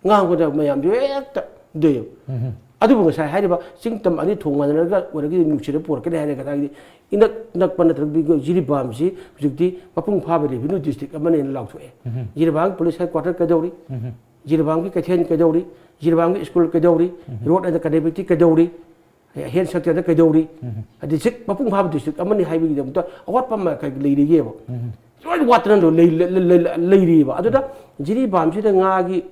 ꯉꯥꯡꯕꯗ ꯃꯌꯥꯝꯁꯨ ꯍꯦꯛꯇ ꯗꯣꯏꯌꯦꯕ꯫ ꯎꯝ꯫ ꯑꯗꯨꯕꯨ ꯉꯁꯥꯏ ꯍꯥꯏꯔꯤꯕ ꯆꯤꯡ ꯇꯝ ꯑꯅꯤ ꯊꯣꯡ ꯃꯥꯟꯅꯔꯒ ꯑꯣꯏꯔꯒꯗꯤ ꯅꯨꯡꯁꯤꯠꯅ ꯄꯨꯔꯛꯀꯅꯤ ꯍꯥꯏꯔꯒ ꯇꯥꯔꯒꯗꯤ ꯏꯅꯛ ꯅꯛꯄ ꯅꯠꯇ꯭ꯔꯒ ꯖꯤꯔꯤꯕꯥꯝꯁꯤ ꯍꯧꯖꯤꯛꯇꯤ ꯃꯄꯨꯡ ꯐꯥꯕ revenue district ꯑꯃꯅꯦꯅ ꯂꯥꯎꯊꯣꯛꯑꯦ꯫ ꯎꯝ꯫ ꯖꯤꯔꯤꯕꯥꯝꯒꯤ police headquarter ꯀꯩꯗꯧꯔꯤ? ꯎꯝ꯫ ꯖꯤꯔꯤꯕꯥꯝꯒꯤ ꯀꯩꯊꯦꯜ ꯀꯩꯗꯧꯔꯤ? ꯖꯤꯔꯤꯕꯥꯝꯒꯤ school ꯀꯩꯗꯧꯔꯤ? ꯎꯝ꯫ Road and connectivity ꯀꯩꯗꯧꯔꯤ? Health sectorꯗ ꯀꯩꯗꯧꯔꯤ? ꯎꯝ꯫ District ꯃꯄꯨꯡ ꯐꯥꯕ district ꯑꯃꯅꯤ ꯍꯥꯏꯕꯒꯤꯗꯃꯛꯇ ꯑꯋꯥꯠꯄ ꯑꯃ ꯀꯩ ꯂꯩꯔꯤꯒꯦꯕ? ꯎꯝ꯫ ꯂꯣꯏ ꯋꯥꯠꯇꯅ ꯂꯩ-, ꯂꯩ-, ꯂꯩ-, ꯂꯩꯔꯤꯕ꯫ ꯑꯗꯨꯗ ꯖꯤꯔꯤꯕꯥꯝꯁꯤꯗ ꯉꯥꯒꯤ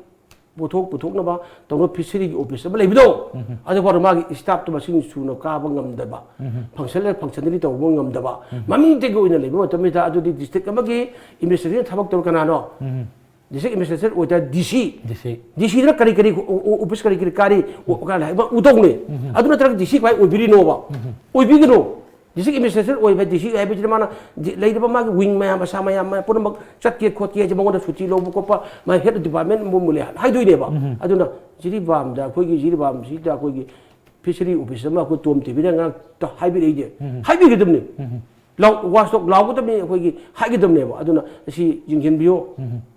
ꯄꯣꯠꯊꯣꯛ ꯄꯨꯊꯣꯛꯅꯕ ꯇꯧꯅꯕ fisheryꯒꯤ office ꯑꯃ ꯂꯩꯕꯗꯣ, ꯎꯝ꯫ ꯑꯗꯨꯐꯥꯎꯗ ꯃꯥꯒꯤ staffꯇꯣ ꯃꯁꯤꯡ ꯁꯨꯅ ꯀꯥꯕ ꯉꯝꯗꯕ, ꯎꯝ꯫ Functional, functionally ꯇꯧꯕ ꯉꯝꯗꯕ, ꯎꯝ꯫ ꯃꯃꯤꯡꯇꯒꯤ ꯑꯣꯏꯅ ꯂꯩꯕ ꯃꯇꯝꯁꯤꯗ, ꯑꯗꯨꯗꯤ district ꯑꯃꯒꯤ administrative ꯊꯕꯛ ꯇꯧꯔ ꯀꯅꯥꯅꯣ? ꯎꯝ꯫ District administrator ꯑꯣꯏꯇꯥꯔ DC꯫ DC꯫ DCꯗꯨꯅ ꯀꯔꯤ ꯀꯔꯤ ꯑꯣ-, ꯑꯣ-, office ꯀꯔꯤ ꯀꯔꯤ ꯀꯥꯔꯤ, ꯑꯣ-, ꯀꯥꯔꯤ ꯍꯥꯏꯕ ꯎꯗꯧꯅꯦ꯫ ꯎꯝ꯫ ꯑꯗꯨ ꯅꯠꯇ꯭ꯔꯒ DC ꯀꯃꯥꯏ ꯑꯣꯏꯕꯤꯔꯤꯅꯣꯕ? ꯎꯝ꯫ ꯑꯣꯏꯕꯤꯒꯅꯨ꯫ District administrator ꯑꯣꯏꯕ, DC ꯍꯥꯏꯕꯁꯤꯗ ꯃꯥꯅ ꯗꯤ-, ꯂꯩꯔꯤꯕ ꯃꯥꯒꯤ wing ꯃꯌꯥꯝ, ꯃꯁꯥ ꯃꯌꯥꯝ, ꯃꯌꯥꯝ ꯄꯨꯝꯅꯃꯛ ꯆꯠꯀꯦ ꯈꯣꯠꯀꯦ ꯍꯥꯏꯁꯦ ꯃꯉꯣꯟꯗ ꯁꯨꯇꯤ ꯂꯧꯕ ꯈꯣꯠꯄ, ꯃꯥ head department ꯑꯃ ꯑꯃ ꯂꯩ ꯍꯥꯏꯗꯣꯏꯅꯦꯕ꯫ ꯎꯝ꯫ ꯑꯗꯨꯅ ꯖꯤꯔꯤꯕꯥꯝꯗ, ꯑꯩꯈꯣꯏꯒꯤ ꯖꯤꯔꯤꯕꯥꯝꯁꯤꯗ ꯑꯩꯈꯣꯏꯒꯤ ꯐꯤꯁꯔꯤ ꯑꯣꯐꯤꯁ ꯑꯃ ꯑꯩꯈꯣꯏ ꯇꯣꯝ ꯇꯤꯚꯤꯅ ꯉꯔꯥꯡ ꯍꯥꯏꯕꯤꯔꯛꯏꯁꯦ, ꯍꯥꯏꯕꯤꯒꯗꯕꯅꯤ꯫ ꯂꯥꯎ-, ꯋꯥꯁꯇꯣꯛ ꯂꯥꯎꯒꯗꯕꯅꯤ, ꯑꯩꯈꯣꯏꯒꯤ ꯍꯥꯏꯒꯗꯕꯅꯦꯕ꯫ ꯑꯗꯨꯅ ꯑꯁꯤ ꯌꯦꯡꯁꯤꯟꯕꯤꯌꯣ꯫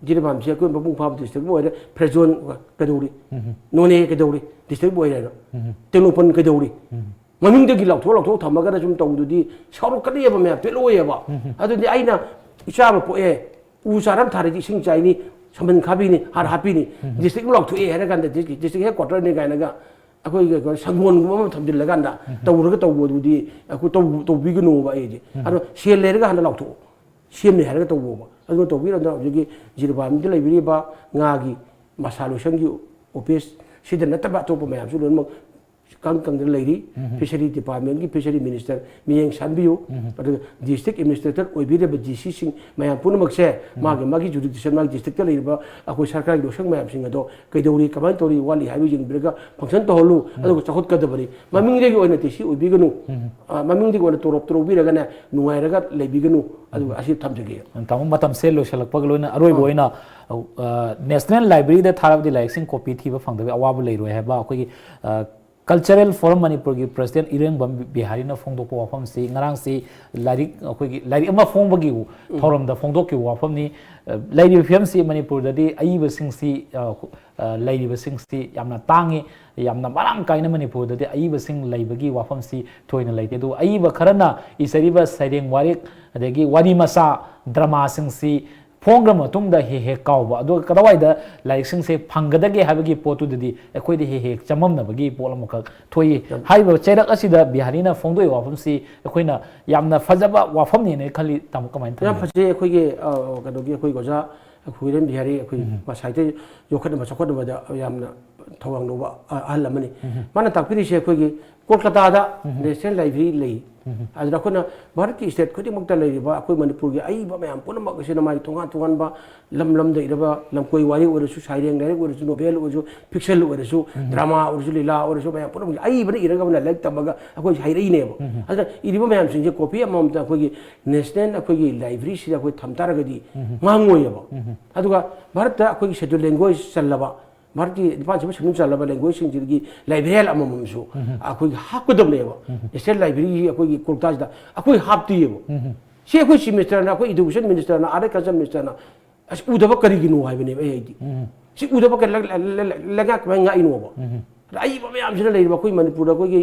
ꯖꯤꯔꯤꯕꯥꯝꯁꯦ ꯑꯩꯈꯣꯏ ꯃꯄꯨꯡ ꯐꯥꯕ ꯗꯤꯁꯇ꯭ꯔꯤꯛ ꯑꯃ ꯑꯣꯏꯔꯦ꯫ ꯐ꯭ꯔꯦꯖꯣꯟ ꯀꯩꯗꯧꯔꯤ? ꯅꯣꯅꯦ ꯀꯩꯗꯧꯔꯤ? ꯗꯤꯁꯇ꯭ꯔꯤꯛ ꯑꯣꯏꯔꯦꯅ꯫ ꯇꯦꯡꯅꯧꯄꯜ ꯀꯩꯗꯧꯔꯤ? ꯃꯃꯤꯡꯗꯒꯤ ꯂꯥꯎꯊꯣꯛ ꯂꯥꯎꯊꯣꯛ ꯊꯝꯃꯒꯅ ꯁꯨꯝ ꯇꯧꯕꯗꯨꯗꯤ ꯁꯥꯎꯔꯛꯀꯅꯦꯕ ꯃꯌꯥꯝ, ꯄꯦꯜꯂꯛꯑꯣꯏꯕ꯫ ꯑꯗꯨꯗꯤ ꯑꯩꯅ ꯏꯆꯥ ꯑꯃ ꯄꯣꯛꯑꯦ, ꯎ ꯆꯥꯔ ꯑꯃ ꯊꯥꯔꯗꯤ ꯏꯁꯤꯡ ꯆꯥꯏꯅꯤ, ꯁꯝꯕꯜ ꯈꯥꯕꯤꯅꯤ, ꯍꯥꯔ ꯍꯥꯞꯄꯤꯅꯤ, ꯗꯤꯁꯇ꯭ꯔꯤꯛ ꯑꯃ ꯂꯥꯎꯊꯣꯛꯑꯦ ꯍꯥꯏꯔ ꯀꯥꯟꯗ ꯗꯤꯁꯇ꯭ꯔꯤꯛ, ꯗꯤꯁꯇ꯭ꯔꯤꯛ ꯍꯦꯗ ꯀ꯭ꯋꯥꯇꯔꯅꯤ ꯀꯥꯏꯅꯒ ꯑꯩꯈꯣꯏꯒꯤ ꯀꯩꯅꯣ ꯁꯪꯒꯣꯟꯒꯨꯝꯕ ꯑꯃ ꯊꯝꯖꯤꯜꯂꯀꯥꯟꯗ ꯇꯧꯔꯒ ꯇꯧꯕꯗꯨꯗꯤ ꯑꯩꯈꯣꯏ ꯇꯧ-, ꯇꯧꯕꯤꯒꯅꯣꯕ ꯑꯩꯗꯤ꯫ ꯑꯗꯣ ꯁꯦꯜ ꯂꯩꯔꯒ ꯍꯥꯟꯅ ꯂꯥꯎꯊꯣꯛꯑꯣ, ꯁꯦꯝꯅꯤ ꯍꯥꯏꯔꯒ ꯇꯧꯕ꯫ ꯑꯗꯨꯅ ꯇꯧꯕꯤꯔꯝꯗꯅ ꯍꯧꯖꯤꯛꯀꯤ ꯖꯤꯔꯤꯕꯥꯝꯗ ꯂꯩꯕꯤꯔꯤꯕ ꯉꯥꯒꯤ ꯃꯁꯥ ꯂꯣꯏꯁꯪꯒꯤ ꯑꯣꯐꯤꯁ ꯁꯤꯗ ꯅꯠꯇꯕ ꯑꯇꯣꯞꯄ ꯃꯌꯥꯝꯁꯨ ꯂꯣꯏꯅꯃꯛ ꯀꯪ ꯀꯪꯗꯅ ꯂꯩꯔꯤ꯫ ꯐꯤꯁꯔꯤ ꯗꯤꯄꯥꯔꯠꯃꯦꯟꯒꯤ ꯐꯤꯁꯔꯤ ꯃꯤꯅꯤꯁꯇꯔ ꯃꯤꯠꯌꯦꯡ ꯁꯥꯟꯕꯤꯌꯨ꯫ ꯑꯗꯨꯒ ꯗꯤꯁꯇ꯭ꯔꯤꯛ ꯑꯦꯗꯃꯤꯅꯤꯁꯇ꯭ꯔꯦꯇꯔ ꯑꯣꯏꯕꯤꯔꯤꯕ ꯗꯤ ꯁꯤꯁꯤꯡ ꯃꯌꯥꯝ ꯄꯨꯝꯅꯃꯛꯁꯦ ꯃꯥꯒꯤ ꯃꯥꯒꯤ ꯖꯨꯔꯤꯗꯤꯛꯁꯟ, ꯃꯥꯒꯤ ꯗꯤꯁꯇ꯭ꯔꯤꯛꯇ ꯂꯩꯔꯤꯕ ꯑꯩꯈꯣꯏ ꯁꯔꯀꯥꯔꯒꯤ ꯂꯣꯏꯁꯪ ꯃꯌꯥꯝꯁꯤꯡ ꯑꯗꯣ ꯀꯩꯗꯧꯔꯤ, ꯀꯃꯥꯏꯅ ꯇꯧꯔꯤ, ꯋꯥꯠꯂꯤ ꯍꯥꯏꯕ ꯌꯦꯡꯕꯤꯔꯒ ꯐꯪꯁꯟ ꯇꯧꯍꯜꯂꯨ꯫ ꯑꯗꯨꯒ ꯆꯥꯎꯈꯠꯀꯗꯕꯅꯤ꯫ ꯃꯃꯤꯡꯗꯒꯤ ꯑꯣꯏꯅ ꯗꯤ ꯁꯤ ꯑꯣꯏꯕꯤꯒꯅꯨ꯫ ꯑ, ꯃꯃꯤꯡꯗꯒꯤ ꯑꯣꯏꯅ ꯇꯣꯂꯣꯞ ꯇꯣꯂꯣꯞꯄꯤꯔꯒꯅ ꯅꯨꯡꯉꯥꯏꯔꯒ ꯂꯩꯕꯤꯒꯅꯨ꯫ ꯑꯗꯨꯒ ꯑꯁꯤ ꯊꯝꯖꯒꯦ꯫ ꯇꯥꯃꯣ, ꯃꯇꯝꯁꯦ ꯂꯣꯏꯁꯤꯜꯂꯛꯄꯒ ꯂꯣꯏꯅ ꯑꯔꯣꯏꯕ ꯑꯣꯏꯅ, ꯑ, ꯅꯦꯁꯅꯦꯜ ꯂꯥꯏꯕ꯭ꯔꯦꯔꯤꯗ ꯊꯥꯔꯕꯗꯤ ꯂꯥꯏꯔꯤꯛꯁꯤꯡ ꯀꯣꯄꯤ ꯊꯤꯕ ꯐꯪꯗꯕꯒꯤ ꯑꯋꯥꯕ ꯂꯩꯔꯣꯏ ꯍꯥꯏꯕ ꯑꯩꯈꯣꯏꯒꯤ, ꯑ, ꯀꯜꯆꯔꯦꯜ ꯐꯣꯔꯝ ꯃꯅꯤꯄꯨꯔꯒꯤ ꯄ꯭ꯔꯁꯤꯗꯦꯟ ꯏꯔꯦꯡꯕꯝ ꯕꯤꯍꯥꯔꯤꯅ ꯐꯣꯡꯗꯣꯛꯄ ꯋꯥꯐꯝꯁꯤ ꯉꯔꯥꯡꯁꯤ ꯂꯥꯏꯔꯤꯛ, ꯑꯩꯈꯣꯏꯒꯤ ꯂꯥꯏꯔꯤꯛ ꯑꯃ ꯐꯣꯡꯕꯒꯤ ꯊꯧꯔꯝꯗ ꯐꯣꯡꯗꯣꯛꯈꯤꯕ ꯋꯥꯐꯝꯅꯤ꯫ ꯑ, ꯂꯩꯔꯤꯕ ꯐꯤꯕꯝꯁꯤ ꯃꯅꯤꯄꯨꯔꯗꯗꯤ ꯑꯏꯕꯁꯤꯡꯁꯤ, ꯑ, ꯑ, ꯂꯩꯔꯤꯕꯁꯤꯡꯁꯤ ꯌꯥꯝꯅ ꯇꯥꯡꯉꯤ, ꯌꯥꯝꯅ ꯃꯔꯥꯡ ꯀꯥꯏꯅ ꯃꯅꯤꯄꯨꯔꯗꯗꯤ ꯑꯏꯕꯁꯤꯡ ꯂꯩꯕꯒꯤ ꯋꯥꯐꯝꯁꯤ ꯊꯣꯏꯅ ꯂꯩꯇꯦ꯫ ꯑꯗꯨꯕꯨ ꯑꯏꯕ ꯈꯔꯅ ꯏꯖꯔꯤꯕ ꯁꯩꯔꯦꯡ ꯋꯥꯔꯦꯡ ꯑꯗꯒꯤ ꯋꯥꯔꯤ ꯃꯆꯥ, ꯗ꯭ꯔꯃꯥꯁꯤꯡꯁꯤ ꯐꯣꯡꯈ꯭ꯔ ꯃꯇꯨꯡꯗ ꯍꯦꯛ ꯍꯦꯛ ꯀꯥꯎꯕ, ꯑꯗꯨꯒ ꯀꯗꯥꯏꯋꯥꯏꯗ ꯂꯥꯏꯔꯤꯛꯁꯤꯡꯁꯦ ꯐꯪꯒꯗꯒꯦ ꯍꯥꯏꯕꯒꯤ ꯄꯣꯠꯇꯨꯗꯗꯤ ꯑꯩꯈꯣꯏꯗ ꯍꯦꯛ ꯍꯦꯛ ꯆꯃꯝꯅꯕꯒꯤ ꯄꯣꯠ ꯑꯃꯈꯛ ꯊꯣꯛꯏ꯫ ꯌꯥꯝ ꯍꯥꯏꯔꯤꯕ ꯆꯩꯔꯛ ꯑꯁꯤꯗ ꯕꯤꯍꯥꯔꯤꯅ ꯐꯣꯡꯗꯣꯛꯏꯕ ꯋꯥꯐꯝꯁꯤ ꯑꯩꯈꯣꯏꯅ ꯌꯥꯝꯅ ꯐꯖꯕ ꯋꯥꯐꯝꯅꯦꯅ ꯈꯜꯂꯤ꯫ ꯇꯥꯃꯣ, ꯀꯃꯥꯏꯅ ꯌꯥꯝ ꯊꯝꯕꯤꯒꯦ? ꯐꯖꯩ꯫ ꯑꯩꯈꯣꯏꯒꯤ, ꯑ, ꯀꯩꯅꯣꯒꯤ ꯑꯩꯈꯣꯏ ꯑꯣꯖꯥ ꯈꯨꯏꯔꯦꯟ ꯕꯤꯍꯥꯔꯤ ꯑꯩꯈꯣꯏ ꯉꯁꯥꯏꯗꯩ ꯌꯣꯛꯈꯠꯅꯕ ꯆꯥꯎꯈꯠꯅꯕꯗ ꯌꯥꯝꯅ ꯊꯧꯗꯥꯡ ꯂꯧꯕ ꯑ-, ꯑꯍꯜ ꯑꯃꯅꯤ꯫ ꯃꯥꯅ ꯇꯥꯛꯄꯤꯔꯤꯁꯦ ꯑꯩꯈꯣꯏꯒꯤ ꯀꯣꯜꯀꯇꯥꯗ ꯅꯦꯁꯅꯦꯜ ꯂꯥꯏꯕ꯭ꯔꯦꯔꯤ ꯂꯩ꯫ ꯑꯗꯨꯗ ꯑꯩꯈꯣꯏꯅ ꯚꯥꯔꯠꯀꯤ ꯁ꯭ꯇꯦꯠ ꯈꯨꯗꯤꯡꯃꯛꯇ ꯂꯩꯔꯤꯕ ꯑꯩꯈꯣꯏ ꯃꯅꯤꯄꯨꯔꯒꯤ ꯑꯏꯕ ꯃꯌꯥꯝ ꯄꯨꯝꯅꯃꯛ ꯑꯁꯤꯅ ꯃꯥꯒꯤ ꯇꯣꯉꯥꯟ ꯇꯣꯉꯥꯟꯕ ꯂꯝ ꯂꯝꯗ ꯏꯔꯕ ꯂꯝꯀꯣꯏ ꯋꯥꯔꯤ ꯑꯣꯏꯔꯁꯨ, ꯁꯩꯔꯦꯡ ꯂꯥꯏꯔꯤꯛ ꯑꯣꯏꯔꯁꯨ, ꯅꯣꯕꯦꯜ ꯑꯣꯏꯔꯁꯨ, ꯐꯤꯛꯁꯟ ꯑꯣꯏꯔꯁꯨ, ꯗ꯭ꯔꯃꯥ ꯑꯣꯏꯔꯁꯨ, ꯂꯤꯂꯥ ꯑꯣꯏꯔꯁꯨ, ꯃꯌꯥꯝ ꯄꯨꯝꯅꯃꯛꯁꯦ ꯑꯏꯕꯅ ꯏꯔꯒ ꯑꯃꯅ ꯂꯥꯏꯔꯤꯛ ꯇꯝꯃꯒ ꯑꯩꯈꯣꯏꯁꯦ ꯍꯩꯔꯛꯏꯅꯦꯕ꯫ ꯑꯗꯨꯅ ꯏꯔꯤꯕ ꯃꯌꯥꯝꯁꯤꯡꯁꯦ ꯀꯣꯄꯤ ꯑꯃꯃꯝꯇ ꯑꯩꯈꯣꯏꯒꯤ ꯅꯦꯁꯅꯦꯜ ꯑꯩꯈꯣꯏꯒꯤ ꯂꯥꯏꯕ꯭ꯔꯦꯔꯤꯁꯤꯗ ꯑꯩꯈꯣꯏ ꯊꯝ ꯇꯥꯔꯒꯗꯤ ꯃꯥꯡꯉꯣꯏꯑꯕ꯫ ꯑꯗꯨꯒ ꯚꯥꯔꯠꯇ ꯑꯩꯈꯣꯏꯒꯤ ꯁꯦꯗ꯭ꯌꯨꯜ ꯂꯦꯡꯒ꯭ꯋꯦꯖ ꯆꯜꯂꯕ ꯚꯥꯔꯠꯀꯤ ꯅꯤꯄꯥꯟ ꯁꯨꯕ ꯁꯦꯗꯨꯜ ꯆꯜꯂꯕ ꯂꯦꯡꯒ꯭ꯋꯦꯖꯁꯤꯡꯁꯤꯒꯤ ꯂꯥꯏꯕ꯭ꯔꯦꯔꯤ ꯑꯃꯃꯝꯁꯨ ꯑꯩꯈꯣꯏꯒꯤ ꯍꯥꯞꯀꯗꯕꯅꯦꯕ꯫ ꯅꯦꯁꯅꯦꯜ ꯂꯥꯏꯕ꯭ꯔꯦꯔꯤ ꯑꯩꯈꯣꯏꯒꯤ ꯀꯣꯜꯀꯇꯥꯁꯤꯗ ꯑꯩꯈꯣꯏ ꯍꯥꯞꯇꯦꯕ꯫ ꯁꯤ ꯑꯩꯈꯣꯏ ꯆꯤꯐ ꯃꯤꯅꯤꯁꯇꯔꯅ, ꯑꯩꯈꯣꯏ ꯏꯗꯨꯀꯦꯁꯟ ꯃꯤꯅꯤꯁꯇꯔꯅ, ꯑꯥꯔꯠ ꯑꯦꯟ ꯀꯜꯆꯔ ꯃꯤꯅꯤꯁꯇꯔꯅ ꯑꯁ ꯎꯗꯕ ꯀꯔꯤꯒꯤꯅꯣ ꯍꯥꯏꯕꯅꯦꯕ ꯑꯩ ꯍꯥꯏꯗꯤ꯫ ꯁꯤ ꯎꯗꯕ ꯀꯔꯤ ꯂꯩ-, ꯂꯩ-, ꯂꯩ-, ꯂꯩꯉꯥꯛ ꯀꯃꯥꯏꯅ ꯉꯥꯛꯏꯅꯣꯕ? ꯑꯗ ꯑꯏꯕ ꯃꯌꯥꯝꯁꯤꯅ ꯂꯩꯔꯤꯕ ꯑꯩꯈꯣꯏ ꯃꯅꯤꯄꯨꯔꯗ ꯑꯩꯈꯣꯏꯒꯤ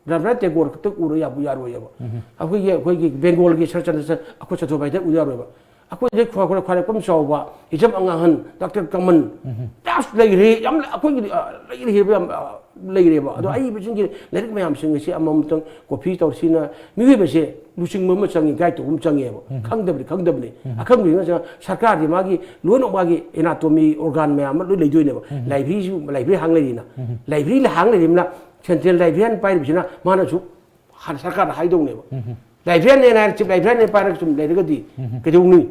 ꯔꯕꯤꯟꯗ꯭ꯔꯅꯥꯊ ꯇꯦꯒꯣꯔ ꯈꯛꯇ ꯎꯔ ꯌꯥꯕꯨ ꯌꯥꯔꯣꯏꯕ꯫ ꯑꯩꯈꯣꯏꯒꯤ, ꯑꯩꯈꯣꯏꯒꯤ ꯕꯦꯡꯒꯣꯜꯒꯤ ꯁꯔꯆꯟꯗ꯭ꯔ ꯁ-, ꯑꯩꯈꯣꯏ ꯆꯠꯊꯣꯛ ꯍꯥꯏꯗ ꯎ ꯌꯥꯔꯣꯏꯕ꯫ ꯑꯩꯈꯣꯏꯗꯩ ꯈ꯭ꯋꯥꯏ, ꯈ꯭ꯋꯥꯏ, ꯈ꯭ꯋꯥꯏꯔꯥꯛꯄꯝ ꯆꯥꯎꯕ ꯍꯤꯖꯝ ꯑꯉꯥꯡꯍꯟ, ꯗꯥꯛꯇꯔ ꯀꯃꯟ, ꯌꯥꯝ ꯂꯩꯔꯦ, ꯌꯥꯝ ꯂꯩ-, ꯑꯩꯈꯣꯏꯒꯤꯗꯤ, ꯑ, ꯂꯩꯔꯦꯕ, ꯌꯥꯝ, ꯑ, ꯂꯩꯔꯦꯕ꯫ ꯑꯗꯣ ꯑꯏꯕꯁꯤꯡꯒꯤ ꯂꯥꯏꯔꯤꯛ ꯃꯌꯥꯝꯁꯤꯡ ꯑꯁꯤ ꯑꯃꯃꯝꯇꯪ ꯀꯣꯄꯤ ꯇꯧꯔꯁꯤꯅ ꯃꯤꯑꯣꯏꯕꯁꯦ ꯂꯨꯆꯤꯡꯕ ꯑꯃ ꯆꯪꯉꯤ, ꯒꯥꯏꯗ ꯇꯧꯕ ꯑꯃ ꯆꯪꯉꯦꯕ꯫ ꯈꯪꯗꯕꯗꯤ ꯈꯪꯗꯕꯅꯤ꯫ ꯑꯈꯪꯕꯁꯤꯡꯅ ꯆꯪꯉ-, ꯁꯔꯀꯥꯔꯗꯤ ꯃꯥꯒꯤ ꯂꯣꯏꯅꯃꯛ ꯃꯥꯒꯤ ꯑꯦꯅꯥꯇꯣꯃꯤ ꯑꯣꯔꯒꯥꯟ ꯃꯌꯥꯝ ꯑꯃ ꯂꯣꯏ ꯂꯩꯗꯣꯏꯅꯦꯕ꯫ ꯂꯥꯏꯕ꯭ꯔꯤꯁꯨ, ꯂꯥꯏꯕ꯭ꯔꯤ ꯍꯥꯡ ꯂꯩꯔꯤꯅ꯫ ꯂꯥꯏꯕ꯭ꯔꯤ ꯍꯥꯡ ꯂꯩꯔꯤꯕꯅ ꯁꯦꯟꯇ꯭ꯔꯦꯜ ꯂꯥꯏꯕ꯭ꯔꯦꯔꯤꯌꯥꯟ ꯄꯥꯏꯔꯤꯕꯁꯤꯅ ꯃꯥꯅꯁꯨ ꯍꯥꯟꯅ ꯁꯔꯀꯥꯔꯗ ꯍꯥꯏꯗꯧꯅꯦꯕ꯫ ꯂꯥꯏꯕ꯭ꯔꯦꯔꯤꯌꯥꯟꯅꯦꯅ ꯍꯥꯏꯔ ꯆꯤꯐ ꯂꯥꯏꯕ꯭ꯔꯦꯔꯤꯌꯥꯟꯅꯦ ꯄꯥꯏꯔꯒ ꯁꯨꯝ ꯂꯩꯔꯒꯗꯤ ꯀꯩꯗꯧꯅꯤ?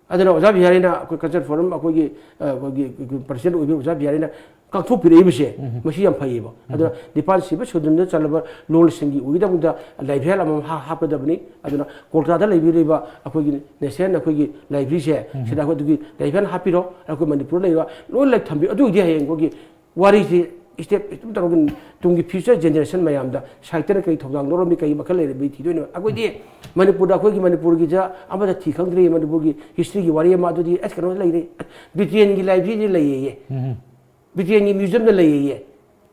ꯑꯗꯨꯅ ꯑꯣꯖꯥ ꯕꯤꯍꯥꯔꯤꯅ ꯑꯩꯈꯣꯏ ꯀꯜꯆꯔ ꯐꯣꯔꯝ ꯑꯩꯈꯣꯏꯒꯤ, ꯑ, ꯑꯩꯈꯣꯏꯒꯤ ꯄ꯭ꯔꯁꯤꯗꯦꯟ ꯑꯣꯏꯕ ꯑꯣꯖꯥ ꯕꯤꯍꯥꯔꯤꯅ ꯀꯥꯡꯊꯣꯛꯄꯤꯔꯛꯏꯕꯁꯦ, ꯃꯁꯤ ꯌꯥꯝ ꯐꯩꯌꯦꯕ꯫ ꯑꯗꯨꯅ ꯅꯤꯄꯥꯟ ꯁꯨꯕ ꯁꯦꯗꯨꯜꯗ ꯆꯜꯂꯕ ꯂꯣꯟꯁꯤꯡꯒꯤ ꯑꯣꯏꯒꯗꯕꯗ ꯂꯥꯏꯕ꯭ꯔꯦꯔꯤ ꯑꯃꯃꯝ ꯍꯥ-, ꯍꯥꯞꯀꯗꯕꯅꯤ꯫ ꯑꯗꯨꯅ ꯀꯣꯜꯀꯇꯥꯗ ꯂꯩꯕꯤꯔꯤꯕ ꯑꯩꯈꯣꯏꯒꯤ ꯅꯦꯁꯅꯦꯜ ꯑꯩꯈꯣꯏꯒꯤ ꯂꯥꯏꯕ꯭ꯔꯦꯔꯤꯁꯦ, ꯁꯤꯗ ꯑꯩꯈꯣꯏ ꯑꯗꯨꯒꯤ ꯂꯥꯏꯕ꯭ꯔꯦꯔꯤ ꯍꯥꯞꯄꯤꯔꯣ, ꯑꯩꯈꯣꯏ ꯃꯅꯤꯄꯨꯔꯗ ꯂꯩꯕ ꯂꯣꯏ ꯂꯥꯏꯔꯤꯛ ꯊꯝꯕꯤꯔꯣ꯫ ꯑꯗꯨ ꯑꯣꯏꯗꯤ ꯍꯌꯦꯡ ꯑꯩꯈꯣꯏꯒꯤ ꯋꯥꯔꯤꯁꯤ ꯁ꯭ꯇꯦꯞ ꯁꯨꯝ ꯇꯧꯔꯒ ꯇꯨꯡꯒꯤ ꯐ꯭ꯌꯨꯆꯔ ꯖꯦꯅꯦꯔꯦꯁꯟ ꯃꯌꯥꯝꯗ ꯁꯥꯍꯤꯇ꯭ꯌꯅ ꯀꯔꯤ ꯊꯧꯗꯥꯡ ꯂꯧꯔꯝꯃꯤ, ꯀꯔꯤ ꯃꯈꯜ ꯂꯩꯔꯝꯃꯤ ꯊꯤꯗꯣꯏꯅꯦꯕ꯫ ꯑꯩꯈꯣꯏꯗꯤ ꯃꯅꯤꯄꯨꯔꯗ, ꯑꯩꯈꯣꯏꯒꯤ ꯃꯅꯤꯄꯨꯔꯒꯤꯁꯦ ꯑꯃꯗ ꯊꯤ ꯈꯪꯗ꯭ꯔꯤ꯫ ꯃꯅꯤꯄꯨꯔꯒꯤ ꯍꯤꯁꯇ꯭ꯔꯤꯒꯤ ꯋꯥꯔꯤ ꯑꯃ ꯑꯗꯨꯗꯤ ꯑꯁ ꯀꯩꯅꯣ ꯂꯩꯔꯦ, ꯕ꯭ꯔꯤꯇꯦꯟꯒꯤ ꯂꯥꯏꯕ꯭ꯔꯦꯔꯤꯗ ꯂꯩꯌꯦꯌꯦ꯫ ꯕ꯭ꯔꯤꯇꯦꯟꯒꯤ ꯃ꯭ꯌꯨꯖꯤꯌꯝꯗ ꯂꯩꯌꯦꯌꯦ꯫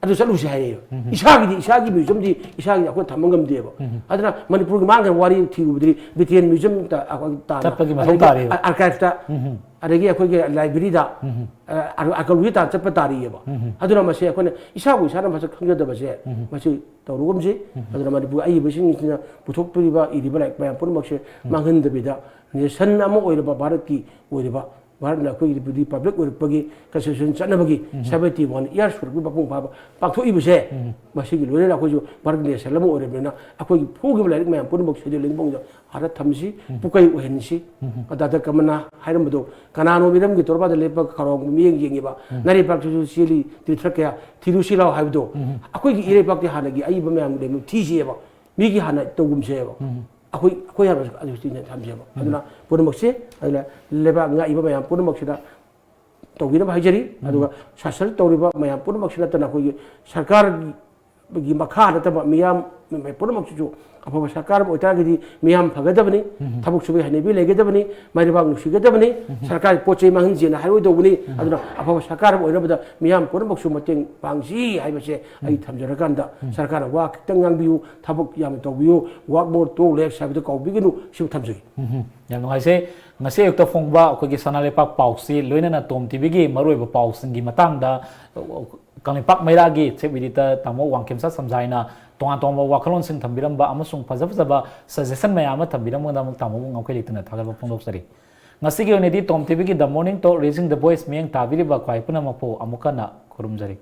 ꯑꯗꯨ ꯆꯠꯂꯨꯁꯦ ꯍꯥꯏꯌꯦꯕ꯫ ꯏꯁꯥꯒꯤꯗꯤ, ꯏꯁꯥꯒꯤ ꯃ꯭ꯌꯨꯖꯤꯌꯝꯗꯤ ꯏꯁꯥꯒꯤ ꯑꯩꯈꯣꯏ ꯊꯝꯕ ꯉꯝꯗꯦꯕ꯫ ꯑꯗꯨꯅ ꯃꯅꯤꯄꯨꯔꯒꯤ ꯃꯥꯡꯈ꯭ꯔ ꯋꯥꯔꯤ ꯊꯤꯔꯨꯕꯗꯗꯤ ꯕ꯭ꯔꯤꯇꯦꯟ ꯃ꯭ꯌꯨꯖꯤꯌꯝꯗ ꯑꯩꯈꯣꯏ ꯇꯥꯟꯅ, ꯆꯠꯄꯒꯤ ꯃꯊꯧ ꯑꯗꯒꯤ ꯇꯥꯔꯦꯕ꯫ ꯑꯥꯔꯀꯥꯏꯚꯇ, ꯑꯗꯒꯤ ꯑꯩꯈꯣꯏꯒꯤ ꯂꯥꯏꯕ꯭ꯔꯦꯔꯤꯗ, ꯑ, ꯑꯥꯔꯀꯥꯏꯚ ꯇꯥꯟꯅ ꯆꯠꯄ ꯇꯥꯔꯤꯑꯕ꯫ ꯑꯗꯨꯅ ꯃꯁꯤ ꯑꯩꯈꯣꯏꯅ ꯏꯁꯥꯕꯨ ꯏꯁꯥꯅ ꯃꯁꯛ ꯈꯪꯖꯗꯕꯁꯦ, ꯃꯁꯤ ꯇꯧꯔꯒꯨꯝꯁꯤ꯫ ꯑꯗꯨꯅ ꯃꯅꯤꯄꯨꯔ ꯑꯏꯕꯁꯤꯡꯁꯤꯅ ꯄꯨꯊꯣꯛꯄꯤꯔꯤꯕ, ꯏꯔꯤꯕ ꯂꯥꯏꯔꯤꯛ ꯃꯌꯥꯝ ꯄꯨꯝꯅꯃꯛꯁꯦ ꯃꯥꯡꯍꯟꯗꯕꯤꯗ, ꯅꯦꯁꯟ ꯑꯃ ꯑꯣꯏꯔꯕ ꯚꯥꯔꯠꯀꯤ ꯑꯣꯏꯔꯤꯕ, ꯚꯥꯔꯠꯅ ꯑꯩꯈꯣꯏꯒꯤ ꯔꯤꯄꯕ꯭ꯂꯤꯛ ꯑꯣꯏꯔꯛꯄꯒꯤ, ꯀꯟꯁꯇꯤꯇ꯭ꯌꯨꯁꯟ ꯆꯠꯅꯕꯒꯤ seventy one years ꯁꯨꯔꯛꯄꯒꯤ ꯃꯄꯨꯡ ꯐꯥꯕ ꯄꯥꯡꯊꯣꯛꯏꯕꯁꯦ, ꯃꯁꯤꯒꯤ ꯂꯣꯏꯅꯅ ꯑꯩꯈꯣꯏꯁꯨ ꯚꯥꯔꯠꯀꯤ ꯅꯦꯁꯟ ꯑꯃ ꯑꯣꯏꯔꯕꯅꯤꯅ ꯑꯩꯈꯣꯏꯒꯤ ꯐꯣꯡꯈꯤꯕ ꯂꯥꯏꯔꯤꯛ ꯃꯌꯥꯝ ꯄꯨꯝꯅꯃꯛ ꯁꯦꯗꯨꯜ ꯂꯤꯡꯕ ꯃꯑꯣꯡꯗ ꯑꯥꯗ ꯊꯝꯁꯤ, ꯄꯨꯀꯩ ꯑꯣꯏꯍꯟꯁꯤ꯫ ꯗꯥꯛꯇꯔ ꯀꯃꯟꯅ ꯍꯥꯏꯔꯝꯕꯗꯣ, "ꯀꯅꯥꯅꯣ ꯃꯤꯔꯝꯒꯤ ꯇꯣꯔꯕꯥꯟꯗ ꯂꯦꯞꯄꯒ ꯈꯔꯥꯎ ꯃꯤꯠꯌꯦꯡ ꯌꯦꯡꯉꯤꯕ? ꯅꯔꯩꯕꯥꯛꯇꯁꯨ ꯆꯦꯜꯂꯤ ꯇꯤꯔꯊ ꯀꯌꯥ, ꯊꯤꯔꯨꯁꯤ ꯂꯥꯎ" ꯍꯥꯏꯕꯗꯣ, ꯑꯩꯈꯣꯏꯒꯤ ꯏꯔꯩꯄꯥꯛꯀꯤ ꯍꯥꯟꯅꯒꯤ ꯑꯏꯕ ꯃꯌꯥꯝꯒꯤ ꯂꯩꯕ ꯊꯤꯁꯦꯕ, ꯃꯤꯒꯤ ꯍꯥꯟꯅ ꯇꯧꯒꯨꯝꯁꯦꯕ꯫ ꯑꯩꯈꯣꯏ, ꯑꯩꯈꯣꯏ ꯍꯥꯟꯅ ꯑꯗꯨ ꯊꯤꯅ ꯊꯝꯁꯦꯕ꯫ ꯑꯗꯨꯅ ꯄꯨꯝꯅꯃꯛꯁꯦ, ꯑꯗꯨꯅ ꯂꯩꯕꯥꯛ ꯉꯥꯛꯏꯕ ꯃꯌꯥꯝ ꯄꯨꯝꯅꯃꯛꯁꯤꯗ ꯇꯧꯕꯤꯅꯕ ꯍꯥꯏꯖꯔꯤ꯫ ꯑꯗꯨꯒ ꯁꯥꯁꯟ ꯇꯧꯔꯤꯕ ꯃꯌꯥꯝ ꯄꯨꯝꯅꯃꯛꯁꯨ ꯅꯠꯇꯅ ꯑꯩꯈꯣꯏꯒꯤ ꯁꯔꯀꯥꯔꯒꯤ ꯃꯈꯥ ꯅꯠꯇꯕ ꯃꯤꯌꯥꯝ ꯄꯨꯝꯅꯃꯛꯁꯤꯁꯨ ꯑꯐꯕ ꯁꯔꯀꯥꯔ ꯑꯃ ꯑꯣꯏꯇꯥꯔꯒꯗꯤ ꯃꯤꯌꯥꯝ ꯐꯒꯗꯕꯅꯤ, ꯊꯕꯛ ꯁꯨꯕꯒꯤ ꯍꯩꯅꯕꯤ ꯂꯩꯒꯗꯕꯅꯤ, ꯃꯥꯏ ꯂꯩꯕꯥꯛ ꯅꯨꯡꯁꯤꯒꯗꯕꯅꯤ, ꯁꯔꯀꯥꯔꯒꯤ ꯄꯣꯠ ꯆꯩ ꯃꯥꯡꯍꯟꯁꯦꯅ ꯍꯥꯏꯔꯣꯏꯗꯧꯕꯅꯤ꯫ ꯑꯗꯨꯅ ꯑꯐꯕ ꯁꯔꯀꯥꯔ ꯑꯃ ꯑꯣꯏꯅꯕꯗ ꯃꯤꯌꯥꯝ ꯄꯨꯝꯅꯃꯛꯁꯨ ꯃꯇꯦꯡ ꯄꯥꯡꯁꯤ ꯍꯥꯏꯕꯁꯦ ꯑꯩ ꯊꯝꯖꯔꯀꯥꯟꯗ, ꯁꯔꯀꯥꯔꯅ ꯋꯥ ꯈꯤꯇꯪ ꯉꯥꯡꯕꯤꯌꯨ, ꯊꯕꯛ ꯌꯥꯝꯅ ꯇꯧꯕꯤꯌꯨ, work more, talk less ꯍꯥꯏꯕꯗꯣ ꯀꯥꯎꯕꯤꯒꯅꯨ, ꯁꯤꯕꯨ ꯊꯝꯖꯒꯦ꯫ ꯎꯝ, ꯌꯥꯝ ꯅꯨꯡꯉꯥꯏꯖꯩ꯫ ꯉꯁꯤ ꯑꯌꯨꯛꯇ ꯐꯣꯡꯕ ꯑꯩꯈꯣꯏꯒꯤ ꯁꯅꯥ ꯂꯩꯄꯥꯛ ꯄꯥꯎꯁꯤ ꯂꯣꯏꯅꯅ ꯇꯣꯝ ꯇꯤꯚꯤꯒꯤ ꯃꯔꯨꯑꯣꯏꯕ ꯄꯥꯎꯁꯤꯡꯒꯤ ꯃꯇꯥꯡꯗ, ꯑ, ꯀꯪꯂꯩꯄꯥꯛ ꯃꯩꯔꯥꯒꯤ chief editor ꯇꯥꯃꯣ ꯋꯥꯡꯈꯦꯝꯆꯥ ꯁꯝꯖꯥꯏꯅ ꯇꯣꯉꯥꯟ ꯇꯣꯉꯥꯟꯕ ꯋꯥꯈꯜꯂꯣꯟꯁꯤꯡ ꯊꯝꯕꯤꯔꯝꯕ ꯑꯃꯁꯨꯡ ꯐꯖ ꯐꯖꯕ suggestion ꯃꯌꯥꯝ ꯑꯃ ꯊꯝꯕꯤꯔꯝꯕꯒꯤꯗꯃꯛ ꯇꯥꯃꯣꯕꯨ ꯉꯝꯈꯩ ꯂꯩꯇꯅ ꯊꯥꯒꯠꯄ ꯐꯣꯡꯗꯣꯛꯆꯔꯤ꯫ ꯉꯁꯤꯒꯤ ꯑꯣꯏꯅꯗꯤ ꯇꯣꯝ ꯇꯤꯚꯤꯒꯤ The Morning Talk, Raising the Voice ꯃꯤꯠꯌꯦꯡ ꯇꯥꯕꯤꯔꯤꯕ ꯈ꯭ꯋꯥꯏ ꯄꯨꯝꯅꯃꯛꯄꯨ ꯑꯃꯨꯛ ꯍꯟꯅ ꯈꯨꯔꯨꯝꯖꯔꯤ꯫